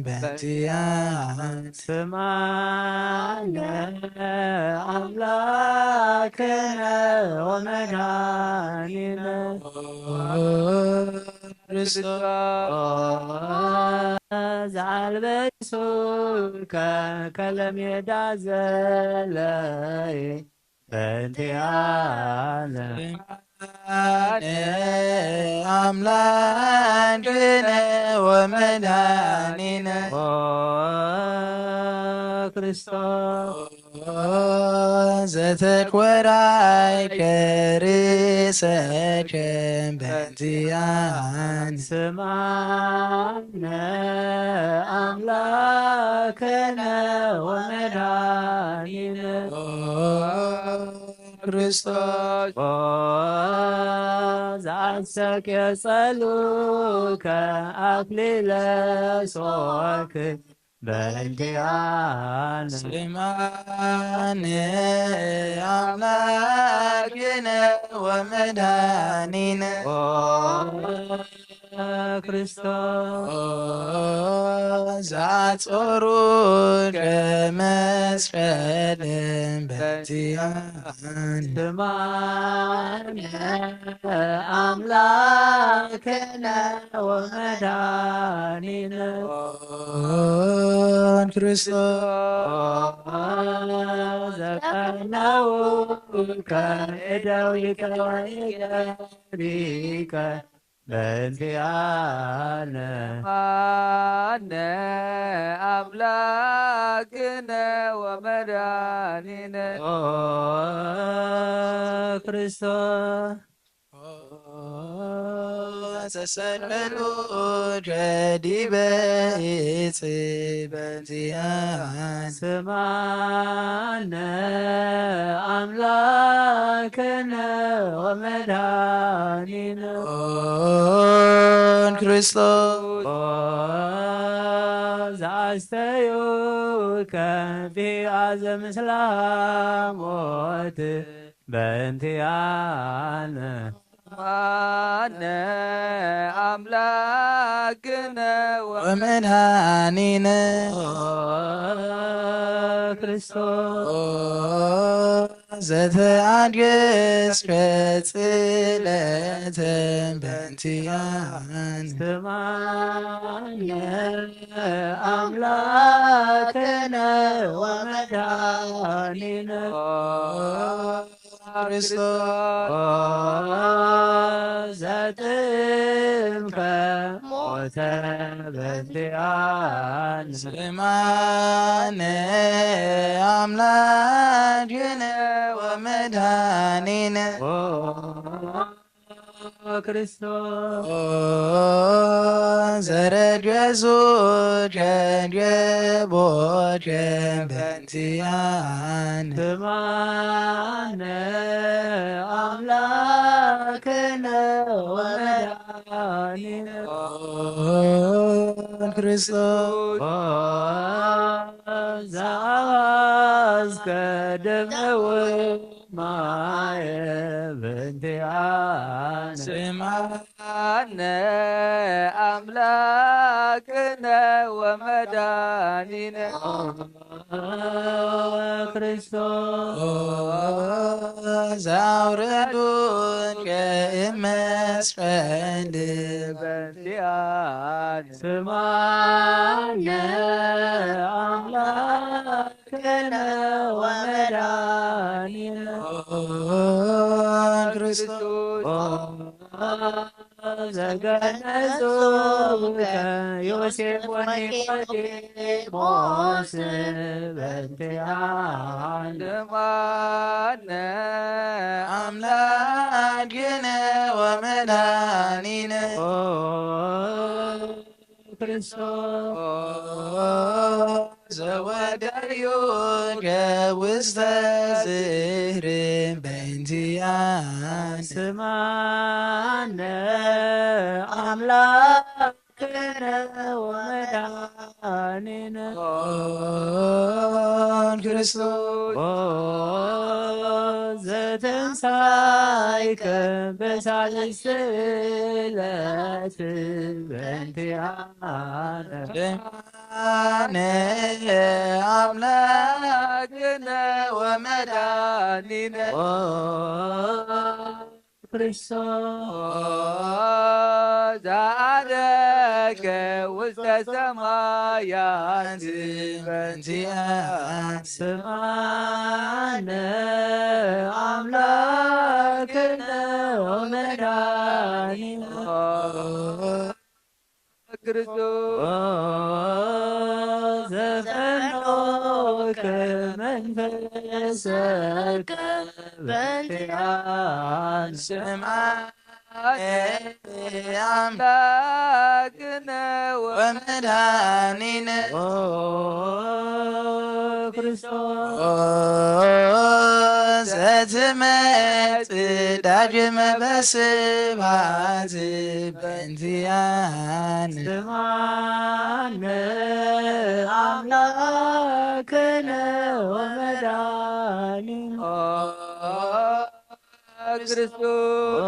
በእንቲአነ ስማነ አምላክነ ወመድኃኒነ ክርስቶስ ዘአልበሱከ ከለሜዳ ዘለይ በእንቲአነ ስማነ አምላክነ ወመድኃኒነ ክርስቶስ ዘተኮራይከ ርእሰከ በእንቲአነ ስማነ አምላክነ ወመድኃኒነ ክርስቶስ ዘኣሰቅዮ ጸሉከ ኣክሊለ ሶክ በእንቲኣነ። ስማነ ኣምላክነ ወመድኃኒነ ኦ ክርስቶስ። ኦ ዘአጾሩከ መስቀልን በእንቲኣነ። ስማነ ኣምላክነ ወመድኃኒነ ኦን ክርስቶስ። ዘቀነውከ እደዊከ ወእገሪከ በእንቲኣነ። ስማነ ኣምላክነ ወመድኃኒነ ኦ ክርስቶስ። ኦ ዘሰቀሉከ ዲበ ዕፅ በእንቲኣነ። ስማነ ኣምላክነ ወመድኃኒነ ኦን ክርስቶስ። ኦ ዘአስተዩከ ቢአ ዘምስላ ሞት በእንቲኣነ። ስማነ ኣምላክነ ወመድኃኒነ ኦ ክርስቶስ። ኦ ዘተአንገስከ ጽለተ በእንቲኣነ። ስማነ ኣምላክነ ወመድኃኒነ ኦ ክርስቶስ። ኦ ዘጥምከ ሞተ በእንቲኣነ። ስማነ ኣምላክነ ወመድኃኒነ ኦ ክርስቶስ። ኦ ዘረገዙ ጀንጀቦ ጀንበንቲያን። ስማነ ኣምላክነ ወመድኃኒነ ኦ ክርስቶስ። ኦ ዘአዋዝከ ደመ ወማየ በእንቲአነ። ስማነ አምላክነ ወመድኃኒነ ኦ ክርስቶስ። ኦ ዘአውረዱከ እመ መስቀል በእንቲአነ። ስማነ አምላክነ ወመድኃኒነ ኦ ክርስቶስ። ኦ ዘገነዙከ ዮሴፍ ወኒቆዲሞስ በእንቲአነ። ስማነ አምላክነ ወመድኃኒነ ኦ ክርስቶስ። ኦ ዘወደዩከ ውስተ ዝህርም በእንቲአነ። ስማነ አምላክነ ወመድኃኒነ ኦ ክርስቶስ። ኦ ዘተንሳይከ በሳልስት ዕለት በእንቲአነ። ስማነ አምላክነ ወመድኃኒነ ኦ ክርስቶስ። ኦ ዘዐረገ ውስተ ሰማያት በእንቲአነ። ስማነ አምላክነ ወመድኃኒነ ኦ ክርስቶስ። ኦ ዘፈኖከ መንፈሰከ በእንቲአነ። ስማነ አምላክነ ወመድኃኒነ ኦ ክርስቶስ። ኦ እትመጽእ ዳግም በስብሐት በእንቲኣነ። ስምዓነ ኣምላክነ ወመድኃኒነ። ኦ ክርስቶስ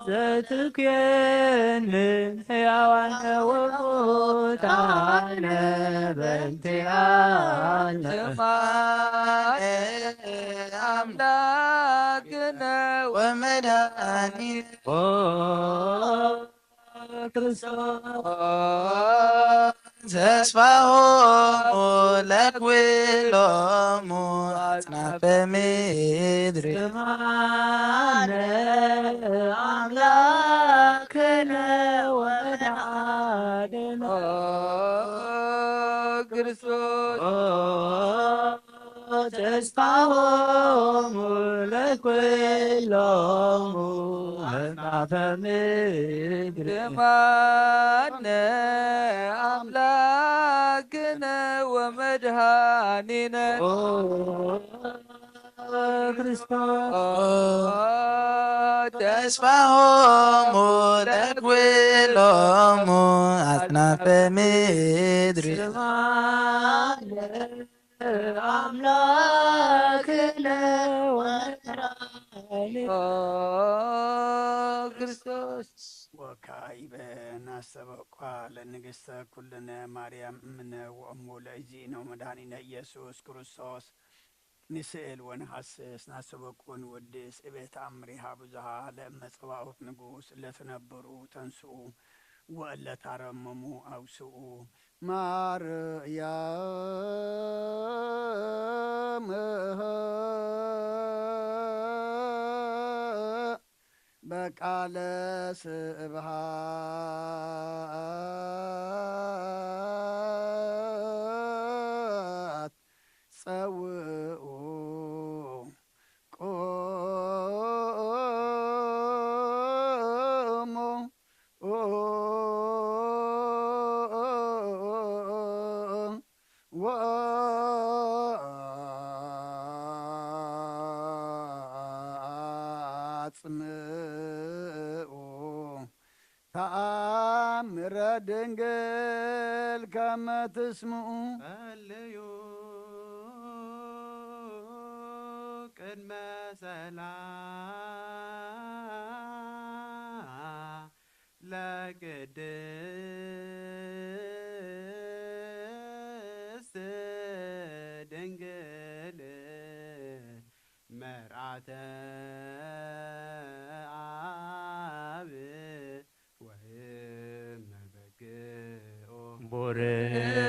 ዘትኩየኒ ሕያዋነ ወሙታነ በእንቲኣነ። ስምዓነ ኣምላክነ ወመድኃኒነ። ኦ ክርስቶስ ተስፋሆሙ ለኩሎሙ አጽናፈ ምድር። ስምዓነ አምላክነ ወመድኃኒነ። ኦ ክርስቶስ ተስፋሆሙ ለኩሎሙ አጽናፈ ምድር። ስምዓነ አምላክነ ወመድኃኒነ። ኦ ክርስቶስ ተስፋሆሙ ለኩሎሙ አጽናፈ ምድር። ስምዓነ አምላክነ ወመድኃኒነ። ኦ ክርስቶስ ወካዕበ ናስተበቋ ለንግሥተ ኩልነ ማርያም እምነ ወእሙ ለእግዚእነ ወመድኃኒነ ኢየሱስ ክርስቶስ ንስእል ወንሐስስ ናስተበቁ ንወድስ እቤት አምሪሃ ብዙሃ ለእመ ጸባኦት ንጉሥ ለትነብሩ ተንስኡ ወእለ ታረመሙ አውስኡ። ማርያም በቃለ ስብሐት ጸውኡ ቆሙ ወአጽምኡ ተአምረ ድንግል ከመ ትስምኡ። ጸልዩ ቅድመ ጸላ ለቅድስት ድንግል መርዓተ አብ ወእመ በግኦ። ቡርክት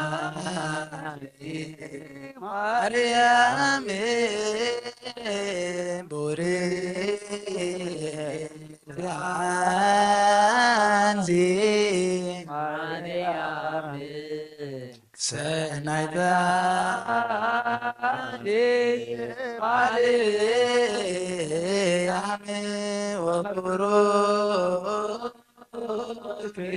አንቲ ማርያም ቡርክት አንቲ ማርያም ሰናይተ አዲ ማርያም ወብሩክ ፍሬ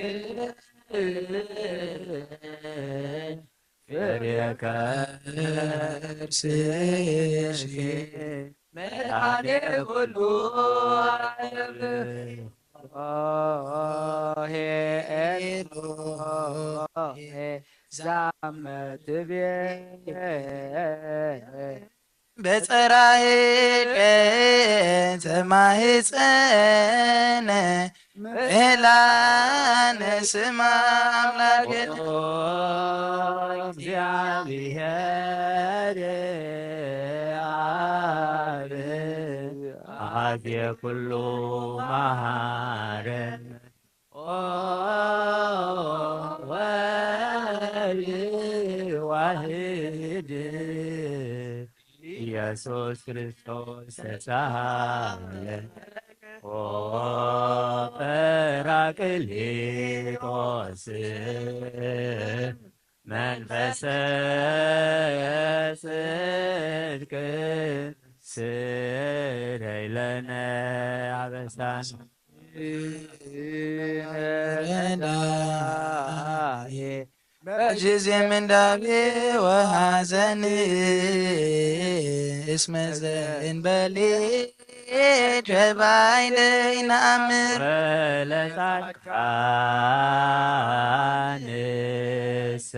ከርስኪ መድኃኔ ኩሉ ዓለም። ሄ ኤሎሄ ዛመ ትቤ በጸራይቀ ተማህፀነ ሜላነ ስማ አምላክ ኦ እግዚአብሔር አብ አዜ ኩሉ መሐረነ ኦ ወልድ ዋህድ ኢየሱስ ክርስቶስ ተሳለ ኦ ጰራቅሊጦስ መንፈሰ ጽድቅ ስረይ ለነ አበሳነ። ጊዜ ምንዳቤ ወሐዘን እስመ ዘእንበሌከ ባይደይ ነአምር። ለጻድቃንሰ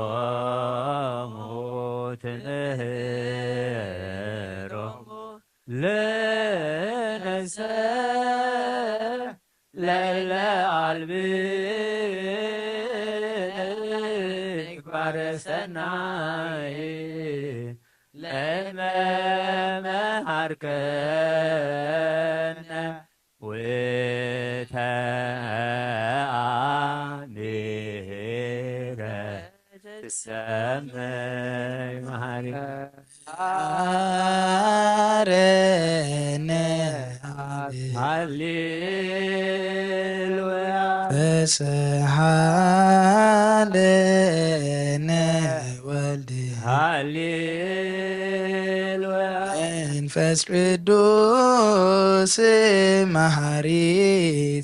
እምግባሮሙ ትምህሮሙ ለነሰ ለለ አልብ ምግባረ ሰናይ ለመመሃርከነ ወተአሚረ ትሰመይ መሃሪ። መሃረነ አብ። ሃሌሉያ። ተሰሃለነ ወልድ። ሃሌሉያ። መንፈስ ቅዱስ መሃሪ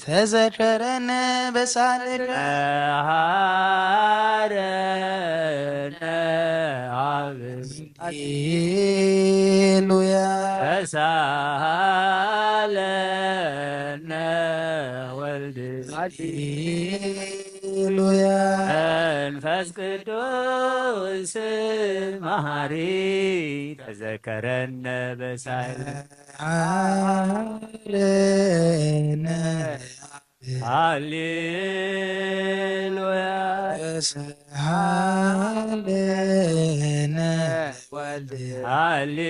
ተዘከረነ በሳልከ። መሃረነ አብ። ሃሌሉያ። ተሳሃለነ ወልድ። ሃሌሉያ። መንፈስ ቅዱስ መሃሪ ተዘከረነ በሳል። መሃረነ። ሃሌሉያ። ተሳሃለነ ወልድ። ሃሌሉያ።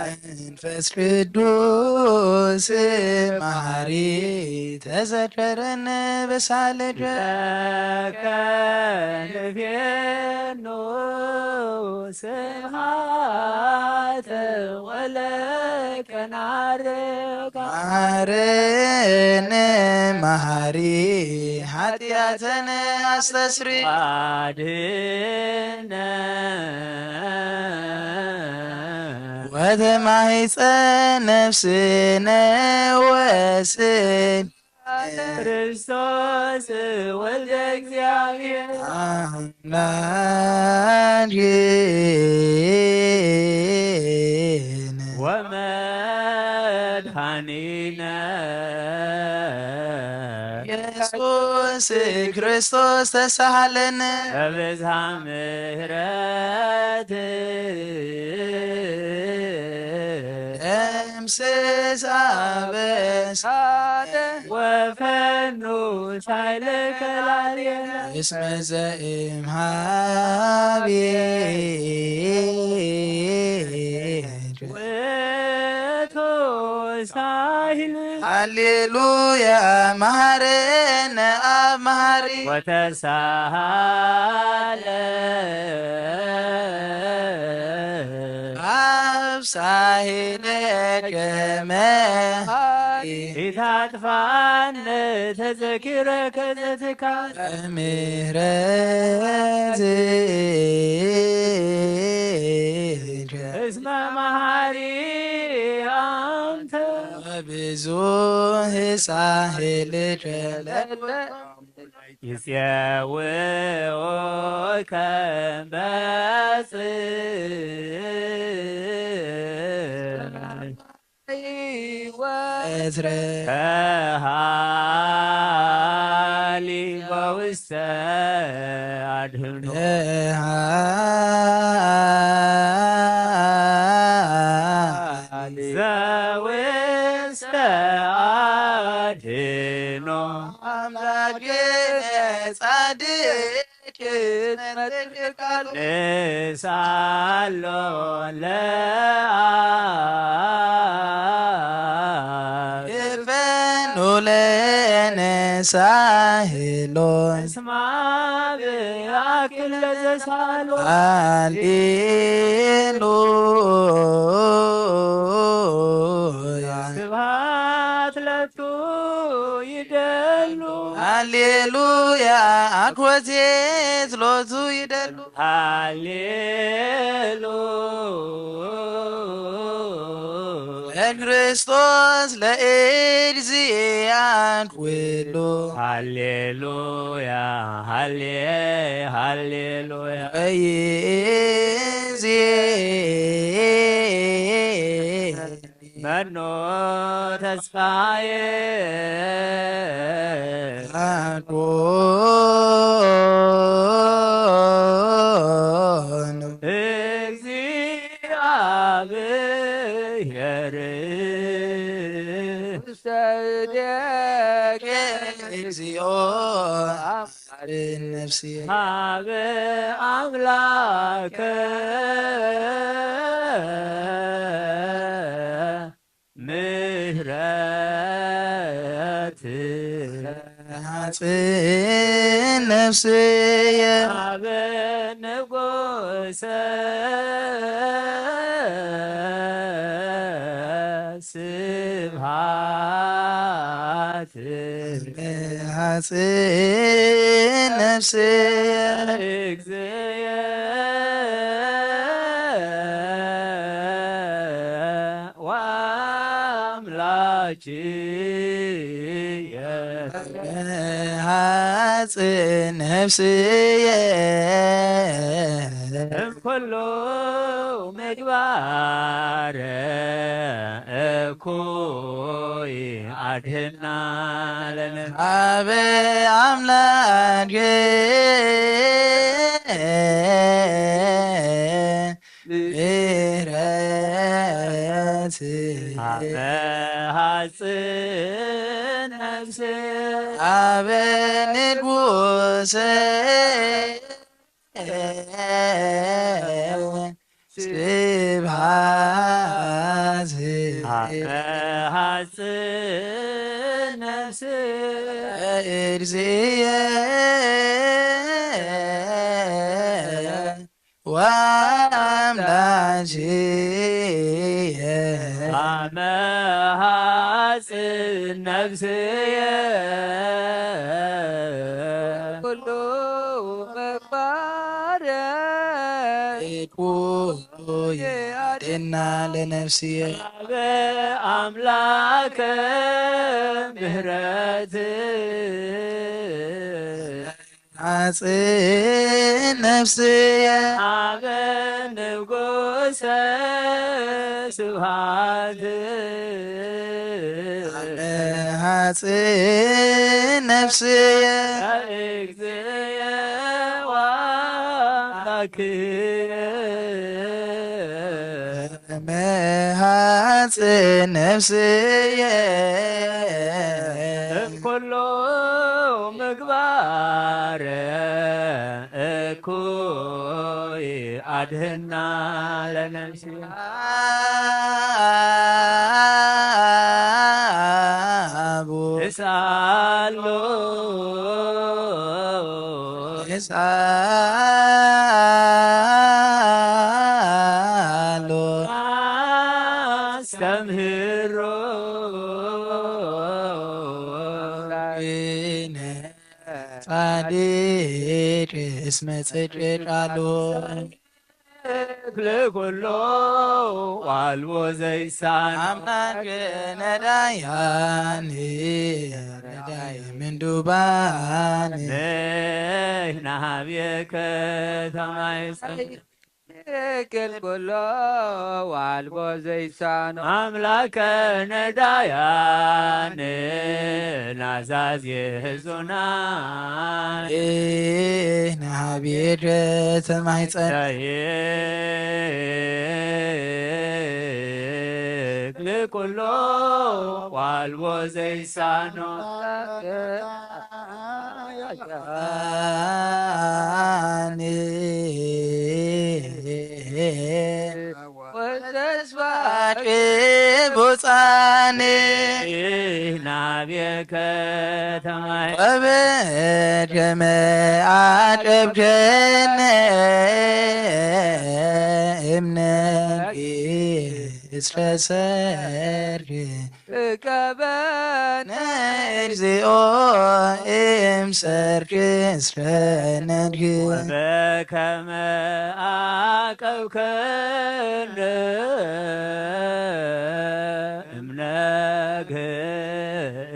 መንፈስ ቅዱስ መሃሪ ተዘከረነ በሳልከ። ለከ ንፌኑ ስብሐተ ወለከ ናርግ። መሃረነ መሃሪ ኃጢአተነ አስተስሪ። አድነ። ወተማሂፀ ነፍስነ ወስን። ክርስቶስ ወልደ እግዚአብሔር። አምላክነ። ወመድኃኒነ። ኢየሱስ ክርስቶስ ተሳሃለነ። በብዝሃ ምሕረት። ደምስስ አበሳነ። ወፈኑ ሳይለከ ላዕሌነ። እስመ ዘእምሃቤ። ውእቱ ሳይል። ሃሌሉያ። መሃረነ አብ መሃሪ። ወተሳሃለ። አብ ሳህለከ መሃሪ። ኢታጥፋነ ተዘኪረከ ዘትካል። ምሕረት። እስመ መሃሪ አንተ። ብዙህ ሳህልከ ለለ። ይጼውዑከ በጽ። ወትረ። ከሃሊ በውስተ አድህኖ። ከሃሊ። ዘውስተ አድህኖ። አምላክ ጻድቅ። ንሳሎ ለአብ። ይፈኑ ለነ ሳህሎ። እስማ ብአክል ለዘሳሎ። ሃሌሉያ። ስብሐት ለቱ ይደሉ። ሃሌሉያ። አኮቴት ሎቱ ይደሉ። ሃሌሉያ። ክርስቶስ ለእግዚኣን ኩሉ። ሃሌሉያ፣ ሃሌ-፣ ሃሌሉያ። ወይዜ መኖ ተስፋዬ አኮኑ። እግዚአብሔር ውስተ እዴከ እግዚኦ አድን ነፍስየ። ሀበ አምላከ ምህረት ሐጽን ነፍስየ። ሀበ ንጉሰ ስብሐት ሐጽን ነፍስየ። እግዚእየ ወአምላክየ። ሐጽን ነፍስየ። እምኩሉ ምግባር እኩይ አድህና ለነ። አበ አምላክ ምህረት አበ ሐጽን ነፍስ አበ ንጉሰ ስብሐት ሐጽን ነፍስ እግዚእየ ወአምላክየ። አመ ሐጽን ነፍስየ ኩሉ ምግባር እኩይ አድህና ለነፍስየ። አበ አምላከ ምህረት ሐጽን ነፍስየ። አበ ንጉሰ ስብሐት። አበ ሐጽን ነፍስየ። እግዚእየ ወአምላክየ። አመ ሐጽን ነፍስየ። እምኩሉ ምግባር እኩይ አድህና ለነፍስየ። አቡ እስአሎ እስአሎ አስተምህሮ ጻድቅ እስመ ጽድቅ ቃሉ። ለኩሎ ዋልቦ ዘይሳን አምላክ ነዳያን ረዳይ ምንዱባን። ነይ ናሃብየከ ተማይጸን። ክል ኩሎ ዋልቦ ዘይሳኖ አምላከ ነዳያን ናዛዝ የህዙናን። ናሃብየከ ተማይጸን። ለኩሎ ዋልቦ ዘይሳኖ ወተስፋ ብፁዓን ናብየ ከተማ ወበከመ አቅረብከነ እምነ እስፈ ሰርክ እቀበነ እግዚኦ እምሰርክ እስፈነድክ። ወበከመ አቀብከነ እምነግህ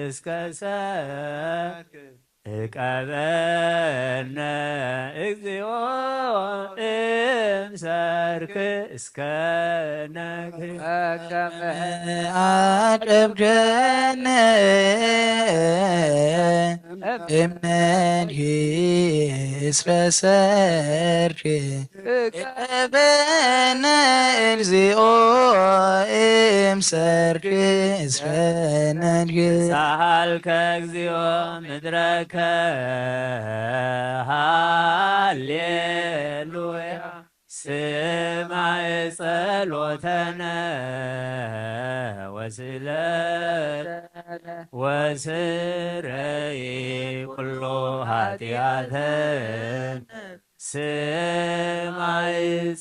እስከ ሰርክ። እቀበነ እግዚኦ እምሰርክ እስከ ነግህ። በከመ አቀብከነ እምነግህ እስፈ ሰርክ። እቀበነ እግዚኦ እምሰርክ እስፈነድክ። ሳሃልከ እግዚኦ ምድረከ ሃሌሉያ። ስማዕ ጸሎተነ ወስለ ወስረይ ኩሎ ኃጢአተነ። ስማዕ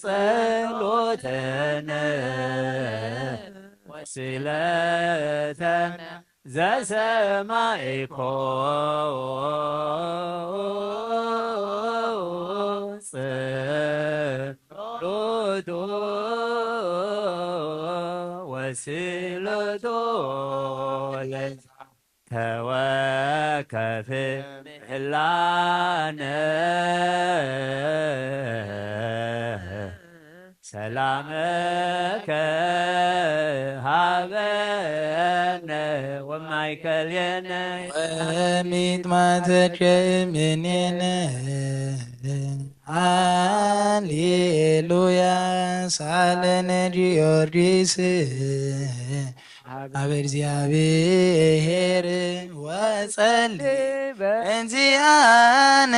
ጸሎተነ ወስለተነ ዘሰማዕኮ ጸሎቶ ወስለቶ ለዛ ተወከፍ ምህላነ ሰላመከ ሃበነ ወማይከልየነ ወሚጥማተከ እምኔነ። ሃሌሉያ ሳለነ ጊዮርጊስ አብ እግዚአብሔር ወጸል በእንዚአነ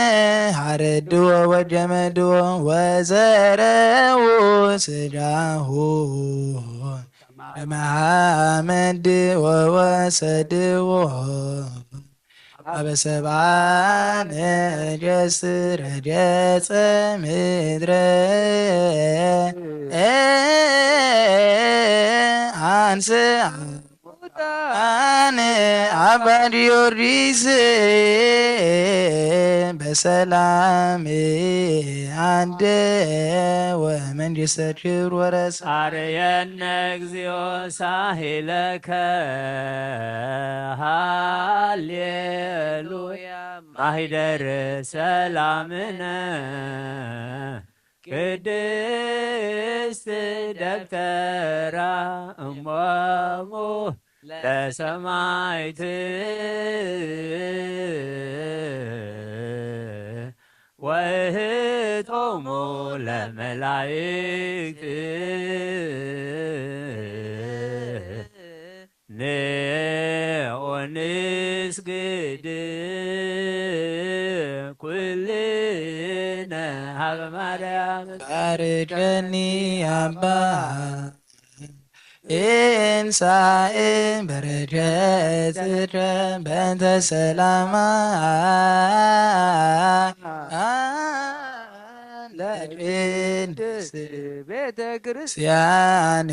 ሐረድዎ ወጀመድዎ ወዘረው ስጋሁ መሐመድ ወወሰድዎ አበ ሰብአ ነጀስ ረገጸ ምድረ አንስአ አነ አባ ጊዮርጊስ በሰላም አደ ወመንግስተ ክብር ወረስ አርየነ እግዚኦ ሳሂለከ ሃሌሉያ ማሂደር ሰላምነ ቅድስት ደብተራ እሞሙ ለሰማይት ወእህቶሙ ለመላይክት ንዑ ንስግድ ኩልነ ሀበ ማርያም። ባርከኒ አባ እንሳኤ በረከትከ በእንተ ሰላማ ለቅድስት ቤተ ክርስቲያን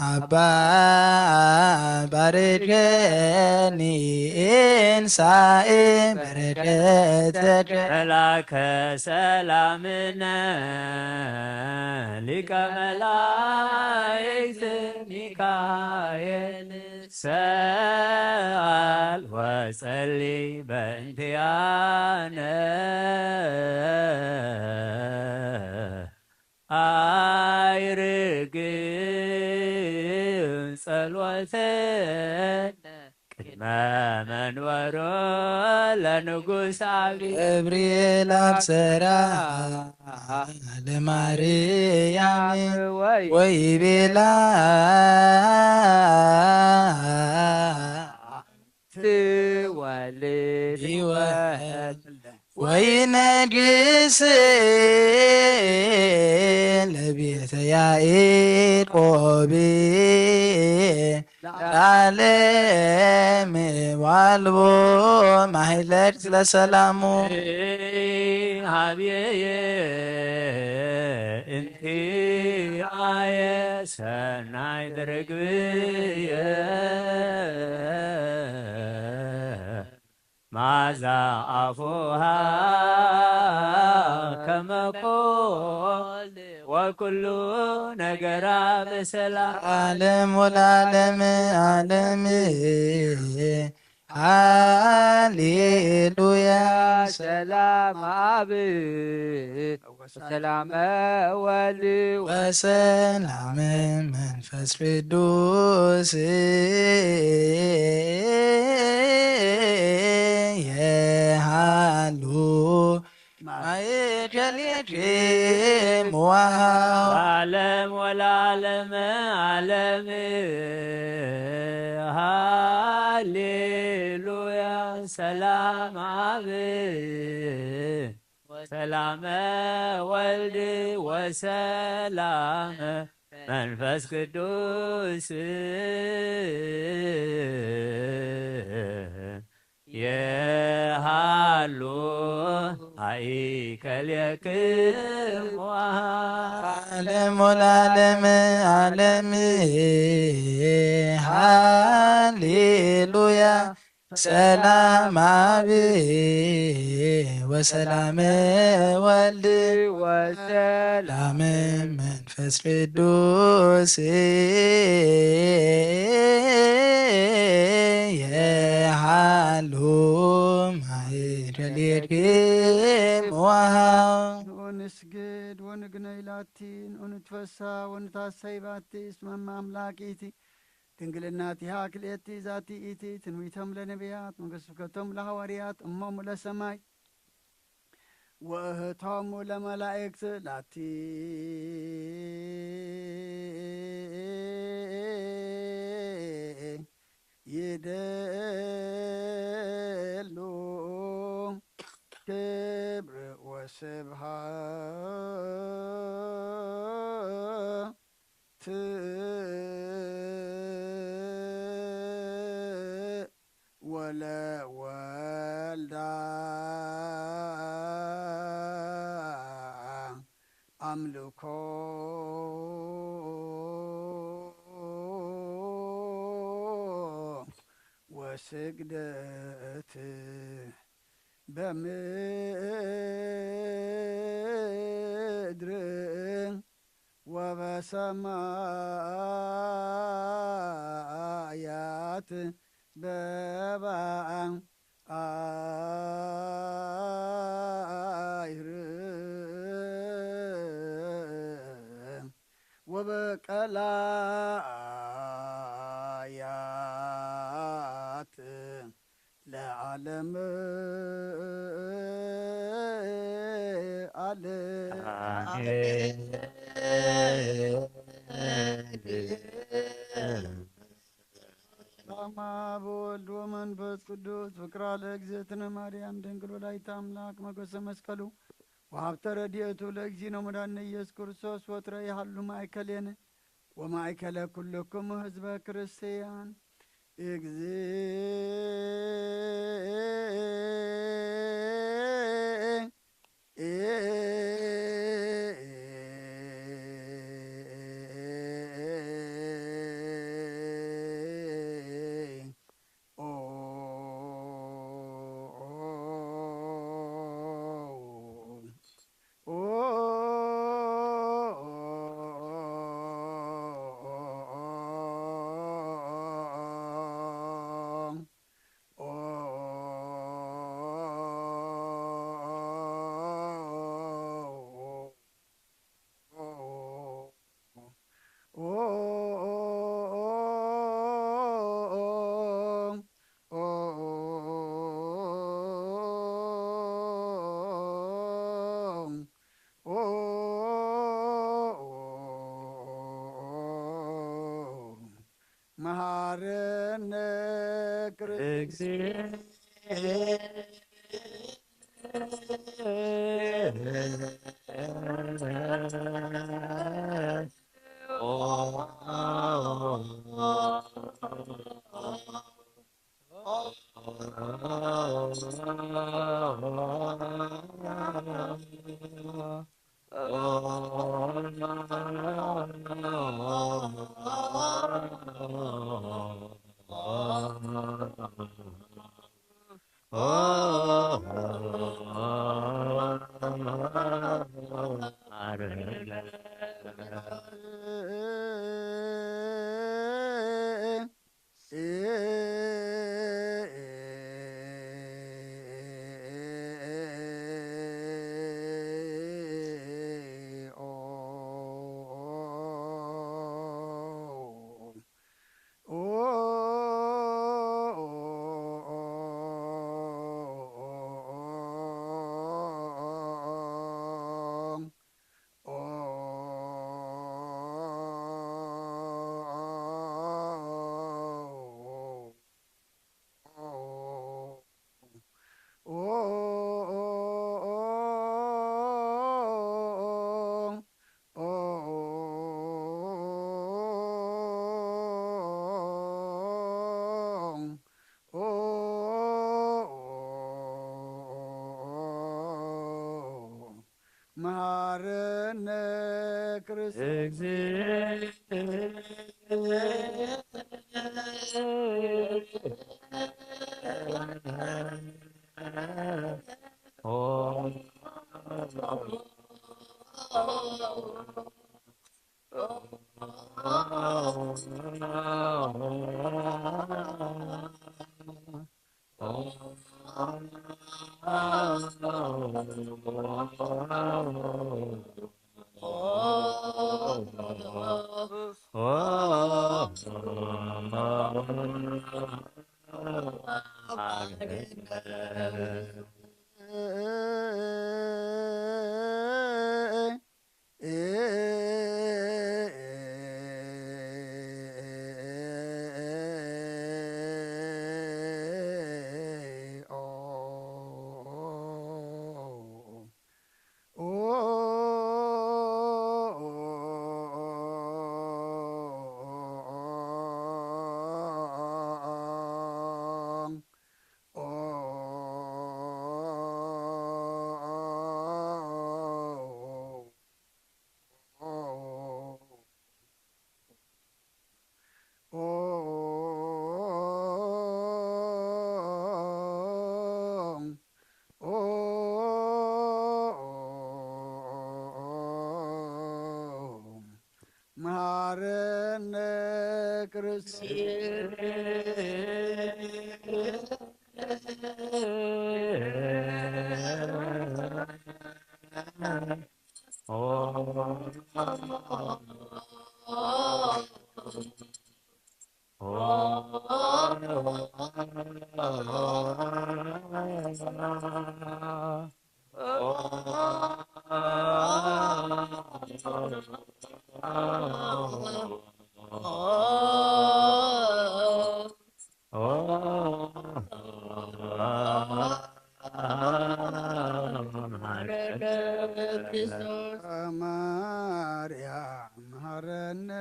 አባ ባርከኒ እንሳኤ በረከተከ መላከ ሰላምነ ሊቀ መላእክት ሚካኤል ሰአል ወጸሊ በእንቲአነ አይርግ ጸሎተነ ቅድመ መንበሮ ለንጉስ አብይ ገብርኤል አብሰራ ለማርያም ወይ ወይቤላ ትወልድ ይወልድ ወይነግስ ለቤተ ያዕቆብ ለዓለም ዋልቦ ማሕለድ ለሰላሙ። ሀብየየ እንቲአየ ሰናይ ድርግብየ ማዛ ኣፉሃ ከመኮል ወኩሉ ነገራ በሰላም። ዓለም ወለዓለም ዓለም። ሃሌሉያ። ሰላም አብ ወሰላመ ወልድ ወሰላመ መንፈስ ቅዱስ የሃሉ ማእከሌክሙ ወሃው። ዓለም ወለዓለመ ዓለም። ሃሌሉያ። ሰላም አብ ወሰላመ ወልድ ወሰላመ መንፈስ ቅዱስ የሃሉ ማእከሌክሙ። ዓለም ወለዓለም ዓለም። ሃሌሉያ። ሰላም አብ ወሰላመ ወልድ ወሰላመ መንፈስ ቅዱስ የሃሉ ማእከሌክሙ ወሃው። ንዑ ንስግድ ወንግነይ ላቲ፣ ንዑ ንትፈሳ ወንታሰይ ባቲ፣ እስመ እመ አምላክ ኢቲ፣ ድንግልናቲሃ ክልኤቲ ዛቲ ኢቲ፣ ትንቢቶም ለነቢያት ወስብከቶም ለሃዋርያት እሞሙ ለሰማይ ወእህቶሙ ለመላእክት ላቲ። ይደሉ ክብር ወስብሃት ወለወልዳ አምልኮ ወስግደት በምድር ወበሰማያት በባእር ወበቀላያት ለዓለም ዓለም። አሜን። በስመ አብ ወወልድ ወመንፈስ ቅዱስ። ፍቅራ ለእግዝእትነ ማርያም ድንግል ወላዲተ አምላክ ሞገሰ መስቀሉ ወሀብተ ረድኤቱ ለእግዚእነ መድኃኒነ ኢየሱስ ክርስቶስ ወትረ ይሃሉ ማእከሌነ ወማእከለ ኩልክሙ ህዝበ ክርስቲያን። እግዚእ መሃረነ ክርስቶስ። መሃረነ ክርስቶስ። መሃረነ ክርስቶስ። ማርያም መሃረነ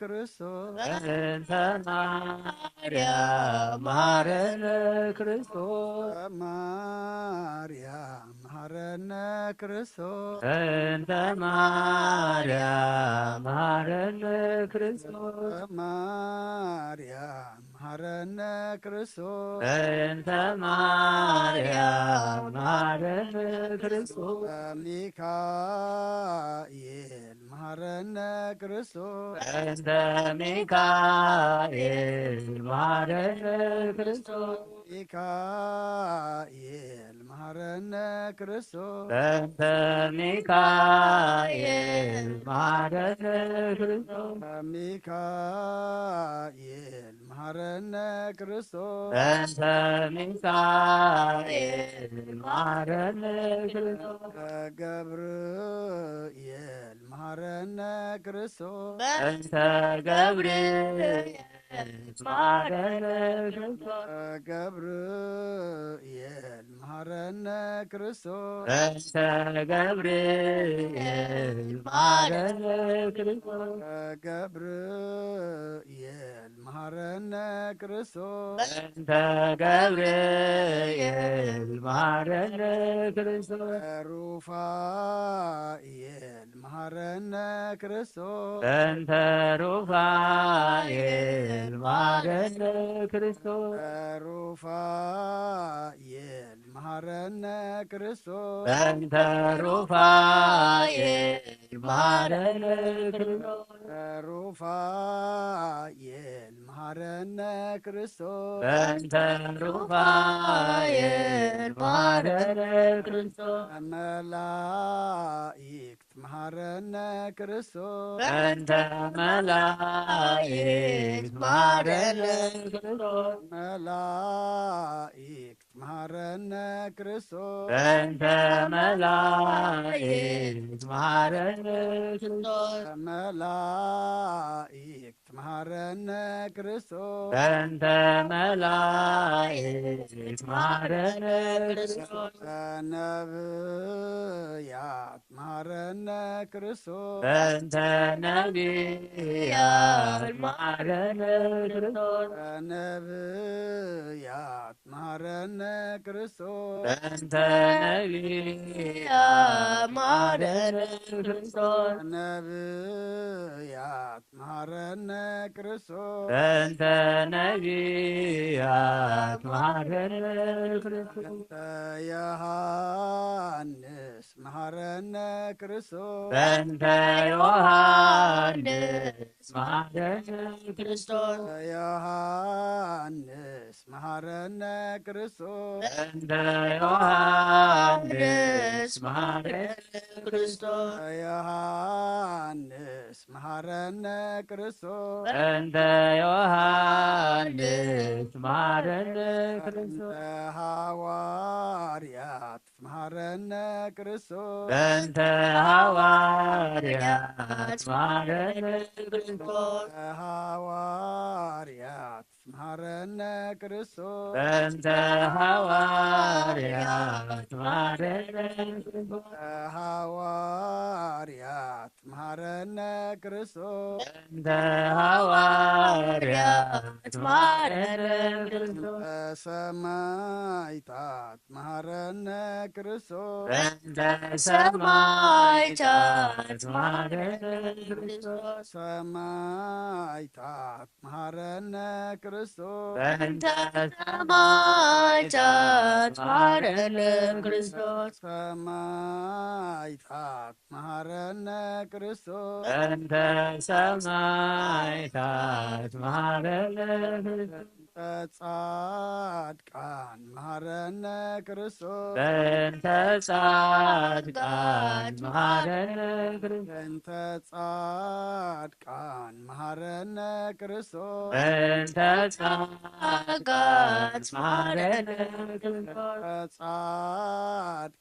ክርስቶስ። እንተ ማርያም መሃረነ ክርስቶስ። ማርያም መሃረነ ክርስቶስ። እንተ ማርያም መሃረነ ክርስቶስ። ማርያም መሃረነ ክርስቶስ። እንተ ማርያም መሃረነ ክርስቶስ። ሚካኤል መሃረነ ክርስቶስ። እንተ ሚካኤል መሃረነ ክርስቶስ። ሚካኤል መሃረነ ክርስቶስ። በእንተ ሚካኤል መሃረነ ክርስቶስ። ሚካኤል መሃረነ ክርስቶስ። በእንተ ሚካኤል መሃረነ ክርስቶስ። ገብርኤል መሃረነ ክርስቶስ። በእንተ ገብርኤል መሃረነ ክርስቶስ። ገብርኤል መሃረነ ክርስቶስ በእንተ ገብርኤል መሐረነ ክርስቶስ። ገብርኤል መሐረነ ክርስቶስ። በእንተ ገብርኤል መሐረነ ክርስቶስ። ሩፋኤል መሐረነ ክርስቶስ። በእንተ ሩፋኤል መሐረነ ክርስቶስ። ሩፋኤል መሐረነ ክርስቶስ። በእንተ ሩፋኤል መሐረነ ክርስቶስ። ሩፋኤል መሐረነ ክርስቶስ። በእንተ ሩፋኤል መሐረነ ክርስቶስ። መላእክት መሐረነ ክርስቶስ። በእንተ መላእክት መሐረነ ክርስቶስ። መላእክት መሐረነ ክርስቶስ። በእንተ መላእክት መሐረነ ክርስቶስ። መላእክት መሐረነ ክርስቶስ። በእንተ መላእክት መሐረነ ክርስቶስ። ነብያት መሐረነ ክርስቶስ። በእንተ ነብያት መሐረነ ክርስቶስ። ነብያት መሐረነ ክርስቶስ። በእንተ ነብያት መሐረነ ክርስቶስ። ነብያት መሐረነ ክርስቶስ። በእንተ ነብያት መሐረነ ክርስቶስ። በእንተ ዮሐንስ መሐረነ ክርስቶስ። በእንተ ዮሐንስ መሐረነ ክርስቶስ። ዮሐንስ መሐረነ ክርስቶስ። በእንተ ዮሐንስ መሐረነ ክርስቶስ። ዮሐንስ መሐረነ ክርስቶስ። በእንተ ዮሐንስ መሐረነ ክርስቶስ። በእንተ ሐዋርያት መሐረነ ክርስቶስ። በእንተ ሐዋርያት መሐረነ ክርስቶስ። ሐዋርያት መሐረነ ክርስቶስ። በእንተ ሐዋርያት መሐረነ ክርስቶስ። ሐዋርያት መሐረነ ክርስቶስ። በእንተ ሐዋርያት መሐረነ ክርስቶስ። ሰማዕታት መሐረነ ክርስቶስ። በእንተ ሰማዕታት መሐረነ ክርስቶስ። ሰማዕታት መሐረነ ክርስቶስ። በእንተ ሰማዕታት መሐረነ ክርስቶስ። ሰማዕታት መሐረነ ክርስቶስ። በእንተ ሰማዕታት መሐረነ ክርስቶስ። በእንተ ጻድቃን መሐረነ ክርስቶስ። በእንተ ጻድቃን መሐረነ ክርስቶስ። በእንተ ጻድቃን መሐረነ ክርስቶስ። በእንተ ጻድቃን መሐረነ ክርስቶስ። ጻድቃን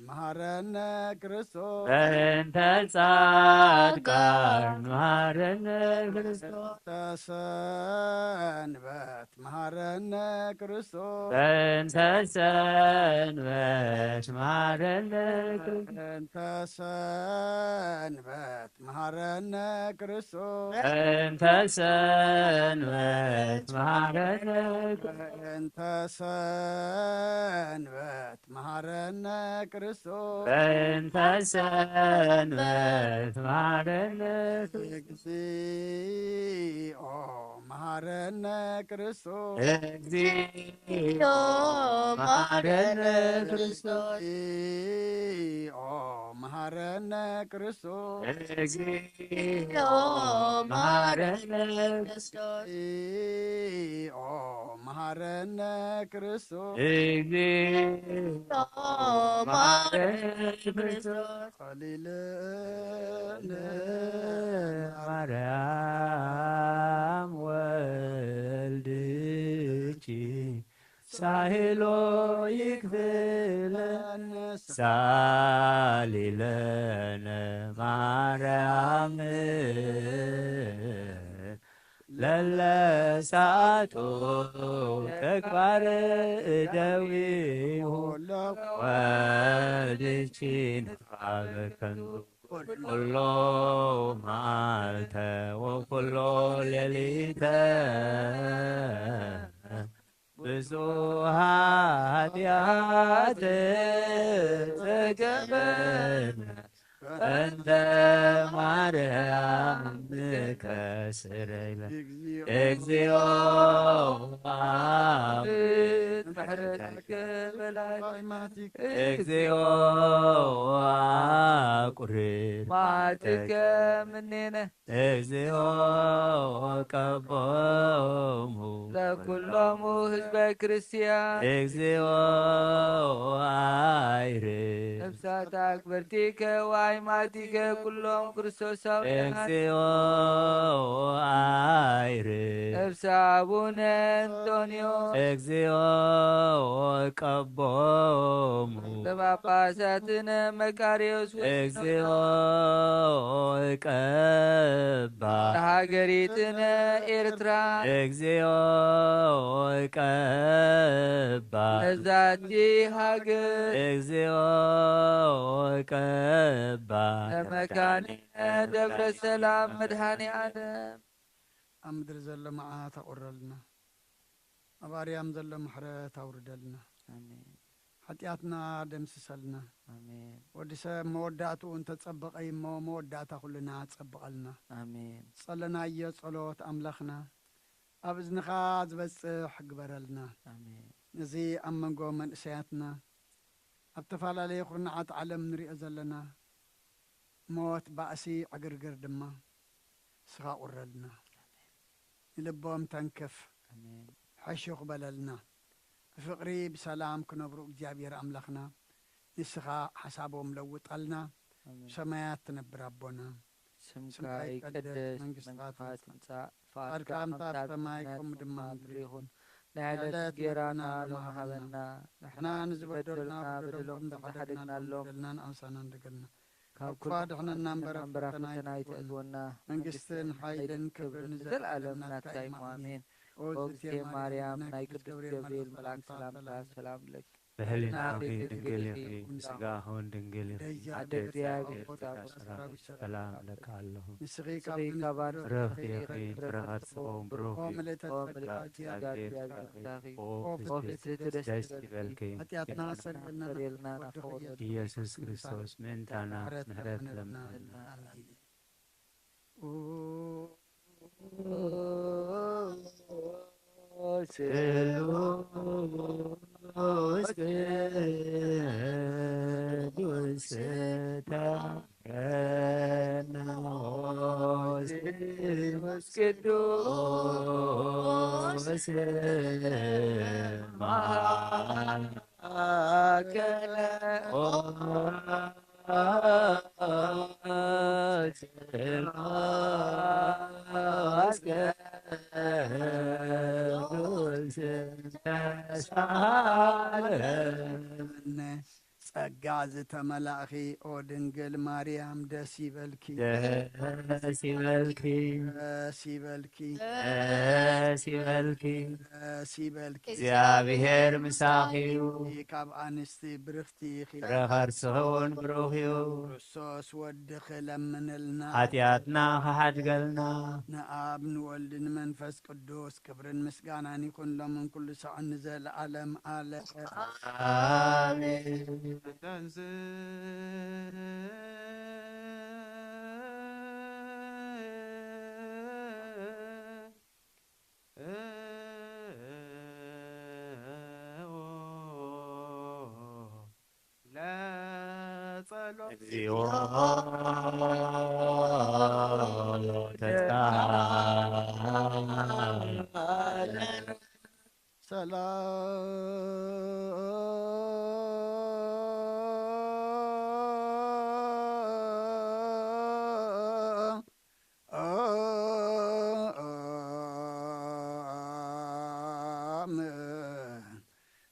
መሐረነ ክርስቶስ። በእንተ ጻድቃን መሐረነ ክርስቶስ። ሰንበት መሐረነ ክርስቶስ። በእንተ ሰንበት መሐረነ ክርስቶስ። በእንተ ሰንበት መሐረነ ክርስቶስ። በእንተ ሰንበት መሐረነ ክርስቶስ። በእንተ ሰንበት መሐረነ ክርስቶስ። በእንተ ሰንበት መሐረነ ክርስቶስ። እግዚኦ መሐረነ ክርስቶስ። እግዚኦ መሐረነ ክርስቶስ። እግዚኦ መሐረነ ክርስቶስ። እግዚኦ መሐረነ ክርስቶስ። እግዚኦ መሐረነ ክርስቶስ። እግዚኦ መሐረነ ክርስቶስ። ከሊለነ ማርያም ወልድኪ ሳሄሎ ይክፍለን ሳሊለነ ማርያም ለለሳቱ ተግባር እደዊሁ ወድቺ ንጥፋብ ከንቱ ኩሎ መዓልተ ወኩሎ ሌሊተ ብዙ ኃጢአት ተገበነ እንተ ማርያም ከስረይለ እግዚኦ ምሕረትከ በላይ እግዚኦ አቁርር ማትከ ምኔነ እግዚኦ ቀቦሙ ለኩሎሙ ህዝበ ክርስቲያን እግዚኦ አይር ነፍሳት አክብርቲከ ወአይማቲከ ኩሎም ክርስቶሳውያን እግዚኦ አይር ነፍሰ አቡነ እንጦንዮስ እግዚኦ ቀቦሙ ለጳጳሳትነ መቃርዮስ እግዚኦ ቀባ ለሃገሪትነ ኤርትራ እግዚኦ ቀባ ለዛቲ ሃገር እግዚኦ ቀባ ለመካኒነ ደብረ ሰላም መድኃኔ ዓለም። ኣብ ምድሪ ዘሎ መዓት ኣቑረልና፣ ኣብ ኣርያም ዘሎ ምሕረት ኣውርደልና። ኣሜን። ሓጢኣትና ደምስሰልና። ኣሜን። ወዲ ሰብ መወዳእትኡ እንተጸበቐ እሞ መወዳእታ ኩልና ጸብቐልና። ኣሜን። ጸለናዮ ጸሎት ኣምላኽና ኣብ እዝንኻ ዝበጽሕ ግበረልና። ኣሜን። ነዚ ኣብ መንጎ መንእሰያትና ኣብ ተፈላለየ ኩርናዓት ዓለም ንሪኦ ዘለና ሞት፣ ባእሲ፣ ዕግርግር ድማ ንስኻ ቁረልና። ንልቦም ተንክፍ፣ ኣሜን። ሕሹኽ በለልና። ብፍቕሪ ብሰላም ክነብሩ እግዚኣብሔር ኣምላኽና ንስኻ ሓሳቦም ለውጠልና። ኣሜን። ሰማያት ትነብር ኣቦና፣ ስምካ ስምካ ይቀደስ፣ ይቀደስ፣ መንግስትኻ መንግስትኻ ትምጻእ፣ ትምጻእ፣ ፍቓድካ ፍቓድካ ከምታ ከምታ ኣብ ሰማይ ሰማይ ከምኡ ድማ ከምኡ ኣብ ምድሪ ምድሪ ይኹን። ይኹን። ናይ ዕለት ዕለት እንጀራና እንጀራና ሎሚ ሎሚ ሃበና። ሃበና። ንሕና ንዝበደሉና ንዝበደሉና በደሎም በደሎም ከም ከም ዝሓደግናሎም ዝሓደግናሎም በደልናን ኣምሳናን ደገልና። ካብ ካብ ክፉ ክፉእ ኣድሕነና እምበር፣ ኣድሕነና እምበር፣ ኣብ ኣብ ፈተና ፈተና ኣይተእትወና። ኣይተእትወና። መንግስትን መንግስትን ሓይልን ሓይልን ክብርን ክብርን ንዘለኣለም ንዘለኣለም ናትካ ናትካ እዩ። እዩ። ኣሜን። ኣሜን። ኦ ኦ እግዝእትየ እግዝእትየ ማርያም፣ ማርያም፣ ናይ ናይ ቅዱስ ቅዱስ ገብርኤል ገብርኤል መልኣክ መልኣክ ሰላምታ ሰላምታ ሰላም ሰላም ለኪ። ለኪ። በህሊናኺ ድንግል ኢኺ፣ ስጋኽውን ድንግል እዩ። ደጃ ደብሪያ ሰላም ለኪ። ሰላም ለኪ ኣለኹ። ንስኺ ካብ ንስኺ ካብ ኣንስቲ ኣንስቲ ብሩኽቲ ኢኺ፣ ኢኺ፣ ፍረ ከርሥኺ ብሩኽ እዩ። ኦ ምልእተ ኦ ጸጋ፣ ምልእተ ጸጋ፣ እግዚኣብሔር ምሳኺ። ኦ ኦ ፍስሕቲ ፍስሕቲ ደስ ደስ ይበልኪ። ይበልኪ። ኃጢኣትና ኃጢኣትና ሰሪልና ሰሪልና ናፍቆት ናፍቆት ኢየሱስ ክርስቶስ ምእንታና ምሕረት ምሕረት ለምነልና። ለምነልና። ኣሜን። ስሉስ ቅዱስ ተፈናዎስ ቅዱስ ማእከለ ጸጋ ዝተመላእኺ ኦ ድንግል ማርያም ደስ ይበልኪ። ደስ ይበልኪ። ደስ ይበልኪ። ደስ ይበልኪ። ደስ ይበልኪ። እግዚኣብሔር ምሳኺ እዩ። ካብ ኣንስቲ ብርኽቲ ኢኺ። ፍረ ከርስኺ እውን ብሩኽ እዩ። ክርስቶስ ወድኺ ለምንልና። ሓጢኣትና ክሓድገልና። ንኣብ ንወልድ ንመንፈስ ቅዱስ ክብርን ምስጋናን ይኹን ሎምን ኩሉ ሳዕን ንዘለዓለም ዓለም። ኣሜን። ለጸሎት እግዚኦ ተስፋ ሰላም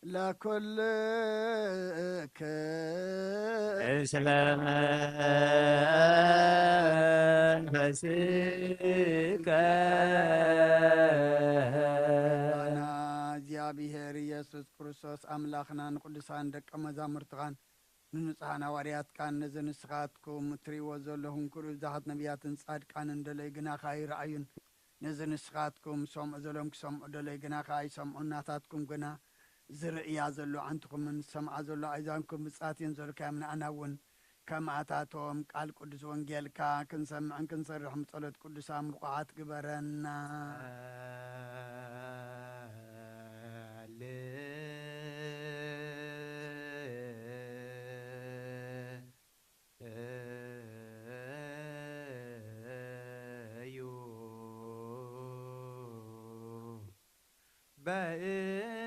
ለኩ ኩልክ እስለ መንፈስከ እግዚኣብሔር ኢየሱስ ክርስቶስ ኣምላኽና ንቅዱሳን ደቀ መዛሙርትኻን ንንጹሓን ሃዋርያትካን ነዚ ንስኻትኩም እትርእይዎ ዘለኹም ክብሪ ብዙሓት ነቢያትን ጻድቃንን ደለይ ግናኻ ኣይረኣዩን። ነዚ ንስኻትኩም ሰምዑ ዘሎም ክሰምዑ ደለይ ግናኻ ኣይሰምዑን። ናታትኩም ግና ዝርእያ ዘሎ ዓንትኹምን ዝሰምዓ ዘሎ ኣእዛንኩም ብጻት እየን ዘልካዮም። ንኣና እውን ከምኣታቶም ቃል ቅዱስ ወንጌልካ ክንሰምዕን ክንሰርሕን ብጸሎት ቅዱሳን ብቑዓት ግበረና። እዩ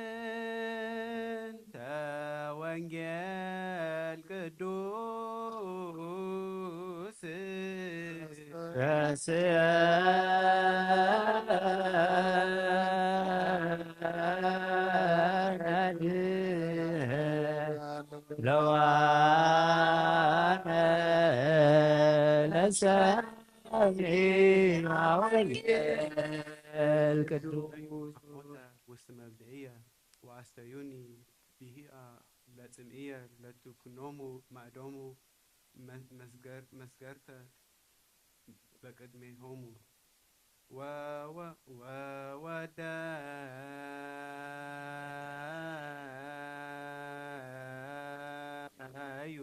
በእንተ ወንጌል ቅዱስ ለዋነ ለሰሚዐ ወንጌል ቅዱስ ውስተ መብልዕየ ወአስተዩኒ ብሂአ ለጽምእየ ለትኩኖሙ ማእዶሙ መስገርተ በቅድሜሆሙ ወወደዩ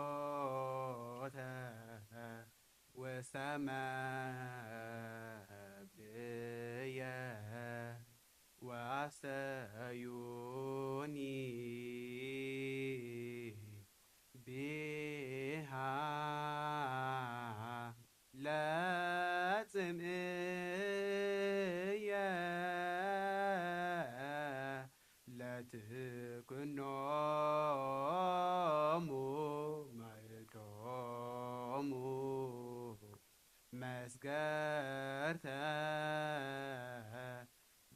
ሓሞተ ውስተ መብልየ ወአስተዩኒ ቢሃ ለጽምእየ ለትኩኖሙ ማእዶሙ መስገርተ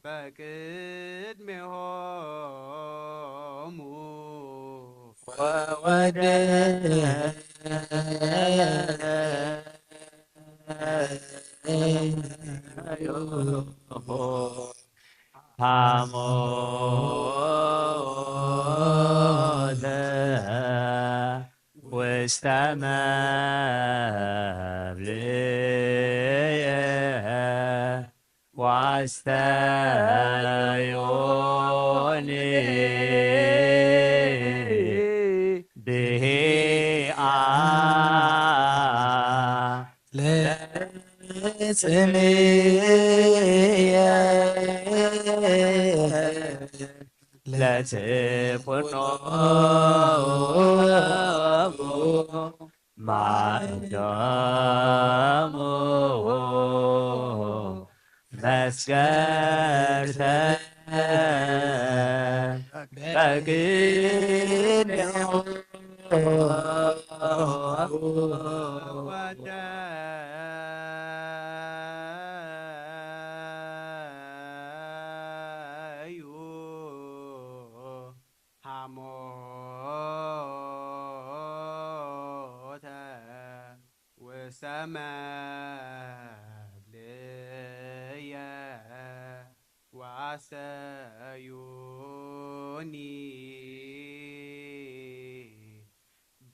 በቅድሜሆሙ ወወደዩ ሓሞተ ውስተ መብልየ ወአስተዩኒ ብሂአ ለጽምእየ ለትኩኖሙ ማእዶሙ መስገርተ በቅድሜሆሙ ወደዩ ሓሞተ ውስተ መብልየ ወአስተዩኒ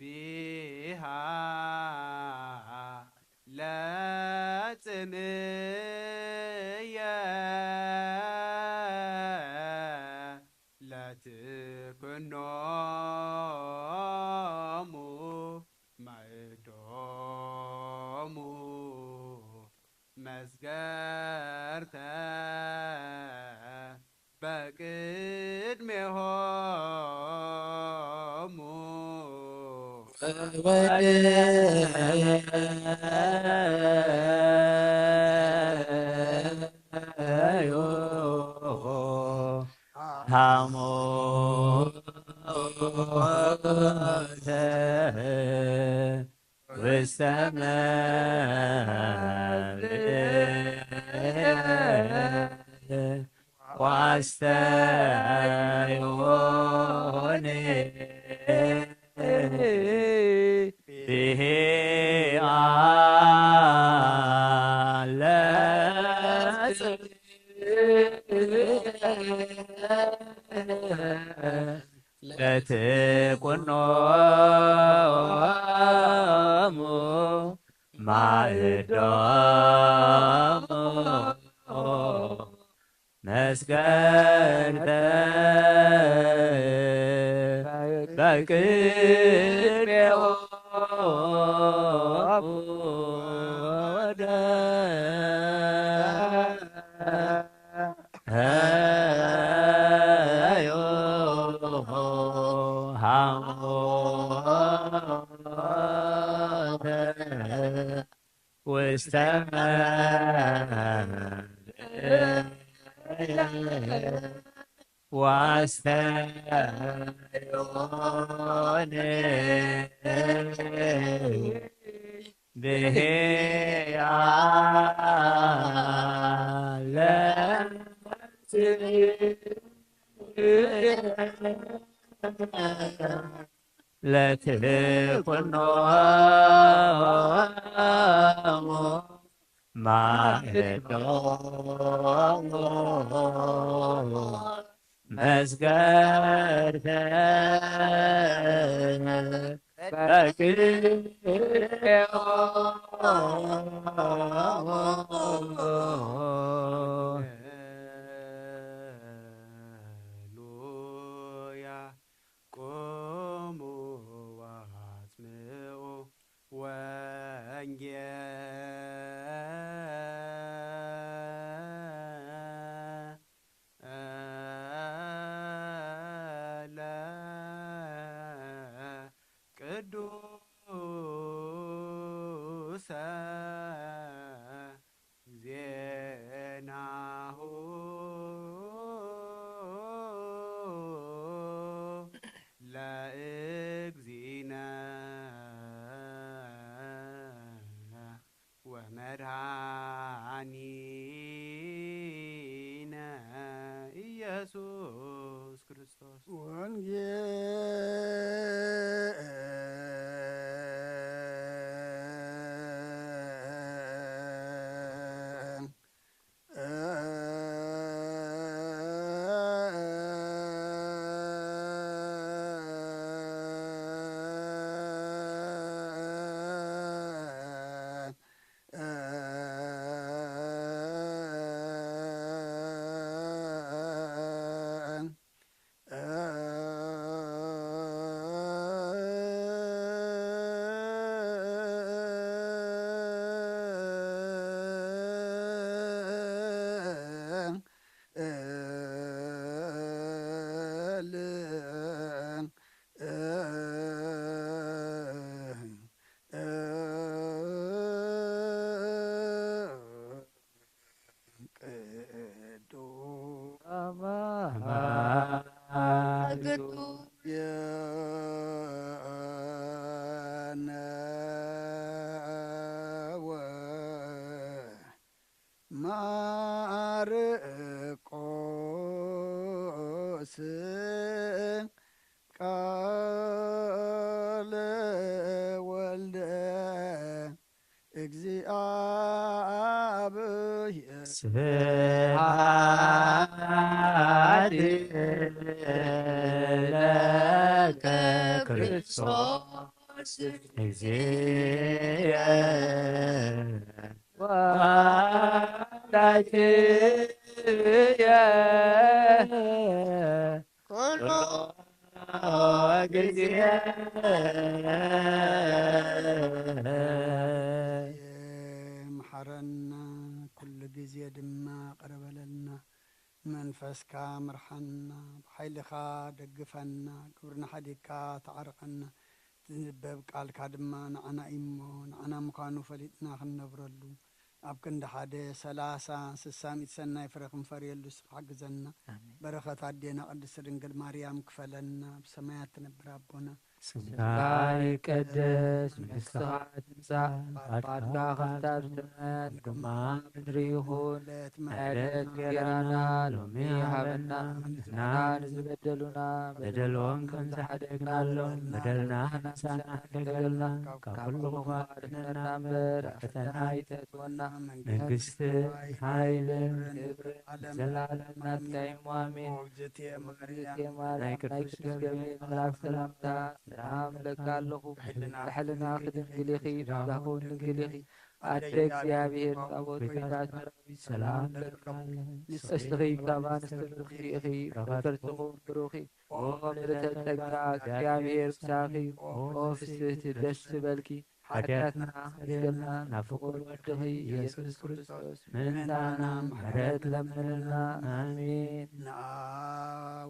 ቢሃ ለጽምእየ ለትኩኖሙ ማእዶሙ መስገርተ በቅድሜሆሙ ወወደዩ ሓሞተ ውስተ መብልየ ዋስተዮኒ ብሄኣ ለጽ ለትኩኖሙ ማእዶሙ መስገድተ በቅድሜሆሙ ወደ ውስተ ዋስተዮኒ ብሄያ ለምጽእ ለትኩኖሙ ማእዶሙ መስገድተ በቅኔሆሙ። ሃሌሉያ። ቁሙ ወአጽምዑ ወንጌለ ቅዱሰ ዜናሁ ለእግዚእነ ወመድኃኒነ ኢየሱስ ክርስቶስ። ወንጌል መንፈስካ ምርሓና፣ ብሓይልኻ ደግፈና፣ ግብርና ሓዲግካ ተዓርቐና። እቲ ዝንበብ ቃልካ ድማ ንዓና እዩ እሞ፣ ንዓና ምዃኑ ፈሊጥና ክንነብረሉ፣ ኣብ ክንዲ ሓደ፣ ሰላሳ፣ ስሳ፣ ሚእቲ ሰናይ ፍረ ክንፈርየሉ ንስኻ ሓግዘና። ኣሜን። በረኸት ኣዴና ቅድስት ድንግል ማርያም ክፈለና። ብሰማያት ትነብር ኣቦና፣ ስምካ ይቀደስ፣ መንግስትኻ ትምጻእ፣ ፍቓድካ ከምታ ኣብ ሰማያት ከምኡ ድማ ኣብ ምድሪ ይኹን። ዕለት መዕለት እንጀራና ሎሚ ሃበና፣ ንሕና ንዝበደሉና በደሎም ከም ዝሓደግናሎም፣ በደልና ንስና ከይበደልና፣ ካብ ኩሉ ክፉእ ኣድሕነና እምበር፣ ኣብ ፈተና ኣይተእትወና። መንግስቲ፣ ሓይልን ክብርን ዘለዓለም ናትካ እዩ። ኣሜን። ኦግዝእትየ ማርያም፣ ናይ ቅዱስ ገብርኤል መልኣክ ሰላምታ፣ ሰላም እብለካ ኣለኹ። ብሕልናኺ ድንግል ኢኺ፣ ብስጋኺ እውን ድንግል ኢኺ። ኣደ እግዚኣብሔር፣ ጻቦት ጌታ ሰራዊት፣ ሰላም እብለካ ኣለኹ። ንጽሕቲ ኢኺ ካብ ኣንስቲ፣ ብሩኽቲ ኢኺ፣ ፍሬ ከርሥኺ እውን ብሩኽ እዩ። ኦ ምልዕተ ጸጋ፣ እግዚኣብሔር ምሳኺ፣ ኦ ፍስሕቲ ደስ ይበልኪ። ሓጢኣትና ኣስተሰርየልና፣ ናብ ፍቁር ወድኺ ኢየሱስ ክርስቶስ ምእንታና ምሕረት ለምንልና። ኣሜን። ንኣ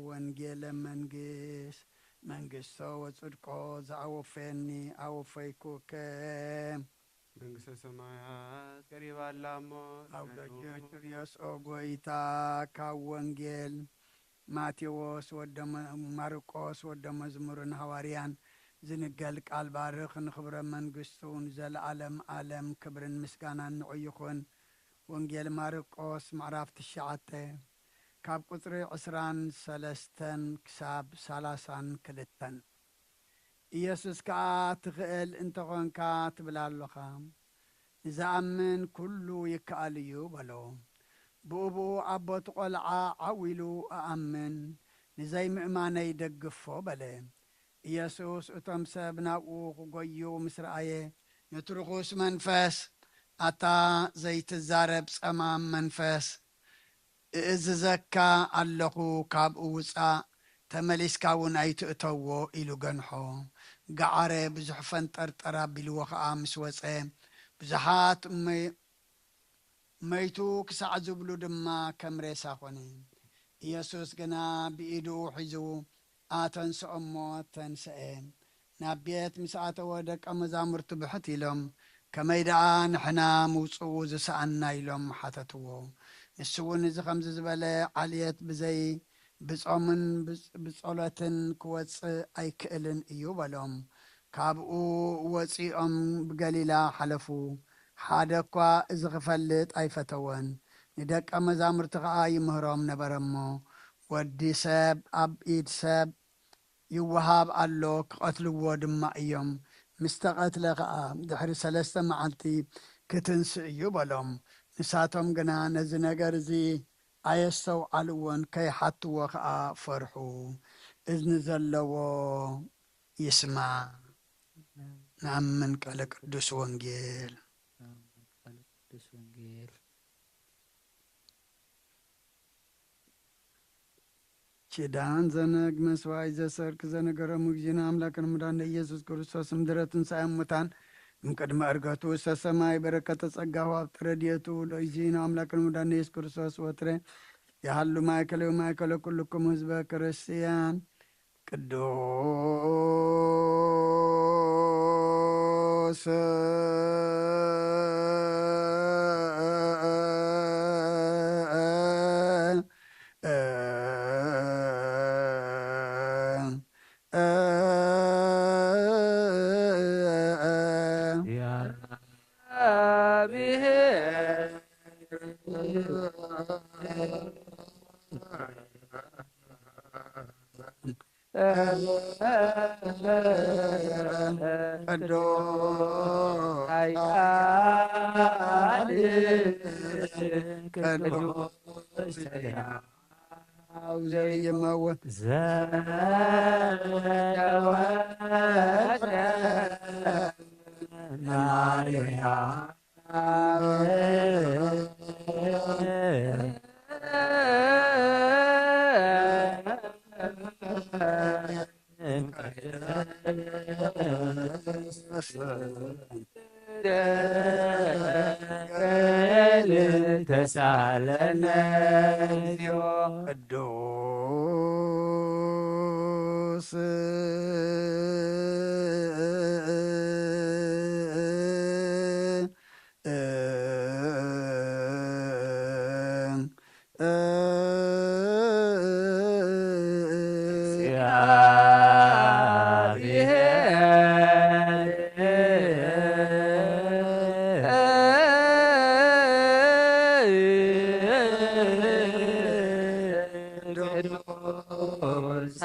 ወንጌለ መንግስት፣ መንግስቶ ወጽድቆ ዘኣወፈየኒ ኣወፈይኩከ። መንግስተ ሰማያት ቀሪባ ኣላ እሞ ኣብ ጽነቱ። ደጅ ርእዮስ ኦ ጎይታ፣ ካብ ወንጌል ማቴዎስ ወደ መ-፣ ማርቆስ ወደ መዝሙርን ሃዋርያን ዝንገል ቃል ባርኽ፣ ንኽብረ መንግስቱ ንዘለዓለም ዓለም ክብርን ምስጋናን ንዑ ይኹን። ወንጌል ማርቆስ ምዕራፍ ትሽዓተ ካብ ቁጽሪ ዕስራን ሰለስተን ክሳብ ሰላሳን ክልተን። ኢየሱስ ከኣ፣ "ትኽእል እንተኾንካ ትብል ኣሎኻ፣ ንዝኣምን ኩሉ ይከኣል እዩ" በሎ። ብኡብኡ ኣቦ እቲ ቈልዓ ዓው ኢሉ፣ "እኣምን፣ ንዘይምእማነይ ደግፎ" በለ። ኢየሱስ እቶም ሰብ ናብኡ ክጎዩ ምስ ረኣየ፣ ነቲ ርኹስ መንፈስ፣ "ኣታ ዘይትዛረብ ጸማም መንፈስ፣ እእዝዘካ ኣለኹ፣ ካብኡ ውጻእ፣ ተመሊስካ እውን ኣይትእተዎ" ኢሉ ገንሖ። ገዓረ ብዙሕ ፈንጠርጠር ኣቢልዎ ኸኣ ምስ ወጸ፣ ብዙሓት መ-፣ መይቱ ክሳዕ ዝብሉ ድማ ከም ሬሳ ኾነ። ኢየሱስ ግና ብኢዱ ሒዙ ኣተንስኦ እሞ ተንስአ። ናብ ቤት ምስ ኣተወ ደቀ መዛሙርቱ ብሕት ኢሎም፣ "ከመይ ደኣ ንሕና ምውጽኡ ዝሰኣንና?" ኢሎም ሓተትዎ። ንሱ እውን፣ "እዚ ኸምዚ ዝበለ ዓልየት ብዘይ ብጾምን ብጽ-፣ ብጸሎትን ክወጽእ ኣይክእልን እዩ" በሎም። ካብኡ ወጺኦም ብገሊላ ሓለፉ። ሓደ እኳ እዚ ኽፈልጥ ኣይፈተወን። ንደቀ መዛሙርቲ ኸኣ ይምህሮም ነበረ እሞ፣ "ወዲ ሰብ ኣብ ኢድ ሰብ ይወሃብ ኣሎ፣ ክቐትልዎ ድማ እዮም። ምስ ተቐትለ ኸኣ ድሕሪ ሰለስተ መዓልቲ ክትንስእ እዩ" በሎም። ንሳቶም ግና ነዚ ነገር እዚ ኣየስተውዓልዎን፣ ከይሓትዎ ኸኣ ፈርሑ። እዝኒ ዘለዎ ይስማዕ። ንኣምን ቃለ ቅዱስ ወንጌል። ንኣምን ቃለ ቅዱስ ወንጌል። ኪዳን ዘነግ መስዋዕት ዘሰርክ ዘነገረሙ እግዚእነ ኣምላክን ሙዳን ኢየሱስ ክርስቶስ ምድረ ትንሳኤ ሙታን እምቅድመ ዕርገቱ ውስተ ሰማይ በረከተ ጸጋሁ ኣብ ጥረድየቱ ለእግዚእነ ኣምላክን ሙዳን ኢየሱስ ክርስቶስ ወትረ ይሃሉ ማእከለ ወማእከለ ኩልኩም ህዝበ ክርስቲያን። ቅዱስ ቅዱስ ቅዱስ ዘይመውት ዘተወልደ ማርያም ተሳለነ እግዚኦ። ቅዱስ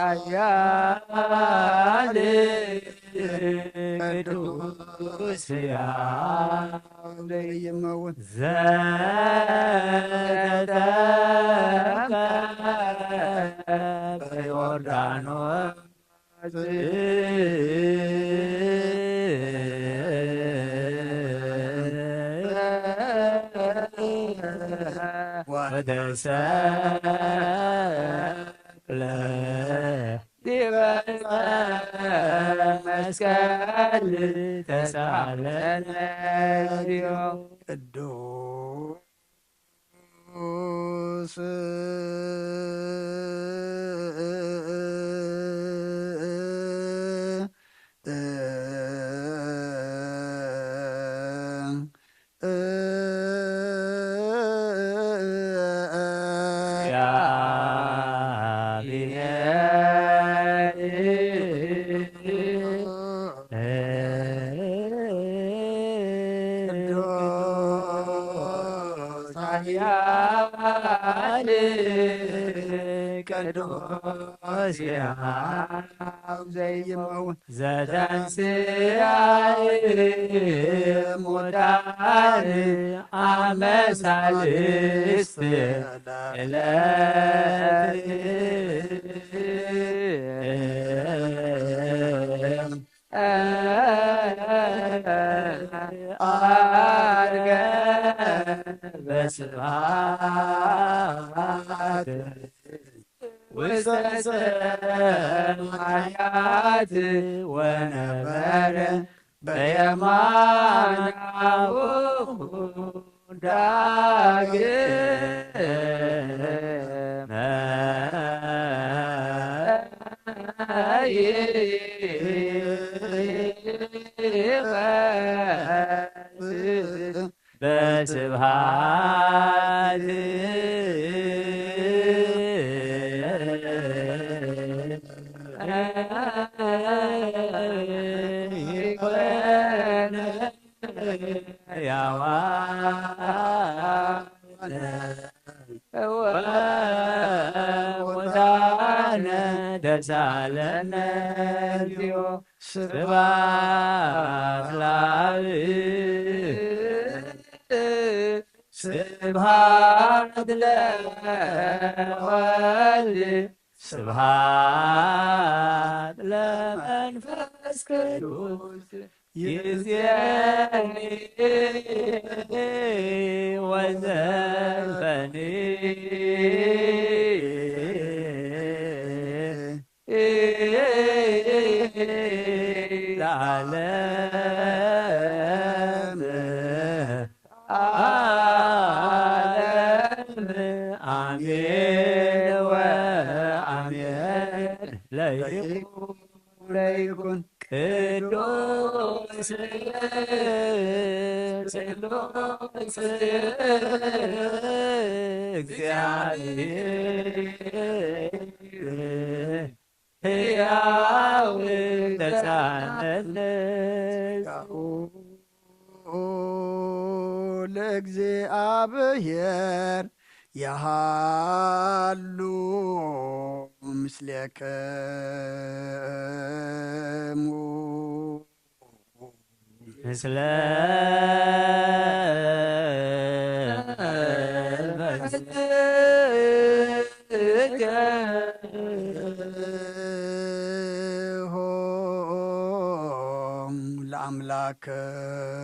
ኃያል ቅዱስ ሕያው ዘይመውት ዘተጠምቀ በዮርዳኖስ ወተሰቅለ ዲበ መስቀል ተሳለነ። ቅዱስ ቅዱስ ሕያው ዘይመውት ዘተንሥአ እሙታን አመ ሣልስት ዕለት ዐርገ በስብሐት ውስተ ሰማያት ወነበረ በየማነ አቡሁ ዳግመ ይመጽእ በስብሐት ይኮነ ያዋነ ወሙታነ ተሳለነ እግዚኦ። ስብሐት ለአብ ስብሐት ለወልድ ስብሐት ለመንፈስ ቅዱስ ይእዜኒ ወዘልፈኒ ለዓለመ ዓለም አሜን ወአሜን። ለይኩን ለይኩን ቅዱስ ቅዱስ እግዚአብሔር ሕያው ተሳነነ። ለእግዚአብሔር ያሃሉ ምስሌክሙ። ምስለ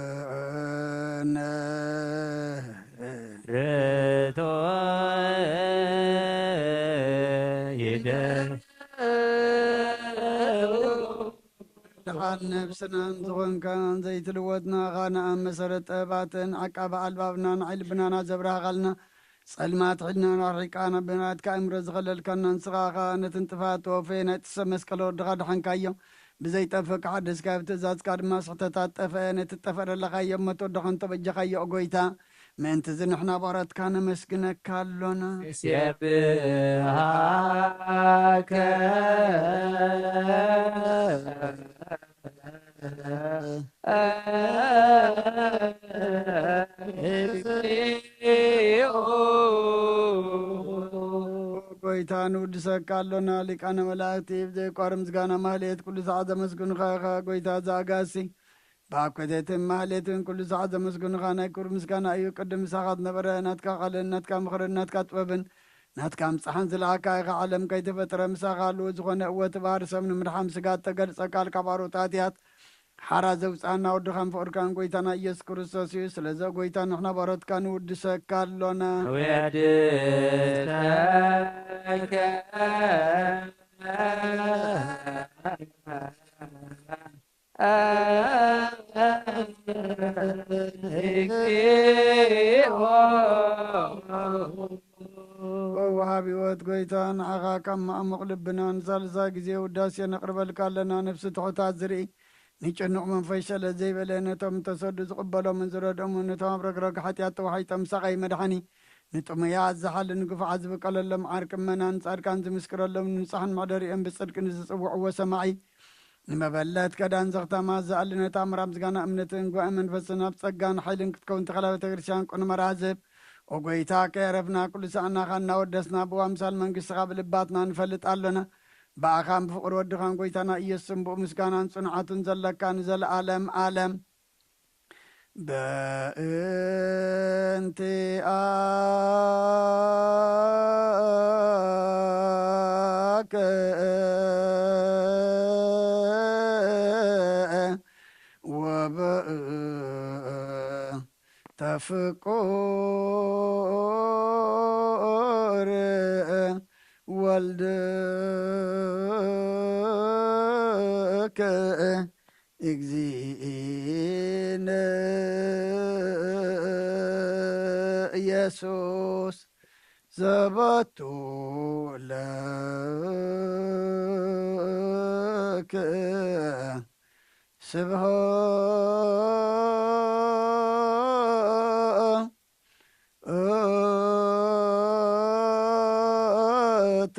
ለአምላክነ ርቶ ይደ ድሓን ነብስናን ዝኾንካ ዘይትልወጥና ኻና ኣብ መሰረት ጥበባትን ዓቃቢ ኣልባብና ንዓይ ልብናና ዘብራህኻልና ጸልማት ሕልናና ኣርሒቃ ናብ ብናትካ እምሮ ዝኸለልካና ንስኻ ኸኣ ነትን ጥፋት ተወፈየ ናይቲ ሰብ መስቀል ወድኻ ድሓንካዮ። ብዘይጠፍእ ክሓድስካ ብትእዛዝካ ድማ ስሕተታት ጠፍአ። ነቲ ጠፍአ ደለኻዮ እሞ ተወድኻ እንተበጀኻዮ ኦ ጎይታ። ምእንቲ እዚ ንሕና ባሮትካ ነመስግነካ ኣሎና። ንሴብሃከ እግዚኦ። ጎይታ ንውድሰካ ኣሎና። ሊቃነ መላእክቲ ብዘይቋር ምስጋና ማህሌት ኩሉ ሰዓት ዘመስግኑኻ ኢኻ። ጎይታ ዘኣጋሲ ብኣኮቴትን ማህሌትን ኩሉ ሰዓት ዘመስግኑኻ። ናይ ክብሪ ምስጋና እዩ። ቅድም ምሳኻ ዝነበረ ናትካ ቃልን ናትካ ምኽርን ናትካ ጥበብን ናትካ ምጻሕን ዝለኣካ ኢኻ። ዓለም ከይተፈጥረ ምሳኻ ኣለዎ ዝኾነ እወ ትባህር ሰብ ንምድሓም ስጋ እተገልጸ ቃል ካብ ኣሮት ኣትያት ሓራ ዘውጽኣና ወድኻን ፍቕርካን ጎይታና ኢየሱስ ክርስቶስ እዩ። ስለዚ ጎይታ ንሕና ባሮትካ ንውድሰካ ኣሎና። ወሃብ ህይወት ጎይታ ንዓኻ ካብ ማዕሙቕ ልብና ንሳልሳይ ግዜ ውዳሴ ነቕርበልካ ኣለና። ነፍሲ ትሑታት ዝርኢ ንጭኑቕ መንፈስ ሸለ ዘይበለ ነቶም ተሰዱ ዝቕበሎምን ዝረድኦምን ነቶም ኣብ ረግረግ ሓጢኣት ተዋሒጦም ሳቐይ መድሓኒ ንጥሙያት ዝሓሊ ንግፉዓት ዝብቀለሎም ዓርቂ እመናን ጻድቃን ዝምስክረሎም ንንጹሓን መሕደሪኦም ብጽድቂ ንዝጽውዕዎ ሰማዒ ንመበለት ከዳን ዘኽታማ ዝኣሊ ነታ ምራ ምስጋና እምነትን ጓኢ መንፈስን ኣብ ጸጋን ሓይልን ክትከውን ተኸላ ቤተ ክርስቲያን ቅኑመ ራዝብ ኦ ጎይታ ከየረፍና ኩሉ ሰኣናኻ እናወደስና ብዋምሳል መንግስትኻ ብልባትና ንፈልጥ ኣሎና። ብኣኻን ብፍቕሪ ወድኻን ጎይታና ኢየሱስን ብኡ ምስጋናን ጽንዓቱን ዘለካ ንዘለኣለም ኣለም። በእንቲኣ ወበእንተ ፍቁር ወልድከ እግዚእነ ኢየሱስ ዘባቱ ለከ ስብሐት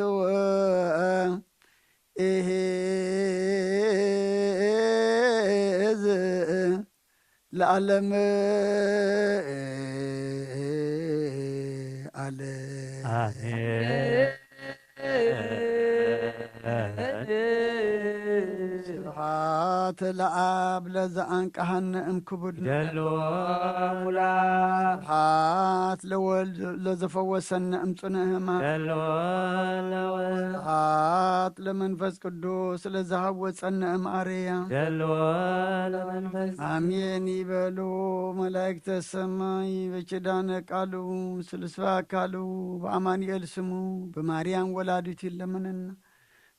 ወእሂዝ ለዓለም ዓለም። ኣሜን። ስብሐት ለኣብ ለዘኣንቀሃነ እምክቡድ ጀሎ ሙላ። ስብሐት ለወልድ ለዘፈወሰነ እምጽኑዕ ህማም። ጀሎ ለወልድ። ስብሐት ለመንፈስ ቅዱስ ለዘሃወጸነ እምኣርያም። ጀሎ ለመንፈስ። ኣሜን ይበሉ መላእክተ ሰማይ በኪዳነ ቃሉ ስልስባ አካሉ በአማኑኤል ስሙ በማርያም ወላዲቱ ይለመነና።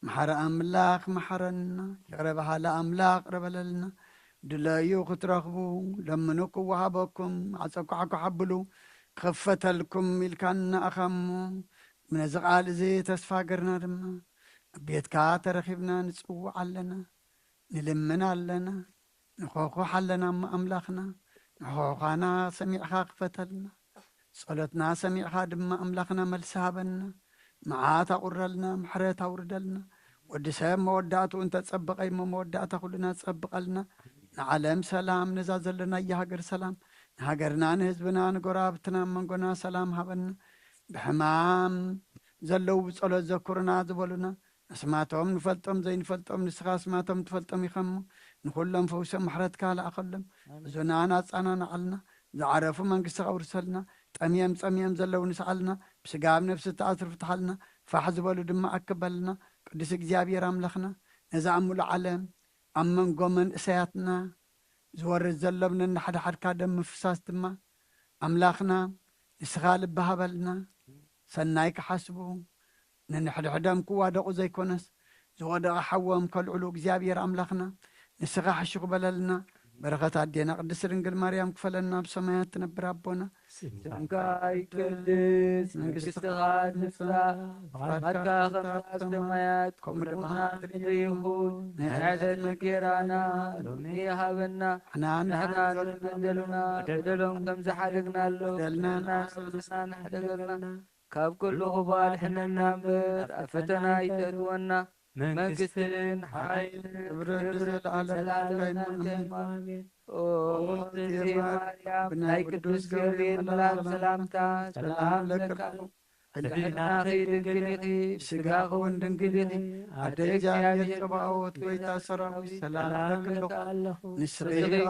መሓሪ ኣምላኽ መሓረና፣ ይቕረ በሃሊ ኣምላኽ ይቕረ በለልና። ድለዩ ክትረኽቡ፣ ለምኑ ክወሃበኩም፣ ማዕጾ ኳሕኳሕ ኣብሉ ክኽፈተልኩም ኢልካና ኢኻ እሞ፣ ነዚ ቃል እዚ ተስፋ ገርና ድማ ኣብ ቤትካ ተረኺብና ንጽውዕ ኣለና፣ ንልምን ኣለና፣ ንኾኾሕ ኣለና እሞ ኣምላኽና፣ ንኾኾኻና ሰሚዕኻ ክፈተልና። ጸሎትና ሰሚዕኻ ድማ ኣምላኽና መልሲ ሃበና። መዓት ኣቑረልና፣ ምሕረት ኣውርደልና። ወዲ ሰብ መወዳእትኡ እንተጸበቐ እሞ መወዳእታ ኩልና ጸብቐልና። ንዓለም ሰላም፣ ነዛ ዘለናያ ሃገር ሰላም፣ ንሃገርና፣ ንህዝብና፣ ንጎረባብትና፣ ኣብ መንጎና ሰላም ሃበና። ብሕማም ዘለዉ ብጸሎት ዘኩርና ዝበሉና፣ ኣስማቶም ንፈልጦም ዘይንፈልጦም፣ ንስኻ ኣስማቶም ትፈልጦም ኢኻ እሞ፣ ንኹሎም ፈውሶም ምሕረትካ ለኣኸሎም። ኣሜን። ሕዙናን ኣጸናንዓልና፣ ዝዓረፉ መንግስትኻ ኣውርሰልና፣ ጠምዮም ጸሚኦም ዘለዉ ንስዓልና፣ ብስጋ ኣብ ነፍሲ ተኣስሩ ፍትሓልና፣ ፋሕ ዝበሉ ድማ ኣክበልና። ቅዱስ እግዚኣብሔር ኣምላኽና፣ ነዛ ኣብ ሙሉእ ዓለም ኣብ መንጎ መንእሰያትና ዝወርድ ዘሎ ነንሓድሓድካ ደም ምፍሳስ ድማ፣ ኣምላኽና ንስኻ ልቢ ሃበልና፣ ሰናይ ክሓስቡ፣ ነንሕድሕዶም ክዋደቑ ዘይኮነስ፣ ዝወደቐ ሓዎም ከልዕሉ እግዚኣብሔር ኣምላኽና ንስኻ ሕሹኽ በለልና። በረኸት ኣዴና ቅድስት ድንግል ማርያም ክፈለና። ኣብ ሰማያት ትነብር ኣቦና፣ ስምካ ይቀደስ፣ መንግስትኻ ትምጻእ፣ ፍቓድካ ከም ኣብ ሰማያት ከምኡ ድማ ኣብ ምድሪ ይኹን። ናይ ዕለት እንጀራና ሎሚ ሃበና፣ ንሕና ንሕና ንበደሉና በደሎም ከም ዝሓደግናሎም በደልና ንሕደገልና፣ ካብ ኩሉ ክፉእ ኣድሕነና እምበር፣ ኣብ ፈተና ኣይተእትወና። መንግስትን ሓይልን ክብርን ንዘለዓለም ሰላም ናትካ እዩ። ኣሜን። ኦ እግዝእትየ ማርያም፣ ናይ ቅዱስ ገብርኤል መልኣክ ሰላምታ ሰላም ለካ ሕልናኺ ድንግል ኢኺ፣ ስጋኺ እውን ድንግል ኢኺ። ኣደ እግዚኣብሔር ጸባኦት፣ ጎይታ ሰራዊት፣ ሰላም እብለኪ ኣለኹ። ንስኺ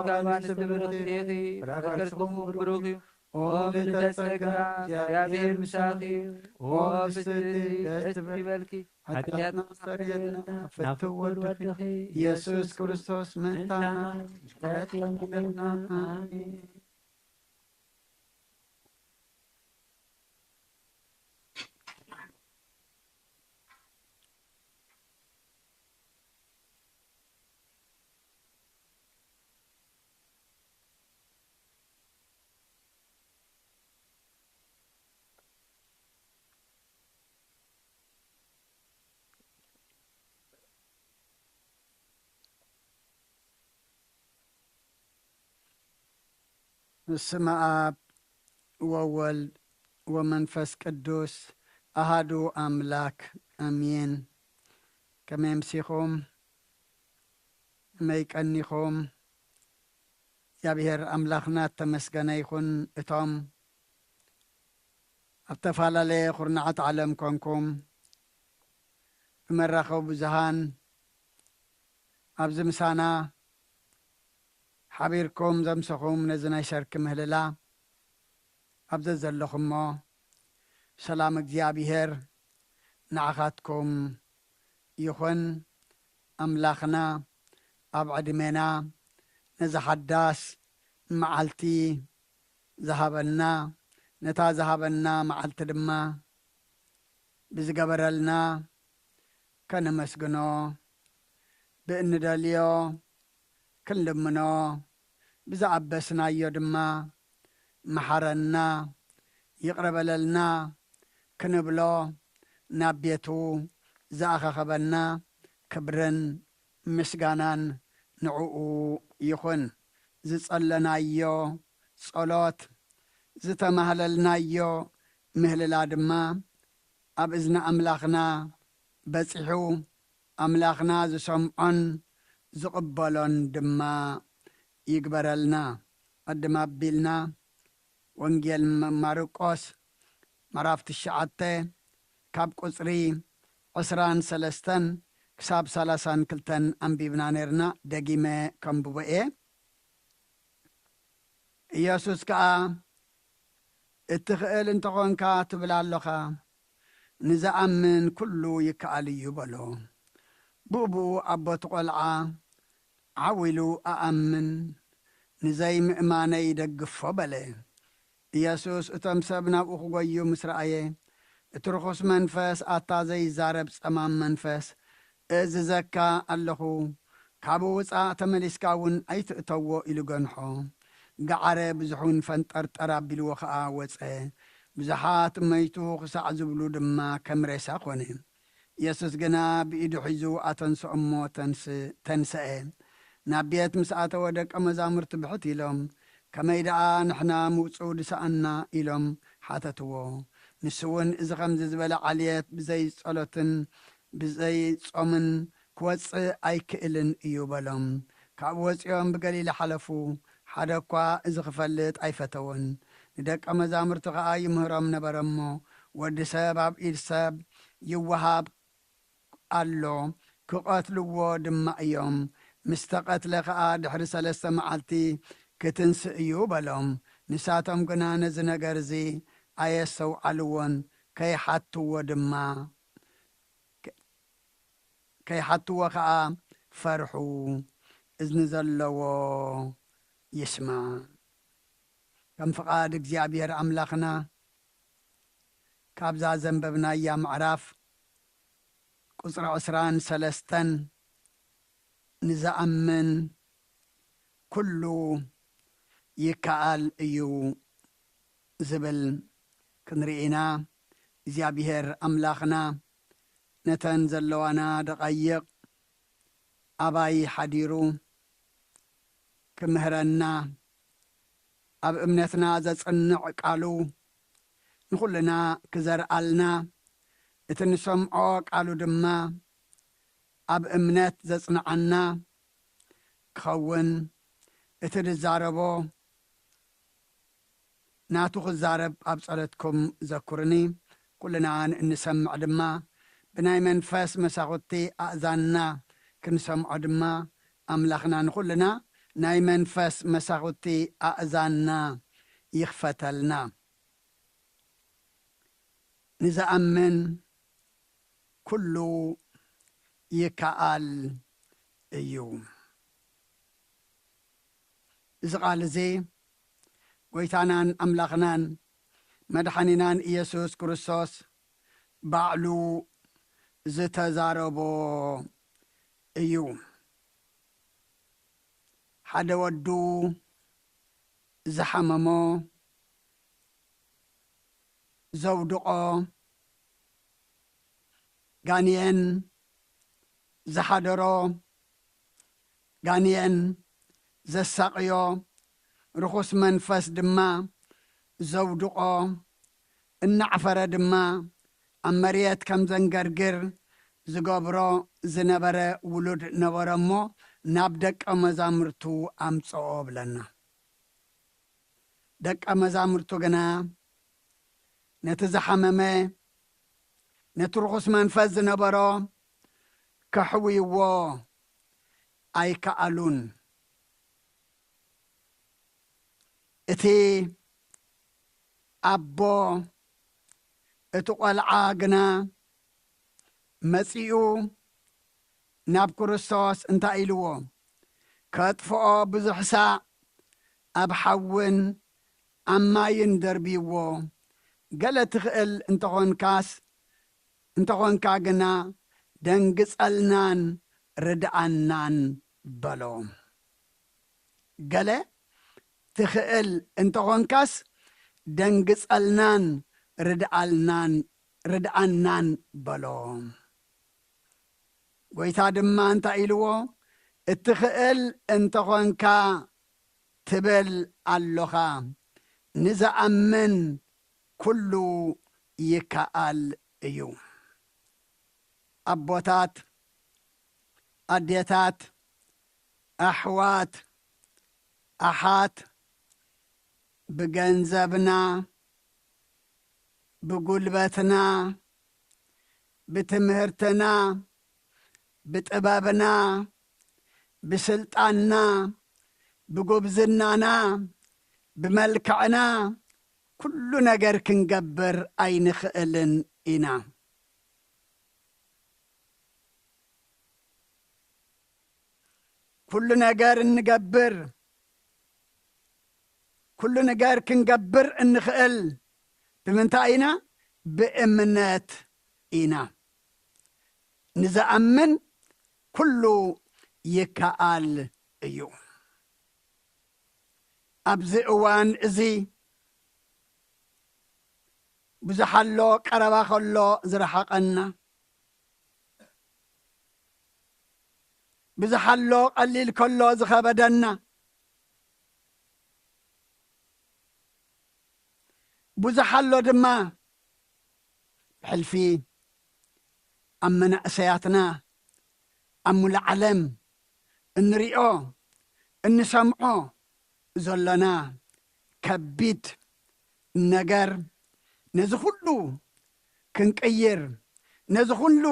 ካብ ኣንስቲ ብርኽቲ ኢኺ፣ ፍረ ከርስኺ እውን ብሩኽ እዩ። ኦ ምልዕተ ጸጋ፣ እግዚኣብሔር ምሳኺ እዩ። ኦ ፍስሕቲ፣ ደስ ይበልኪ። ሓጢኣትና ኣስተሰርየልና፣ ናብ ፍትው ወድኺ ኢየሱስ ክርስቶስ ምእንታና ምሕረት ለምንልና። ኣሜን። በስመ አብ ወወልድ ወመንፈስ ቅዱስ አሃዱ አምላክ አሜን። ከመይ ኣምሲኹም? ከመይ ቀኒኹም? እግዚኣብሔር ኣምላኽና እተመስገነ ይኹን። እቶም ኣብ ተፈላለየ ኩርናዓት ዓለም ኮንኩም ብመራኸቢ ብዙሃን ኣብዚ ምሳና ሓቢርኩም ዘምሰኹም ነዚ ናይ ሰርኪ ምህልላ ኣብ ዘዘለኹሞ ሰላም እግዚኣብሔር ንዓኻትኩም ይኹን። ኣምላኽና ኣብ ዕድሜና ነዛ ሓዳስ መዓልቲ ዝሃበና፣ ነታ ዝሃበና መዓልቲ ድማ ብዝገበረልና ከነመስግኖ፣ ብእንደልዮ ክንልምኖ፣ ብዝኣበስናዮ ድማ መሓረና፣ ይቕረ በለልና ክንብሎ ናብ ቤቱ ዝኣኻኸበና ክብርን ምስጋናን ንዕኡ ይኹን። ዝጸለናዮ ጸሎት፣ ዝተማህለልናዮ ምህልላ ድማ ኣብ እዝኒ ኣምላኽና በጺሑ፣ ኣምላኽና ዝሰምዖን ዝቕበሎን ድማ ይግበረልና። ቅድም ኣቢልና ወንጌል መ-፣ ማርቆስ ምዕራፍ ትሽዓተ ካብ ቁጽሪ ዕስራን ሰለስተን ክሳብ ሰላሳን ክልተን ኣንቢብና ነርና። ደጊመ ከንብቦ እየ። ኢየሱስ ከኣ፣ "እትኽእል እንተኾንካ ትብል ኣሎኻ፣ ንዝኣምን ኩሉ ይከኣል እዩ" በሎ። ብኡብኡ ኣቦ እቲ ቈልዓ ዓው ኢሉ፣ "ኣኣምን፣ ንዘይምእማነይ ይደግፎ" በለ። ኢየሱስ እቶም ሰብ ናብኡ ክጎዩ ምስ ረኣየ፣ እቲ ርኹስ መንፈስ፣ "ኣታ ዘይዛረብ ጸማም መንፈስ፣ እእዝዘካ ኣለኹ፣ ካብኡ ውጻእ፣ ተመሊስካ እውን ኣይትእተዎ" ኢሉ ገንሖ። ገዓረ ብዙሕ እውን ፈንጠርጠር ኣቢልዎ ኸኣ ወጸ። ብዙሓት መይቱ ክሳዕ ዝብሉ ድማ ከም ሬሳ ኾነ። ኢየሱስ ግና ብኢዱ ሒዙ ኣተንስኦ እሞ ተንስ-፣ ተንስአ። ናብ ቤት ምስ ኣተወ ደቀ መዛሙርቲ ብሕት ኢሎም፣ "ከመይ ደኣ ንሕና ምውጽኡ ድሰኣና?" ኢሎም ሓተትዎ። ንሱ እውን፣ "እዚ ኸምዚ ዝበለ ዓልየት ብዘይ ጸሎትን ብዘይ ጾምን ክወጽእ ኣይክእልን እዩ" በሎም። ካብኡ ወጺኦም ብገሊላ ሓለፉ። ሓደ እኳ እዚ ክፈልጥ ኣይፈተወን። ንደቀ መዛሙርቲ ኸኣ ይምህሮም ነበረ እሞ፣ "ወዲ ሰብ ኣብ ኢድ ሰብ ይወሃብ ኣሎ፣ ክቐትልዎ ድማ እዮም። ምስ ተቐትለ ኸኣ ድሕሪ ሰለስተ መዓልቲ ክትንስእ እዩ" በሎም። ንሳቶም ግና ነዚ ነገር እዚ ኣየስተውዓልዎን፣ ከይሓትዎ ድማ፣ ከይሓትዎ ኸኣ ፈርሑ። እዝኒ ዘለዎ ይስማዕ። ከም ፍቓድ እግዚኣብሔር ኣምላኽና፣ ካብዛ ዘንበብናያ ምዕራፍ ቁጽሪ ዕስራን ሰለስተን፣ "ንዝኣምን ኩሉ ይከኣል እዩ" ዝብል ክንርኢ ኢና። እግዚኣብሔር ኣምላኽና ነተን ዘለዋና ደቓይቕ ኣባይ ሓዲሩ ክምህረና፣ ኣብ እምነትና ዘጽንዕ ቃሉ ንኹልና ክዘርኣልና፣ እቲ ንሰምዖ ቃሉ ድማ ኣብ እምነት ዘጽንዓና ክኸውን፣ እቲ ዝዛረቦ ናቱ ክዛረብ ኣብ ጸሎትኩም ዘኩርኒ። ኩልና እንሰምዕ ድማ ብናይ መንፈስ መሳኹቲ ኣእዛንና ክንሰምዖ ድማ ኣምላኽና ንኹልና ናይ መንፈስ መሳኹቲ ኣእዛንና ይኽፈተልና። ንዝኣምን ኩሉ ይከኣል እዩ። እዚ ቃል እዚ ጎይታናን ኣምላኽናን መድሓኒናን ኢየሱስ ክርስቶስ ባዕሉ ዝተዛረቦ እዩ። ሓደ ወዱ ዝሓመሞ ዘውድቖ፣ ጋንየን ዝሓደሮ፣ ጋንየን ዘሳቕዮ፣ ርኹስ መንፈስ ድማ ዘውድቖ፣ እናዕፈረ ድማ ኣብ መሬት ከም ዘንገርግር ዝገብሮ ዝነበረ ውሉድ ነበረ እሞ፣ ናብ ደቀ መዛሙርቱ ኣምጽኦ ብለና። ደቀ መዛሙርቱ ግና ነቲ ዝሓመመ፣ ነቲ ርኹስ መንፈስ ዝነበሮ ከሕውይዎ ኣይከኣሉን። እቲ ኣቦ እቲ ቖልዓ ግና መጺኡ ናብ ክርስቶስ እንታይ ኢልዎ? "ከጥፍኦ ብዙሕ ሳዕ ኣብ ሓውን ኣብ ማይን ደርብይዎ፣ ገለ ትኽእል እንተኾንካስ፣ እንተኾንካ ግና ደንግጸልናን ርድኣናን" በሎ። "ገለ ትኽእል እንተኾንካስ ደንግጸልናን ርድኣልናን፣ ርድኣናን" በሎ። ጎይታ ድማ እንታይ ኢልዎ? "እትኽእል እንተኾንካ ትብል ኣሎኻ፣ ንዝኣምን ኩሉ ይከኣል እዩ።" ኣቦታት፣ ኣዴታት፣ ኣሕዋት፣ ኣሓት፣ ብገንዘብና፣ ብጉልበትና፣ ብትምህርትና፣ ብጥበብና፣ ብስልጣንና፣ ብጉብዝናና፣ ብመልክዕና፣ ኩሉ ነገር ክንገብር ኣይንኽእልን ኢና። ኩሉ ነገር እንገብር፣ ኩሉ ነገር ክንገብር እንኽእል ብምንታይ ኢና? ብእምነት ኢና። ንዝኣምን ኩሉ ይከኣል እዩ። ኣብዚ እዋን እዚ ብዙሕ ኣሎ ቀረባ ከሎ ዝረሓቐና፣ ብዙሕ ኣሎ ቀሊል ከሎ ዝኸበደና፣ ብዙሕ ኣሎ ድማ ብሕልፊ ኣብ መናእሰያትና ኣብ ሙሉእ ዓለም እንሪኦ እንሰምዖ ዘሎና ከቢድ ነገር፣ ነዚ ኩሉ ክንቅይር፣ ነዚ ኩሉ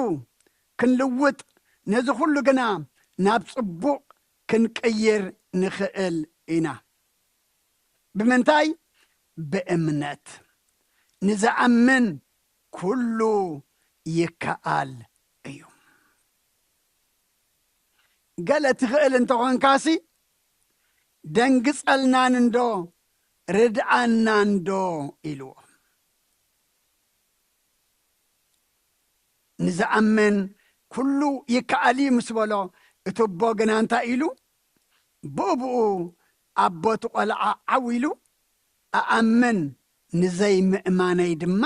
ክንልውጥ፣ ነዚ ኩሉ ግና ናብ ጽቡቕ ክንቅይር ንኽእል ኢና። ብምንታይ? ብእምነት። ንዝኣምን ኩሉ ይከኣል እዩ። ገለ ትኽእል እንተኾንካሲ፣ ደንግጸልናን እንዶ፣ ርድኣናን እንዶ ኢልዎ። ንዝኣምን ኩሉ ይከኣል እዩ ምስ በሎ፣ እቲ ኣቦ ግና እንታይ ኢሉ? ብኡ ብኡ ኣቦ እቲ ቖልዓ ዓው ኢሉ፣ "ኣኣምን፣ ንዘይምእማነይ ድማ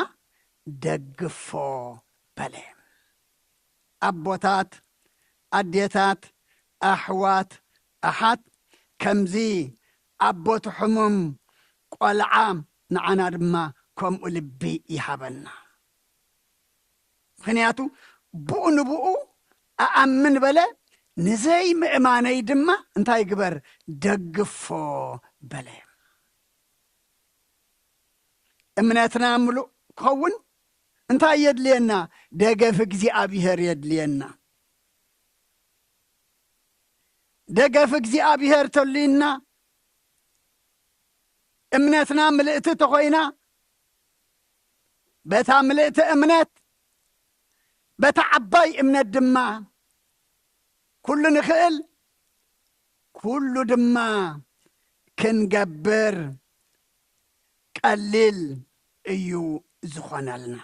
ደግፎ" በለ። ኣቦታት፣ ኣዴታት፣ ኣሕዋት፣ ኣሓት፣ ከምዚ ኣቦ እቲ ሕሙም ቖልዓ ንዓና ድማ ከምኡ ልቢ ይሃበና። ምኽንያቱ ብኡ ንብኡ ኣኣምን በለ፣ ንዘይምእማነይ ድማ እንታይ ግበር? ደግፎ በለ። እምነትና ምሉእ ክኸውን እንታይ የድልየና? ደገፍ እግዚኣብሔር የድልየና። ደገፍ እግዚኣብሔር ተልዩና፣ እምነትና ምልእቲ ተኾይና፣ በታ ምልእቲ እምነት፣ በታ ዓባይ እምነት ድማ ኩሉ ንኽእል፣ ኩሉ ድማ ክንገብር ቀሊል እዩ ዝኾነልና።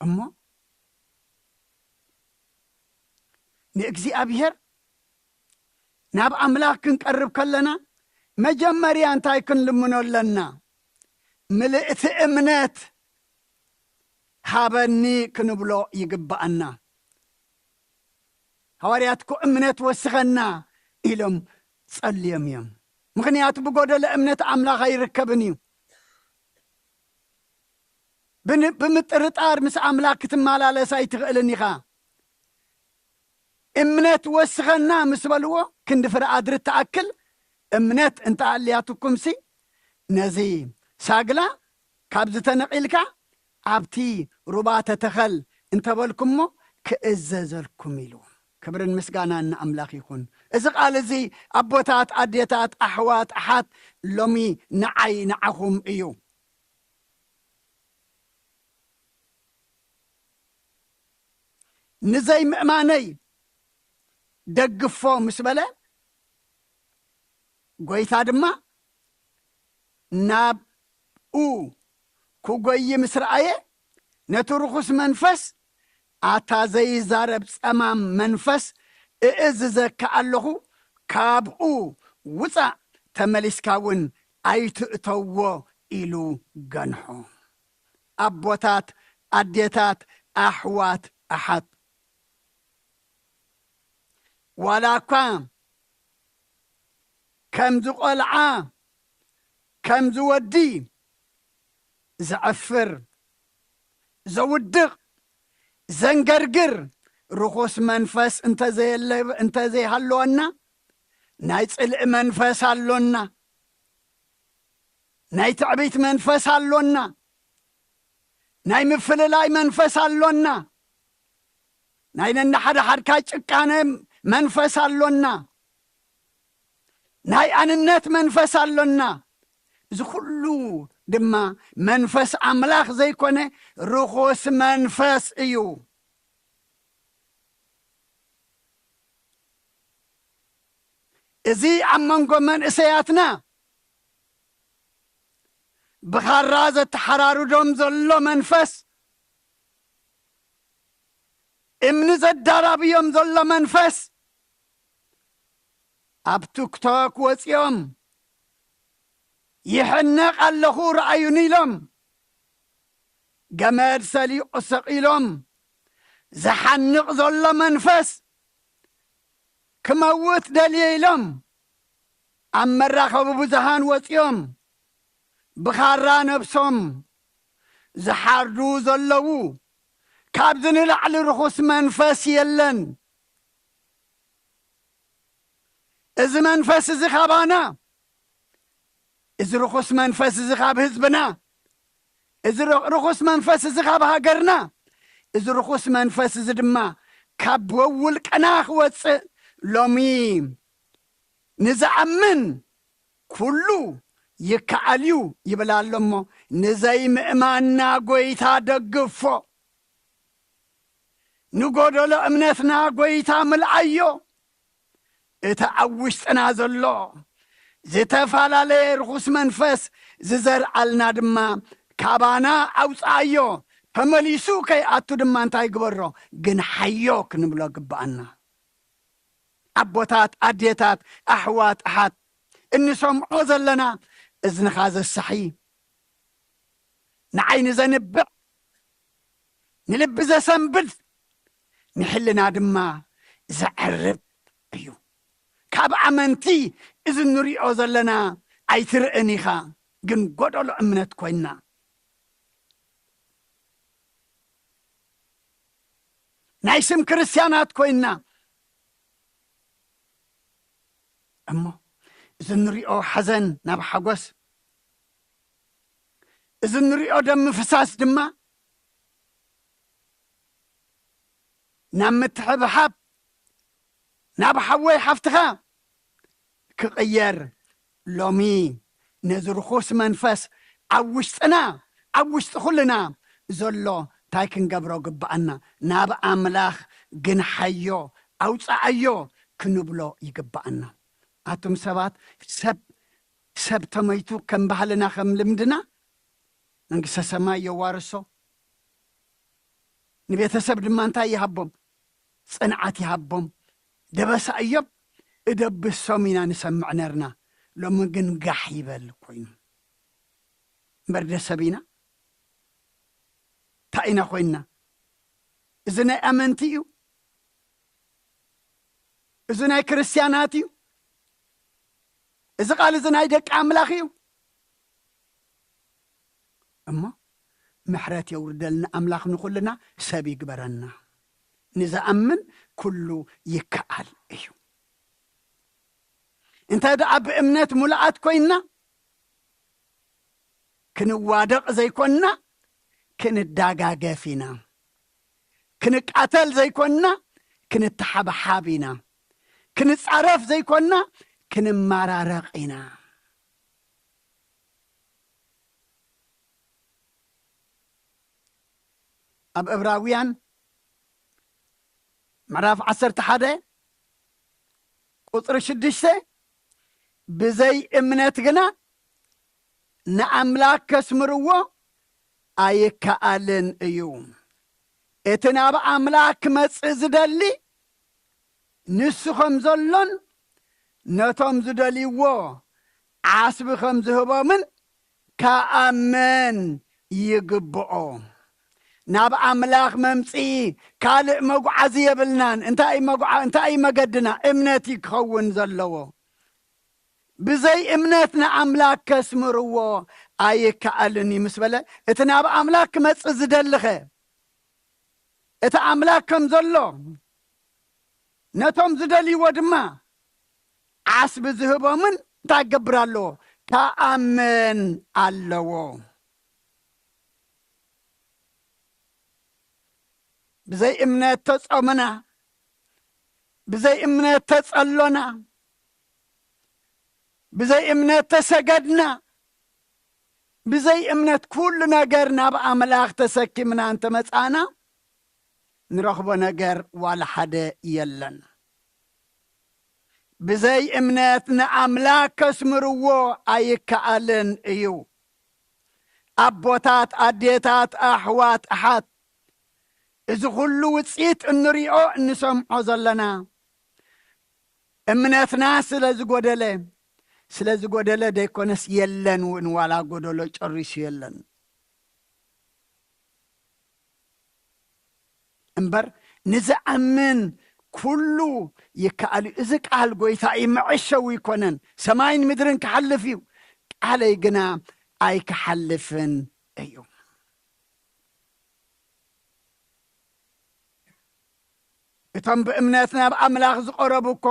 እሞ ንእግዚኣብሔር፣ ናብ ኣምላኽ ክንቀርብ ከለና፣ መጀመርያ እንታይ ክንልምኖ ኣለና? ምልእቲ እምነት ሃበኒ ክንብሎ ይግብኣና። ሃዋርያት እኮ እምነት ወስኸና ኢሎም ጸልዮም እዮም። ምኽንያቱ ብጎደሎ እምነት ኣምላኽ ኣይርከብን እዩ። ብን-፣ ብምጥርጣር ምስ ኣምላኽ ክትመላለስ ኣይትኽእልን ኢኻ። እምነት ወስኸና ምስ በልዎ፣ ክንዲ ፍረ ኣድሪ ትኣክል እምነት እንተ ኣልያትኩምሲ፣ ነዚ ሳግላ ካብዚ ተነቒልካ ኣብቲ ሩባ ተተኸል እንተበልኩሞ፣ ክእዘዘልኩም ኢሉ። ክብርን ምስጋናን ንኣምላኽ ይኹን። እዚ ቃል እዚ ኣቦታት፣ ኣዴታት፣ ኣሕዋት፣ ኣሓት፣ ሎሚ ንዓይ ንዓኹም እዩ። ንዘይምእማነይ ደግፎ ምስ በለ፣ ጎይታ ድማ ናብኡ ክጎይ ምስ ረኣየ፣ ነቲ ርኹስ መንፈስ፣ ኣታ ዘይዛረብ ጸማም መንፈስ፣ እእዝዘካ ኣለኹ፣ ካብኡ ውጻእ፣ ተመሊስካ እውን ኣይትእተዎ ኢሉ ገንሖ። ኣቦታት፣ ኣዴታት፣ ኣሕዋት፣ ኣሓት፣ ዋላ እኳ ከምዚ ቆልዓ፣ ከምዚ ወዲ ዘዕፍር፣ ዘውድቕ፣ ዘንገርግር ርኹስ መንፈስ እንተዘየለ-፣ እንተዘይሃለወና፣ ናይ ጽልኢ መንፈስ ኣሎና፣ ናይ ትዕቢት መንፈስ ኣሎና፣ ናይ ምፍልላይ መንፈስ ኣሎና፣ ናይ ነንሓድሓድካ ጭካነ መንፈስ ኣሎና፣ ናይ ኣንነት መንፈስ ኣሎና። እዚ ኩሉ ድማ መንፈስ ኣምላኽ ዘይኮነ ርኹስ መንፈስ እዩ። እዚ ኣብ መንጎ መንእሰያትና ብኻራ ዘተሓራርዶም ዘሎ መንፈስ፣ እምኒ ዘዳራብዮም ዘሎ መንፈስ፣ ኣብ ቲክቶክ ወጺኦም፣ "ይሕነቕ ኣለኹ፣ ረኣዩኒ" ኢሎም፣ ገመድ ሰሊቑ ሰቒሎም፣ ዝሓንቕ ዘሎ መንፈስ፣ ክመውት ደልየ ኢሎም ኣብ መራኸቢ ብዙሃን ወጺኦም ብኻራ ነብሶም ዝሓርዱ ዘለዉ፣ ካብዚ ንላዕሊ ርኹስ መንፈስ የለን። እዚ መንፈስ እዚ ካባና፣ እዚ ርኹስ መንፈስ እዚ ካብ ህዝብና፣ እዚ ር-፣ ርኹስ መንፈስ እዚ ካብ ሃገርና፣ እዚ ርኹስ መንፈስ እዚ ድማ ካብ ወውልቅና ክወጽእ ሎሚ ንዝኣምን ኩሉ ይከኣል እዩ ይብል ኣሎ እሞ፣ ንዘይምእማንና ጎይታ ደግፎ፣ ንጎደሎ እምነትና ጎይታ ምልኣዮ። እቲ ኣብ ውሽጥና ዘሎ ዝተፈላለየ ርኹስ መንፈስ ዝዘርኣልና ድማ ካባና ኣውጽኣዮ። ተመሊሱ ከይኣቱ ድማ እንታይ ግበሮ? ግንሓዮ ክንብሎ ግብኣና። ኣቦታት፣ ኣዴታት፣ ኣሕዋት፣ ኣሓት፣ እንሰምዖ ዘለና እዝንኻ ዘሳሒ፣ ንዓይኒ ዘንብዕ፣ ንልቢ ዘሰንብድ፣ ንሕልና ድማ ዘዕርብ እዩ። ካብ ኣመንቲ እዚ እንሪኦ ዘለና ኣይትርእን ኢኻ፣ ግን ጎደሎ እምነት ኮይንና፣ ናይ ስም ክርስትያናት ኮይንና፣ እሞ እዚ እንሪኦ ሓዘን ናብ ሓጎስ፣ እዚ ንሪኦ ደም ምፍሳስ ድማ ናብ ምትሕብሓብ፣ ናብ ሓወይ ሓፍትኻ ክቕየር፣ ሎሚ ነዚ ርኹስ መንፈስ ኣብ ውሽጥና፣ ኣብ ውሽጢ ኩልና ዘሎ እንታይ ክንገብሮ ግብኣና? ናብ ኣምላኽ ግንሓዮ፣ ኣውጽኣዮ ክንብሎ ይግብኣና። ኣቱም ሰባት፣ ሰብ፣ ሰብ ተመይቱ ከም ባህልና፣ ከም ልምድና መንግስተ ሰማይ የዋርሶ። ንቤተሰብ ድማ እንታይ ይሃቦም? ጽንዓት ይሃቦም። ደበሳ እዮም፣ እደብሶም ኢና ንሰምዕ ነርና። ሎሚ ግን ጋሕ ይበል ኮይኑ። እምበር ደሰብ ኢና? እንታይ ኢና ኮይንና? እዚ ናይ ኣመንቲ እዩ? እዚ ናይ ክርስትያናት እዩ? እዚ ቃል እዚ ናይ ደቂ ኣምላኽ እዩ? እሞ ምሕረት የውርደልና ኣምላኽ፣ ንኹልና ሰብ ይግበረና። ንዝኣምን ኩሉ ይከኣል እዩ። እንተ ደኣ ብእምነት ሙሉኣት ኮይንና፣ ክንዋደቕ ዘይኮንና፣ ክንዳጋገፍ ኢና። ክንቃተል ዘይኮንና፣ ክንተሓባሓብ ኢና። ክንጻረፍ ዘይኮንና፣ ክንመራረቕ ኢና። ኣብ ዕብራውያን ምዕራፍ ዓሰርተ ሓደ ቁጽሪ ሽዱሽተ፣ ብዘይ እምነት ግና ንኣምላኽ ከስምርዎ ኣይከኣልን እዩ። እቲ ናብ ኣምላኽ ክመጽእ ዝደሊ፣ ንሱ ከም ዘሎን ነቶም ዝደልይዎ ዓስቢ ከም ዝህቦምን ክኣምን ይግብኦ። ናብ ኣምላኽ መምጽኢ ካልእ መጉዓዚ የብልናን። እንታይ እዩ መጉዓ-፣ እንታይ እዩ መገድና? እምነት እዩ ክኸውን ዘለዎ። ብዘይ እምነት ንኣምላኽ ከስምርዎ ኣይከኣልን እዩ ምስ በለ፣ እቲ ናብ ኣምላኽ ክመጽእ ዝደልኸ፣ እቲ ኣምላኽ ከም ዘሎ፣ ነቶም ዝደልይዎ ድማ ዓስቢ ዝህቦምን እንታይ ክገብር ኣለዎ? ክኣምን ኣለዎ። ብዘይ እምነት ተጾምና፣ ብዘይ እምነት ተጸሎና፣ ብዘይ እምነት ተሰገድና፣ ብዘይ እምነት ኩሉ ነገር ናብ ኣምላኽ ተሰኪምና እንተመጻና፣ ንረኽቦ ነገር ዋላ ሓደ የለን። ብዘይ እምነት ንኣምላኽ ከስምርዎ ኣይከኣልን እዩ። ኣቦታት፣ ኣዴታት፣ ኣሕዋት፣ ኣሓት፣ እዚ ኩሉ ውጽኢት እንሪኦ እንሰምዖ ዘለና፣ እምነትና ስለ ዝጎደለ፣ ስለ ዝጎደለ ደይኮነስ የለን እውን፣ ዋላ ጎደሎ ጨሪሱ የለን። እምበር ንዝኣምን ኩሉ ይከኣል እዩ። እዚ ቃል ጎይታ እዩ፣ መዐሸዊ ኣይኮነን። ሰማይን ምድርን ክሓልፍ እዩ፣ ቃለይ ግና ኣይክሓልፍን እዩ። እቶም ብእምነት ናብ ኣምላኽ ዝቐረቡ እኮ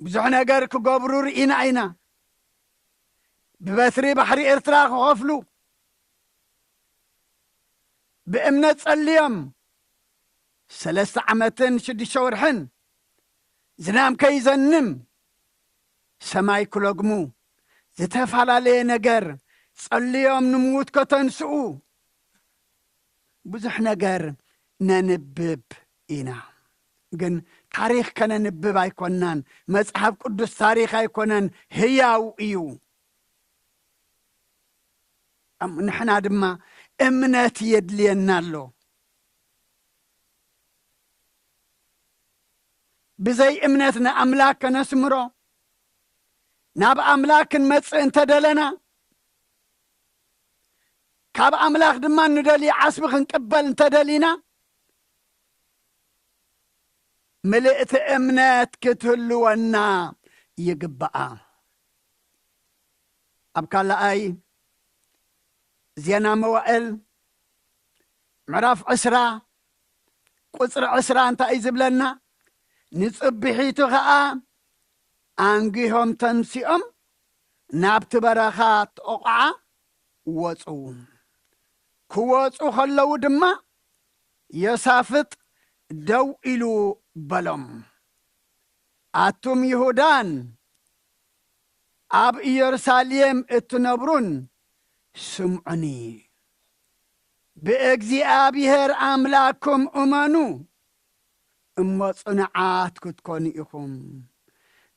ብዙሕ ነገር ክገብሩ ርኢና ኢና። ብበትሪ ባሕሪ ኤርትራ ክኸፍሉ ብእምነት ጸልዮም፣ ሰለስተ ዓመትን ሽዱሽተ ወርሕን ዝናም ከይዘንም፣ ሰማይ ክለግሙ፣ ዝተፈላለየ ነገር ጸልዮም ንምዉት ከተንስኡ፣ ብዙሕ ነገር ነንብብ ኢና። ግን ታሪኽ ከነንብብ ኣይኮናን። መጽሓፍ ቅዱስ ታሪኽ ኣይኮነን፣ ህያው እዩ። እም-፣ ንሕና ድማ እምነት የድልየና ኣሎ። ብዘይ እምነት ንኣምላኽ ከነስምሮ፣ ናብ ኣምላኽ ክንመጽእ እንተደለና፣ ካብ ኣምላኽ ድማ ንደልዮ ዓስቢ ክንቅበል እንተደሊና፣ ምልእቲ እምነት ክትህልወና ይግብኣ። ኣብ ካልኣይ ዜና መዋእል ምዕራፍ ዕስራ ቁጽሪ ዕስራ እንታይ እዩ ዝብለና? ንጽብሒቱ ኸኣ ኣንጊሆም ተንሲኦም ናብቲ በረኻ ጥቑዓ ወጹ። ክወጹ ከለዉ ድማ፣ ዮሳፍጥ ደው ኢሉ በሎም፣ ኣቱም ይሁዳን ኣብ ኢየሩሳሌም እትነብሩን፣ ስምዑኒ። ብእግዚኣብሔር ኣምላኽኩም እመኑ፣ እሞ ጽኑዓት ክትኮኑ ኢኹም።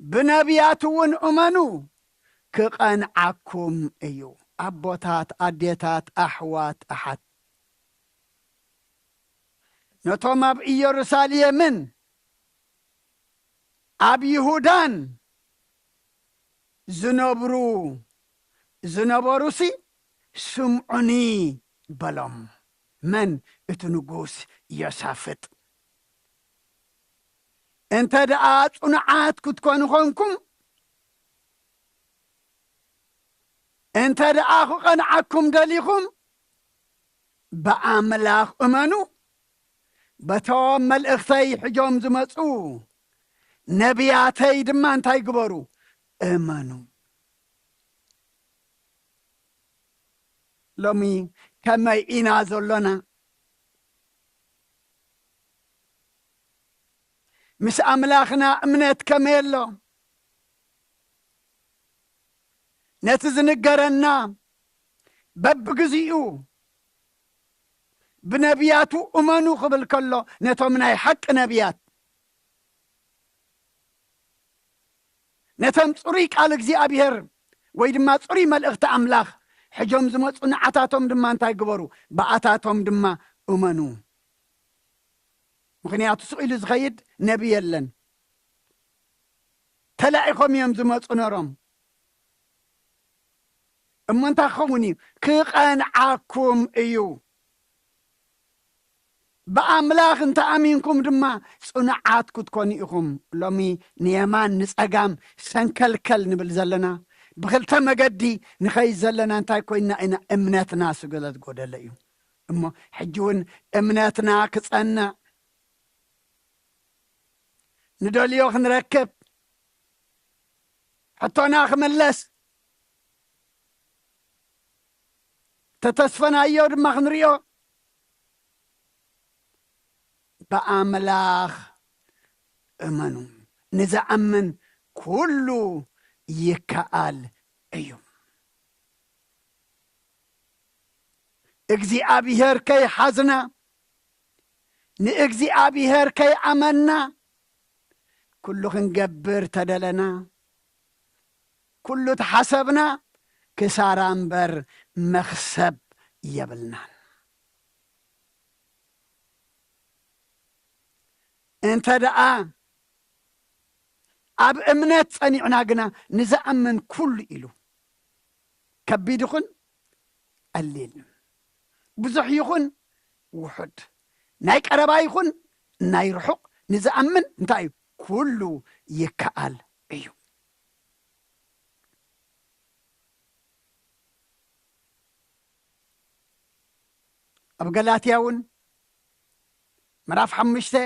ብነቢያት እውን እመኑ፣ ክቐንዓኩም እዩ። ኣቦታት፣ ኣዴታት፣ ኣሕዋት፣ ኣሓት፣ ነቶም ኣብ ኢየሩሳሌምን ኣብ ይሁዳን ዝነብሩ ዝነበሩሲ፣ ስምዑኒ በሎም። መን? እቲ ንጉስ ዮሳፍጥ። እንተ ደኣ ጽኑዓት ክትኮኑ ኾንኩም፣ እንተ ደኣ ክቐንዓኩም ደሊኹም፣ ብኣምላኽ እመኑ፣ በቶም መልእኽተይ ሒዞም ዝመጹ ነቢያተይ ድማ እንታይ ግበሩ? እመኑ። ሎሚ ከመይ ኢና ዘሎና? ምስ ኣምላኽና እምነት ከመይ ኣሎ? ነቲ ዝንገረና በብግዚኡ ብነቢያቱ እመኑ ክብል ከሎ፣ ነቶም ናይ ሓቂ ነቢያት፣ ነቶም ጽሩይ ቃል እግዚኣብሔር ወይ ድማ ጽሩይ መልእኽቲ ኣምላኽ ሕጆም ዝመጹ ንዓታቶም ድማ እንታይ ግበሩ? ብኣታቶም ድማ እመኑ። ምኽንያቱ ስቕ ኢሉ ዝኸይድ ነቢ የለን። ተላኢኾም እዮም ዝመጹ ነሮም። እሞ እንታይ ክኸውን እዩ? ክቐንዓኩም እዩ። ብኣምላኽ እንተ ኣሚንኩም ድማ ጽኑዓት ክትኮኑ ኢኹም። ሎሚ ንየማን ንጸጋም ሰንከልከል ንብል ዘለና፣ ብኽልተ መገዲ ንኸይድ ዘለና እንታይ ኮይንና ኢና? እምነትና ስለ ዝጎደለ እዩ። እሞ ሕጂ እውን እምነትና ክጸንዕ፣ ንደልዮ ክንረክብ፣ ሕቶና ክምለስ፣ ተተስፈናዮ ድማ ክንሪኦ፣ ብኣምላኽ እመኑ። ንዝኣምን ኩሉ ይከኣል እዩ። እግዚኣብሔር ከይሓዝና፣ ንእግዚኣብሔር ከይኣመንና፣ ኩሉ ክንገብር ተደለና፣ ኩሉ ተሓሰብና፣ ክሳራ እምበር መኽሰብ የብልናን። እንተ ደኣ ኣብ እምነት ጸኒዕና ግና፣ ንዝኣምን ኩሉ ኢሉ፣ ከቢድ ይኹን ቀሊል፣ ብዙሕ ይኹን ውሑድ፣ ናይ ቀረባ ይኹን ናይ ርሑቕ፣ ንዝኣምን እንታይ እዩ? ኩሉ ይከኣል እዩ። ኣብ ገላትያ እውን ምዕራፍ ሓሙሽተ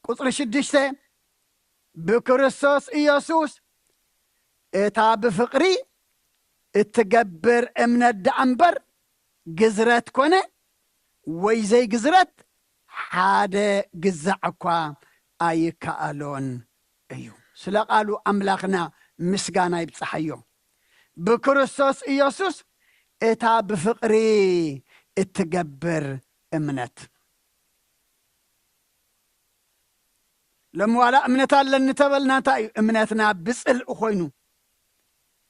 ቁጽሪ ሽዱሽተ፣ ብክርስቶስ ኢየሱስ እታ ብፍቕሪ እትገብር እምነት ደኣ እምበር፣ ግዝረት ኮነ ወይ ዘይግዝረት ሓደ ግዛዕ እኳ ኣይከኣሎን እዩ። ስለ ቃሉ ኣምላኽና ምስጋና ይብጽሓዮ። ብክርስቶስ ኢየሱስ እታ ብፍቕሪ እትገብር እምነት። ሎሚ ዋላ እምነት ኣለኒ ተበልና፣ እንታይ እዩ? እምነትና ብጽልኢ ኮይኑ፣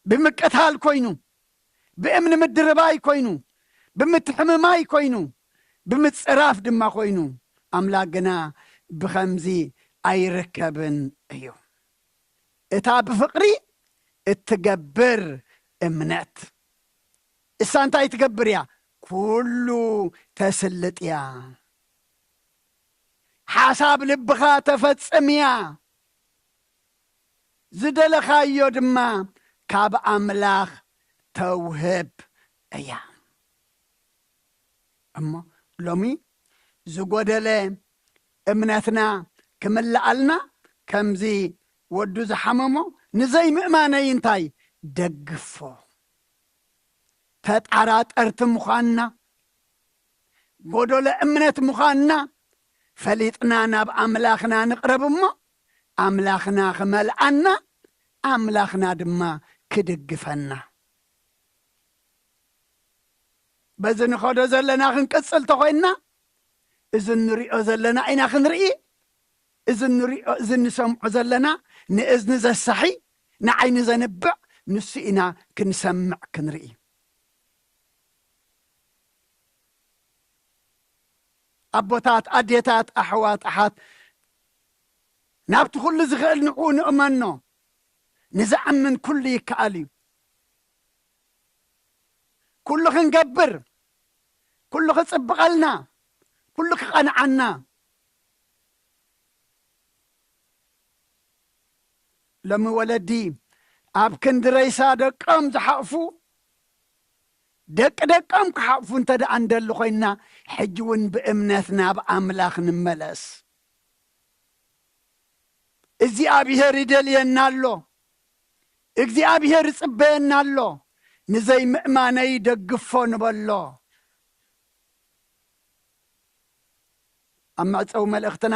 ብምቅታል ኮይኑ፣ ብእምኒ ምድርባይ ኮይኑ፣ ብምትሕምማይ ኮይኑ፣ ብምጽራፍ ድማ ኮይኑ፣ ኣምላኽ ግና ብኸምዚ ኣይርከብን እዩ። እታ ብፍቕሪ እትገብር እምነት፣ እሳ እንታይ ትገብር እያ? ኩሉ ተስልጥ እያ። ሓሳብ ልብኻ ተፈጽም እያ። ዝደለኻዮ ድማ ካብ ኣምላኽ ተውህብ እያ። እሞ ሎሚ ዝጎደለ እምነትና ክምልኣልና፣ ከምዚ ወዱ ዝሓመሞ ንዘይምእማነይ እንታይ ደግፎ። ተጣራጠርቲ ምዃንና፣ ጎደሎ እምነት ምዃንና ፈሊጥና ናብ ኣምላኽና ንቕረብ እሞ፣ ኣምላኽና ክመልኣና፣ ኣምላኽና ድማ ክድግፈና። በዚ ንኸዶ ዘለና ክንቅጽል ተኾይንና፣ እዚ እንሪኦ ዘለና ኢና ክንርኢ፣ እዚ እንሪኦ፣ እዚ እንሰምዖ ዘለና ንእዝኒ ዘሳሒ፣ ንዓይኒ ዘንብዕ፣ ንሱ ኢና ክንሰምዕ ክንርኢ። ኣቦታት፣ ኣዴታት፣ ኣሕዋት፣ ኣሓት፣ ናብቲ ኩሉ ዝኽእል ንዕኡ ንእመኖ። ንዝኣምን ኩሉ ይከኣል እዩ። ኩሉ ክንገብር፣ ኩሉ ክጽብቐልና፣ ኩሉ ክቐንዓና። ሎሚ ወለዲ ኣብ ክንዲ ሬሳ ደቆም ዝሓቕፉ፣ ደቂ ደቆም ክሓቕፉ እንተ ደኣ እንደሊ ኮይንና፣ ሕጂ እውን ብእምነት ናብ ኣምላኽ ንመለስ። እግዚኣብሄር ይደልየና ኣሎ። እግዚኣብሄር ይጽበየና ኣሎ። ንዘይምእማነይ ደግፎ ንበሎ። ኣብ መዕጸዊ መልእኽትና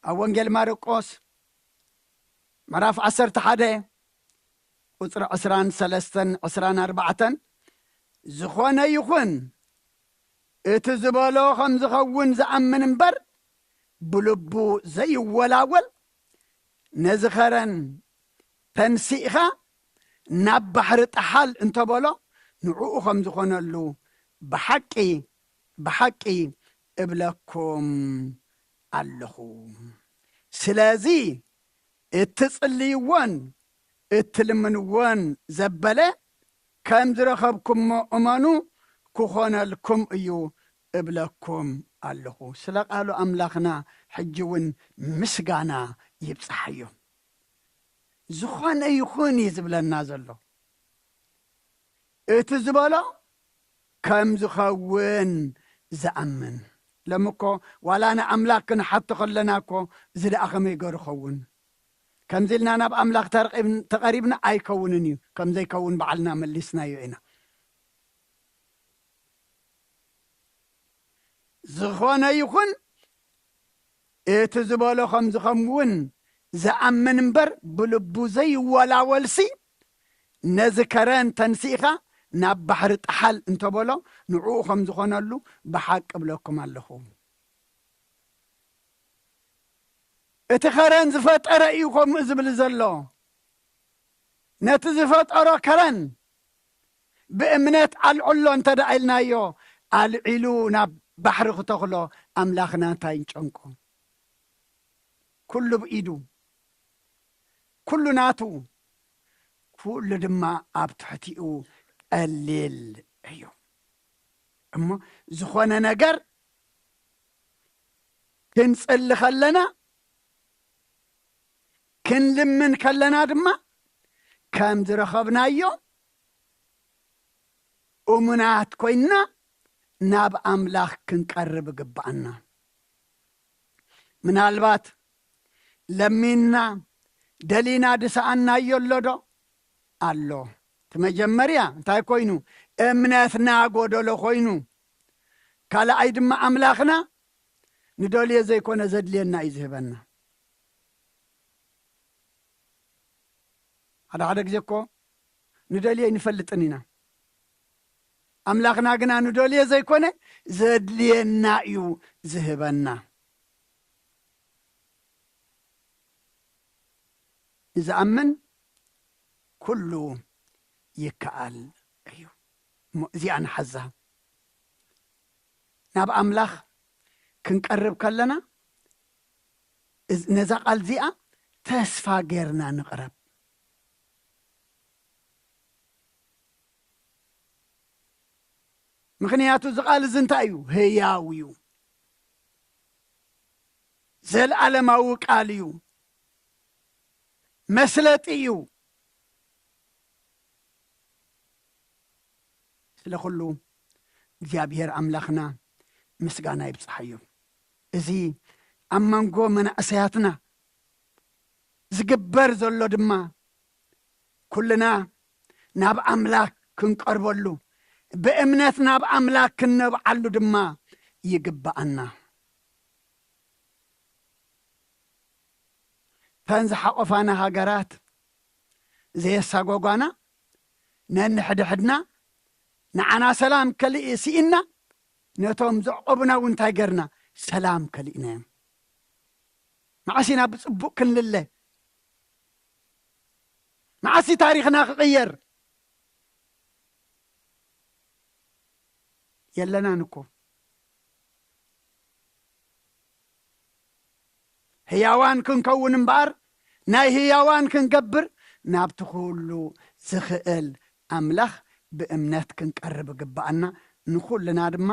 ኣብ ወንጌል ማርቆስ ምዕራፍ ዓሰርተ ሓደ ቁጽሪ ዕስራን ሰለስተን ዕስራን ኣርባዕተን፣ ዝኾነ ይኹን እቲ ዝበሎ ከም ዝኸውን ዝኣምን እምበር፣ ብልቡ ዘይወላወል፣ ነዚ ኸረን ተንሲእኻ ናብ ባሕሪ ጠሓል እንተበሎ፣ ንዕኡ ከም ዝኾነሉ ብሓቂ፣ ብሓቂ እብለኩም ኣለኹ። ስለዚ እትጽልይዎን እትልምንዎን ዘበለ ከም ዝረኸብኩሞ እመኑ፣ ክኾነልኩም እዩ እብለኩም ኣለኹ። ስለ ቃሉ ኣምላኽና ሕጂ እውን ምስጋና ይብጽሓዮ። ዝኾነ ይኹን እዩ ዝብለና ዘሎ። እቲ ዝበሎ ከም ዝኸውን ዝኣምን። ሎሚ እኮ ዋላ ንኣምላኽ ክንሓቶ ከለና እኮ፣ እዚ ደኣ ከመይ ገሩ ኸውን? ከምዚ ኢልና ናብ ኣምላኽ ተረቒብ-፣ ተቐሪብና ኣይከውንን እዩ። ከም ዘይከውን ባዕልና መሊስናዮ ኢና። ዝኾነ ይኹን እቲ ዝበሎ ከም ዝኸውን ዝኣምን እምበር፣ ብልቡ ዘይወላወልሲ፣ ነዚ ከረን ተንሲእኻ ናብ ባሕሪ ጠሓል እንተበሎ፣ ንዕኡ ከም ዝኾነሉ ብሓቂ እብለኩም ኣለኹ። እቲ ከረን ዝፈጠረ እዩ ከምኡ ዝብል ዘሎ። ነቲ ዝፈጠሮ ከረን ብእምነት ኣልዕሎ እንተ ደኣ ኢልናዮ፣ ኣልዒሉ ናብ ባሕሪ ክተኽሎ ኣምላኽና እንታይ ይጨንቆ? ኩሉ ብኢዱ፣ ኩሉ ናቱ፣ ኩሉ ድማ ኣብ ትሕቲኡ ቀሊል እዩ። እሞ ዝኾነ ነገር ክንጽሊ ከለና፣ ክንልምን ከለና ድማ ከም ዝረኸብናዮ እሙናት ኮይንና ናብ ኣምላኽ ክንቀርብ ይግብኣና። ምናልባት ለሚንና፣ ደሊና ዝሰኣናዮ ኣሎ ዶ? ኣሎ። እቲ መጀመርያ እንታይ ኮይኑ? እምነትና ጎደሎ ኮይኑ። ካልኣይ ድማ ኣምላኽና ንደልዮ ዘይኮነ ዘድልየና እዩ ዝህበና። ሓደ ሓደ ግዜ እኮ ንደልዮ ኣይንፈልጥን ኢና። ኣምላኽና ግና ንደልዮ ዘይኮነ ዘድልየና እዩ ዝህበና። ንዝኣምን ኩሉ ይከኣል እዩ። እሞ እዚኣ ንሓዛ። ናብ ኣምላኽ ክንቀርብ ከለና እዝ-፣ ነዛ ቃል እዚኣ ተስፋ ጌርና ንቕረብ። ምኽንያቱ እዚ ቃል እዚ እንታይ እዩ? ህያው እዩ። ዘለዓለማዊ ቃል እዩ። መስለጢ እዩ። ስለ ኩሉ እግዚኣብሔር ኣምላኽና ምስጋና ይብጽሓዮ። እዚ ኣብ መንጎ መናእሰያትና ዝግበር ዘሎ ድማ ኩልና ናብ ኣምላኽ ክንቀርበሉ፣ ብእምነት ናብ ኣምላኽ ክንነብዓሉ ድማ ይግብኣና። እተን ዝሓቖፋና ሃገራት ዘየሳጓጓና፣ ነንሕድሕድና ንዓና ሰላም ከሊእ ስኢንና፣ ነቶም ዘዕቆቡና እውን እንታይ ገርና? ሰላም ከሊእናዮም። መዓስ ኢና ብጽቡቕ ክንልለ? መዓስ ታሪኽና ክቕየር? የለናን እኮ። ህያዋን ክንከውን እምበኣር፣ ናይ ህያዋን ክንገብር፣ ናብቲ ኩሉ ዝኽእል ኣምላኽ ብእምነት ክንቀርብ ይግብኣና። ንኹልና ድማ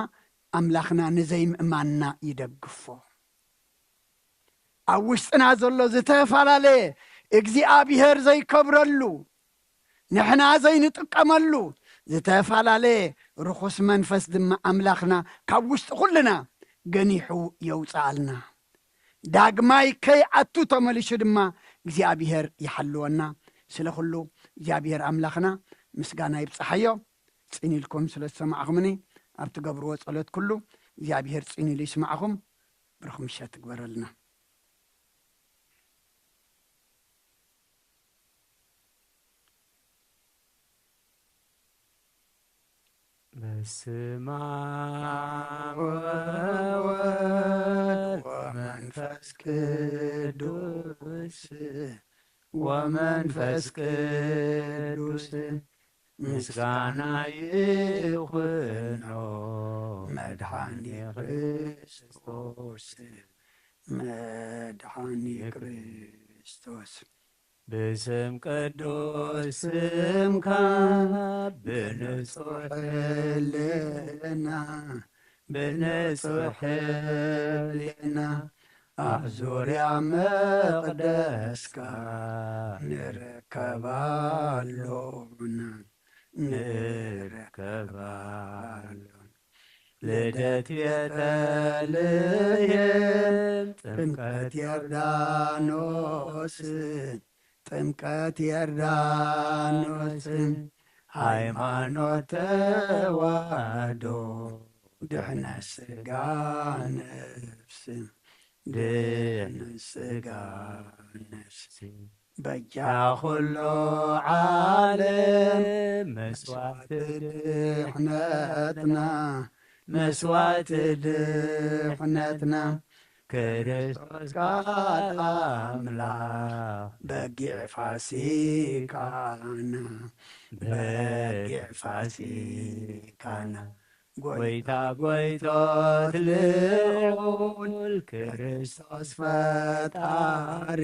ኣምላኽና ንዘይምእማንና ይደግፎ። ኣብ ውሽጥና ዘሎ ዝተፈላለየ እግዚኣብሔር ዘይከብረሉ፣ ንሕና ዘይንጥቀመሉ ዝተፈላለየ ርኹስ መንፈስ ድማ ኣምላኽና ካብ ውሽጢ ኩልና ገኒሑ የውፅኣልና። ዳግማይ ከይኣቱ ተመሊሹ ድማ እግዚኣብሔር ይሓልወና። ስለ ኩሉ እግዚኣብሔር ኣምላኽና ምስጋና ይብፅሓዮ። ጽን ኢልኩም ስለ ዝሰማዕኹምኒ፣ ኣብ ትገብርዎ ጸሎት ኩሉ እግዚኣብሔር ጽን ኢሉ ይስማዕኹም። ብሩኽ ምሸት ትግበረልና። በስመ አብ ወወልድ ወመንፈስ ቅዱስ፣ ወመንፈስ ቅዱስ ምስጋና ይኹኖ መድኃኒ ክርስቶስ፣ መድኃኒ ክርስቶስ። ብስም ቅዱስ ስምካ ብንጹሕ ሕልና፣ ብንጹሕ ሕልና ኣብ ዙርያ መቕደስካ ንርከብ ኣሎና፣ ንርከብ ኣሎና። ልደት ቤተልሔም፣ ጥምቀት ዮርዳኖስ፣ ጥምቀት ዮርዳኖስ፣ ሃይማኖት ተዋህዶ፣ ድሕነት ሥጋ ነፍስ፣ ድሕነት ሥጋ ነፍስ። በጃ ኩሉ ዓለም መስዋዕቲ ድሕነትና፣ መስዋዕቲ ድሕነትና፣ ክርስቶስ ቃል ኣምላኽ በጊዕ ፋሲካና፣ በጊዕ ፋሲካና። ጐይታ ጐይቶት ልዑል ክርስቶስ ፈጣሪ፣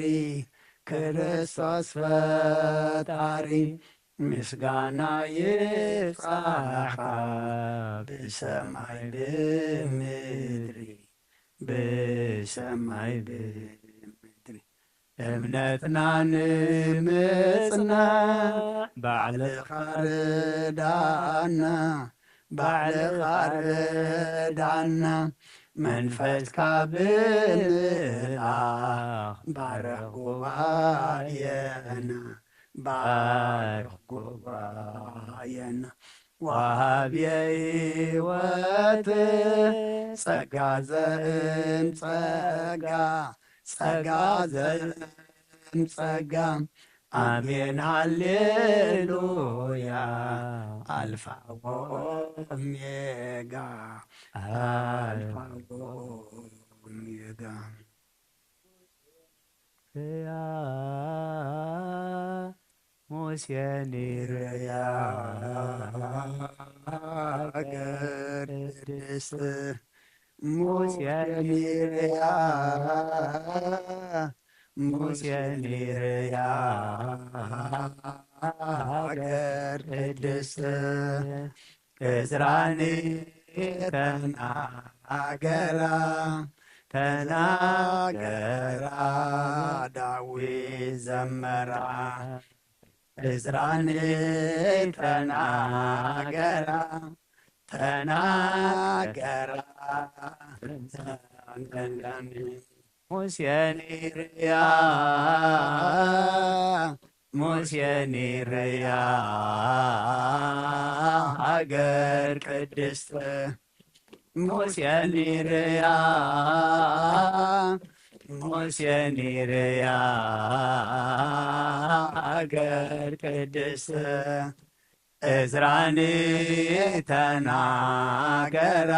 ክርስቶስ ፈጣሪ፣ ምስጋና ይብጻሕኻ ብሰማይ ብምድሪ፣ ብሰማይ ብምድሪ። እምነትና ንምጽናዕ ባዕልኻ ርዳና፣ ባዕልኻ ርዳና። መንፈስካ ብምልኣኽ ባርኽ ጉባኤና፣ ባርኽ ጉባኤና። ወሃብየ ሕይወት ጸጋ ዘእም ጸጋ፣ ጸጋ ዘእም ጸጋ። ኣሜን ሃሌሉያ። ኣልፋ ወኦሜጋ፣ ኣልፋ ወኦሜጋ። ያ ሙሴ ኒርያ ሃገር ቅድስት፣ ሙሴ ኒርያ፣ ሙሴ ኒርያ ሃገር ቅድስት። እዝራኒ ተናገራ፣ ተናገራ፣ ዳዊት ዘመራ። እዝራኒ ተናገራ፣ ተናገራ፣ ሙሴ ኒርያ ሙሴ ኒርያ ሃገር ቅድስት። ሙሴ ኒርያ፣ ሙሴ ኒርያ ሃገር ቅድስት። እዝራኒ ተናገራ፣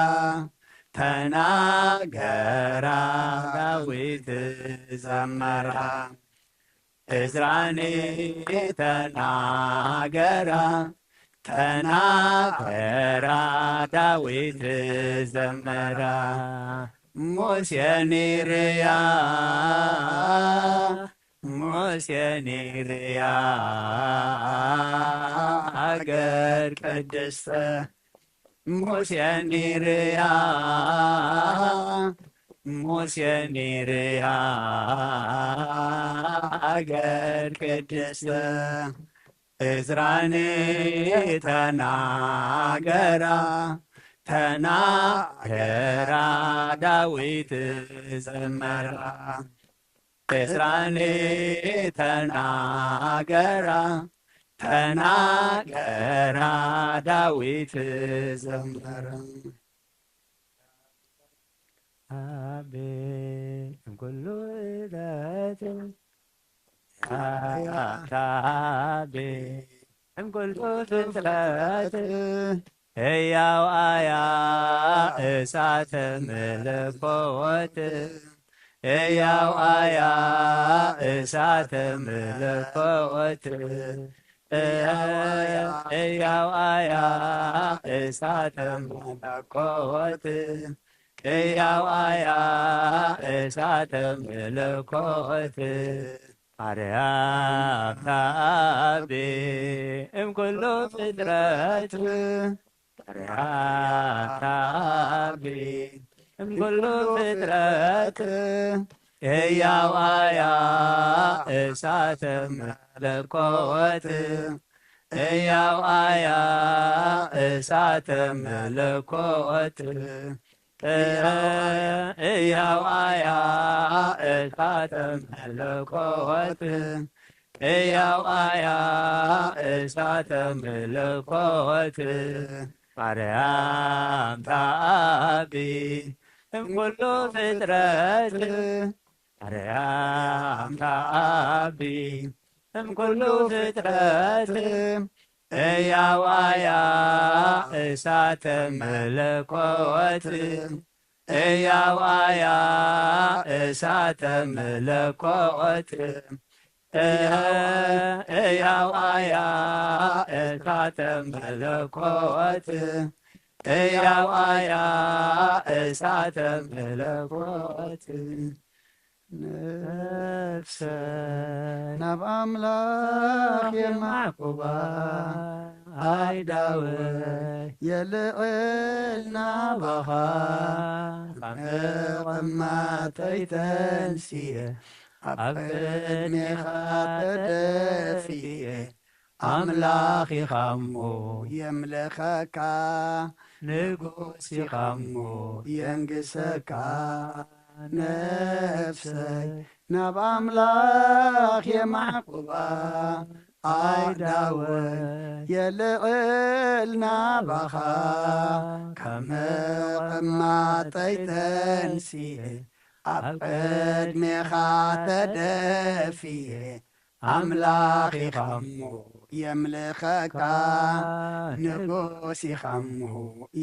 ተናገራ ዳዊት ዘመራ። እዝራኒ ተናገራ፣ ተናገራ ዳዊት ዘመራ። ሙሴ ኒርያ፣ ሙሴ ኒርያ ሃገር ቅድስተ። ሙሴ ኒርያ፣ ሙሴ ኒርያ ሃገር ቅድስተ። እዝራኒ ተናገራ፣ ተናገራ ዳዊት ዘመራ። እዝራኒ ተናገራ፣ ተናገራ ዳዊት ዘመራ። ኣቤ እምኩሉ ፍጥረት፣ ኣቤ እምኩሉ ፍጥረት፣ ህያው ኣያ እሳተ መለኮት፣ ህያው ኣያ እሳተ መለኮት፣ ህያው ኣያ እሳተ መለኮት፣ ህያው ኣያ እሳተ መለኮት። ማርያም ተኣቢ እምኩሉ ፍጥረት፣ ማርያም ተኣቢ እምኩሉ ፍጥረት፣ ህያው ኣያ እሳተ መለኮት፣ ህያው ኣያ እሳተ መለኮት፣ ህያው ኣያ እሳተ መለኮት፣ ህያው ኣያ እሳተ መለኮት። ማርያም ተኣቢ እምኩሉ ፍጥረት፣ ማርያም ተኣቢ እምኩሉ ፍጥረት፣ ህያው ኣያ እሳተ መለኮት፣ ህያው ኣያ እሳተ መለኮት፣ ህያው ኣያ እሳተ መለኮት፣ ህያው ኣያ እሳተ መለኮት። ነፍሰ ናብ ኣምላኽ የማዕቁባ፣ ኣይዳወ የልዕል ናባኻ፣ ካብ መቐማጠይ ተንስየ፣ ኣብ ቅድሜኻ ተደፍየ፣ ኣምላኽ ኢኻ እሞ የምልኸካ፣ ንጉስ ኢኻ እሞ የንግሰካ። ነፍሰይ ናብ ኣምላኽ የማዕቁባ፣ ኣይዳወ የልዕል ናባኻ፣ ካብ መቐማጠይ ተንስየ፣ ኣብ ቅድሜኻ ተደፍየ፣ ኣምላኽ ኢኻ እሞ የምልኸካ፣ ንጉስ ኢኻ እሞ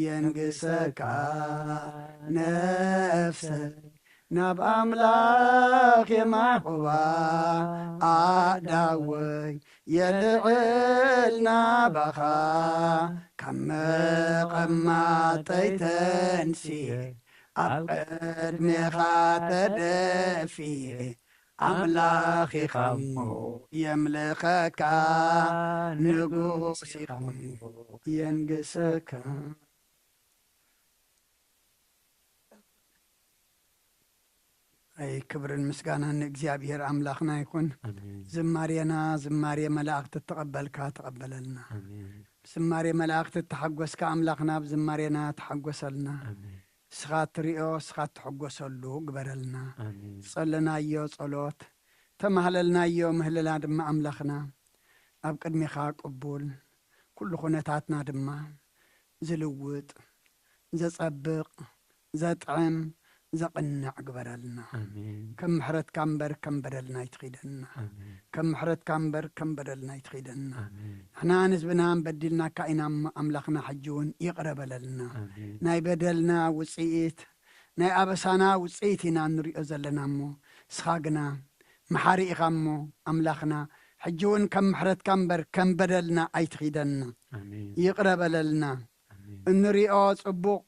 የንግሰካ። ነፍሰይ ናብ ኣምላኽ የማዕቁባ፣ ኣእዳወይ የልዕል ናባኻ፣ ካብ መቐማጠይ ተንስየ፣ ኣብ ቅድሜኻ ተደፍየ፣ ኣምላኽ ኢኻ እሞ የምልኸካ፣ ንጉስ ኢኻ እሞ የንግሰካ። ኣይ፣ ክብርን ምስጋናን ንእግዚኣብሔር ኣምላኽና ይኹን። ኣሜን። ዝማሬና ዝማሬ መላእኽቲ እተቐበልካ ተቐበለልና። ኣሜን። ዝማሬ መላእኽቲ እተሓጎስካ ኣምላኽና ብዝማሬና ተሓጎሰልና። ኣሜን። ንስኻ እትሪኦ፣ ንስኻ እትሕጎሰሉ ግበረልና። ኣሜን። ዝጸለናዮ ጸሎት፣ ተማህለልናዮ ምህለላ ድማ ኣምላኽና፣ ኣብ ቅድሜኻ ቅቡል፣ ኩሉ ኩነታትና ድማ ዝልውጥ፣ ዘጸብቕ፣ ዘጥዕም፣ ዘቕንዕ ግበረልና። ኣሜን። ከም ምሕረትካ እምበር ከም በደልና ኣይትኺደና። ኣሜን። ከም ምሕረትካ እምበር ከም በደልና ኣይትኺደና። ኣሜን። ንሕናን ህዝብናን በዲልናካ ኢና እሞ ኣምላኽና ሕጂ እውን ይቕረ በለልና። ኣሜን። ናይ በደልና ውጽኢት፣ ናይ ኣበሳና ውጽኢት ኢና እንሪኦ ዘለና እሞ፣ ንስኻ ግና መሓሪ ኢኻ እሞ ኣምላኽና፣ ሕጂ እውን ከም ምሕረትካ እምበር ከም በደልና ኣይትኺደና። ኣሜን። ይቕረ በለልና። ኣሜን። እንሪኦ ጽቡቕ፣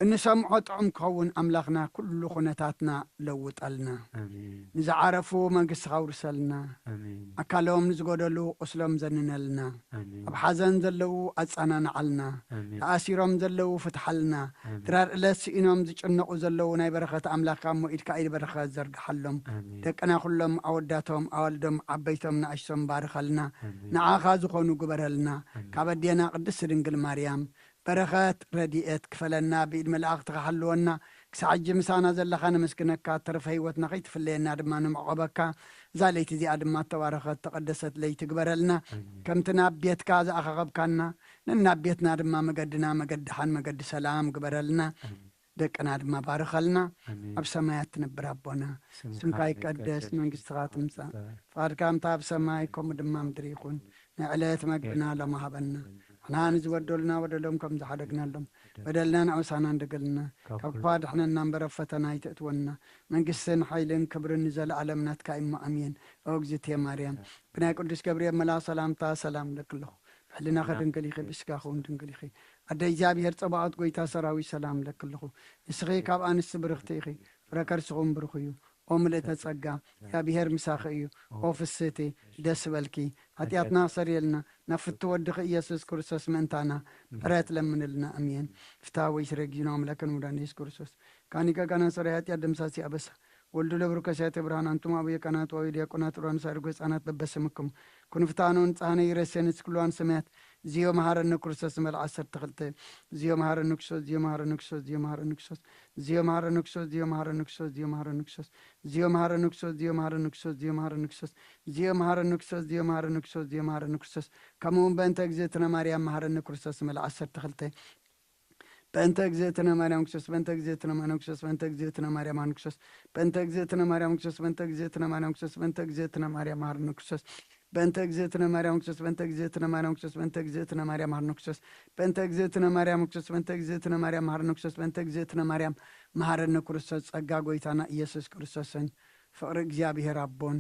እንሰምዖ ጥዑም ክኸውን ኣምላኽና ኩሉ ኩነታትና ለውጠልና። ኣሜን። ንዝዓረፉ መንግስትኻ ኣውርሰልና። ኣሜን። ኣካሎም ንዝጎደሉ ቁስሎም ዘንነልና። ኣሜን። ኣብ ሓዘን ዘለዉ ኣጸናንዓልና። ኣሜን። ተኣሲሮም ዘለዉ ፍትሓልና። ኣሜን። ድራር ዕለት ስኢኖም ዝጭነቑ ዘለዉ ናይ በረኸት ኣምላኽካ እሞ ኢድካ ኢድ በረኸት ዘርግሓሎም። ኣሜን። ደቅና ኩሎም ኣወዳቶም ኣዋልዶም ዓበይቶም ንኣሽቶም ባርኸልና። ኣሜን። ንዓኻ ዝኾኑ ግበረልና። ኣሜን። ካብ ኣዴና ቅድስቲ ድንግል ማርያም በረኸት ረድኤት ክፈለና፣ ብኢድ መላእኽትኻ ሓልወና። ክሳዕ ሕጂ ምሳና ዘለኻ ነመስግነካ፣ ተረፈ ህይወትና ከይትፍለየና ድማ ንምዕቆበካ። እዛ ለይቲ እዚኣ ድማ እተባረኸት ተቐደሰት ለይቲ ግበረልና። ኣሜን። ከምቲ ናብ ቤትካ ዝኣኻኸብካና፣ ነናብ ቤትና ድማ መገድና መገዲ ሓን መገዲ ሰላም ግበረልና። ኣሜን። ደቅና ድማ ባርኸልና። ኣሜን። ኣብ ሰማያት ትነብር ኣቦና፣ ስምካ ስምካ ይቀደስ፣ ይቀደስ፣ መንግስትኻ ትምጻእ፣ ፍቓድካ ከምታ ኣብ ሰማይ ከምኡ ድማ ምድሪ ይኹን። ናይ ዕለት መግብና ሎሚ ሃበና። ንሕና ንዝበደሉና በደሎም ከም ዝሓደግናሎም፣ በደልናን ኣበሳናን ደገልና። ካብ ካብ ክፉ ክፉ ኣድሕነና እምበር ኣብ ፈተና ኣይተእትወና። መንግስትን ሓይልን ክብርን ንዘለኣለም ናትካ እሞ ኣሜን። ኦ እግዝእትየ ማርያም፣ ብናይ ቅዱስ ገብርኤል መልኣኽ ሰላምታ ሰላም እብለኪ ኣለኹ። ብሕልናኺ ድንግል ኢኺ፣ ብስጋኺ እውን ድንግል ኢኺ። ኣደ እግዚኣብሔር ጸባኦት ጎይታ ሰራዊት ሰላም እብለኪ ኣለኹ። ንስኺ ካብ ኣንስቲ ብርኽቲ ኢኺ፣ ፍረ ከርስኺ እውን ብሩኽ እዩ። ኦ ምልእተ ጸጋ፣ እግዚኣብሔር ምሳኺ እዩ። ኦ ፍስህቲ፣ ደስ በልኪ። ሓጢኣትና ክሰርየልና፣ ናብ ፍቱ ወድኺ ኢየሱስ ክርስቶስ ምእንታና ምሕረት ለምንልና። ኣሜን። ፍትሐ ወይ ስረጊና ኣምላክን ሙዳን ኢየሱስ ክርስቶስ፣ ካኒ ጋጋና ሰራይ ሓጢኣት ደምሳሲ ኣበሳ፣ ወልዱ ለብሩ ከሲያተ ብርሃን፣ ኣንቱም ኣቡየ ካህናት ወይ ዲያቆናት፣ ኡራን ሳይርጎ ህፃናት በበስምኩም፣ ኩኑ ፍትሐነ ወንጽሐነ ይረሴን እስክልዋን ሰማያት፣ ዝዮ መሐረነ ክርስቶስ ንበል ዓሰርተ ክልተ። ዝዮ መሐረነ ክርስቶስ፣ ዝዮ መሐረነ ክርስቶስ፣ ዝዮ መሐረነ ክርስቶስ፣ ዝዮ መሐረነ ክርስቶስ፣ ዝዮ መሐረነ ክርስቶስ፣ ዝዮ መሐረነ ክርስቶስ፣ ዝዮ መሐረነ ክርስቶስ፣ ዝዮ መሐረነ ክርስቶስ፣ ዝዮ መሐረነ ክርስቶስ፣ ዝዮ መሐረነ ክርስቶስ፣ ዝዮ መሐረነ ክርስቶስ። ከምኡ እውን በእንተ እግዝእትነ ማርያም መሐረነ ክርስቶስ ንበል ዓሰርተ ክልተ። በእንተ እግዝእትነ ማርያም ክርስቶስ፣ በእንተ እግዝእትነ ማርያም ክርስቶስ፣ በእንተ እግዝእትነ ማርያም ክርስቶስ፣ በእንተ እግዝእትነ ማርያም ክርስቶስ፣ በእንተ እግዝእትነ ማርያም ክርስቶስ፣ በእንተ እግዝእትነ ማርያም መሐረነ ክርስቶስ። በእንተ እግዝእትነ ማርያም ክርስቶስ፣ በእንተ እግዝእትነ ማርያም ክርስቶስ፣ በእንተ እግዝእትነ ማርያም መሐረነ ክርስቶስ፣ በእንተ እግዝእትነ ማርያም ክርስቶስ፣ በእንተ እግዝእትነ ማርያም መሐረነ ክርስቶስ፣ በእንተ እግዝእትነ ማርያም መሐረነ ክርስቶስ። ጸጋ ጎይታና ኢየሱስ ክርስቶስን ፍቕሪ እግዚኣብሔር ኣቦን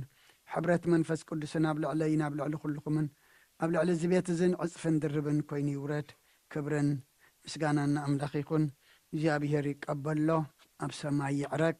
ሕብረት መንፈስ ቅዱስን ኣብ ልዕለይን ኣብ ልዕሊ ኩልኹምን ኣብ ልዕሊ እዚ ቤት እዝን ዕጽፍን ድርብን ኮይኑ ይውረድ። ክብርን ምስጋናን ንኣምላኽ ይኹን። እግዚኣብሔር ይቀበሎ፣ ኣብ ሰማይ ይዕረግ።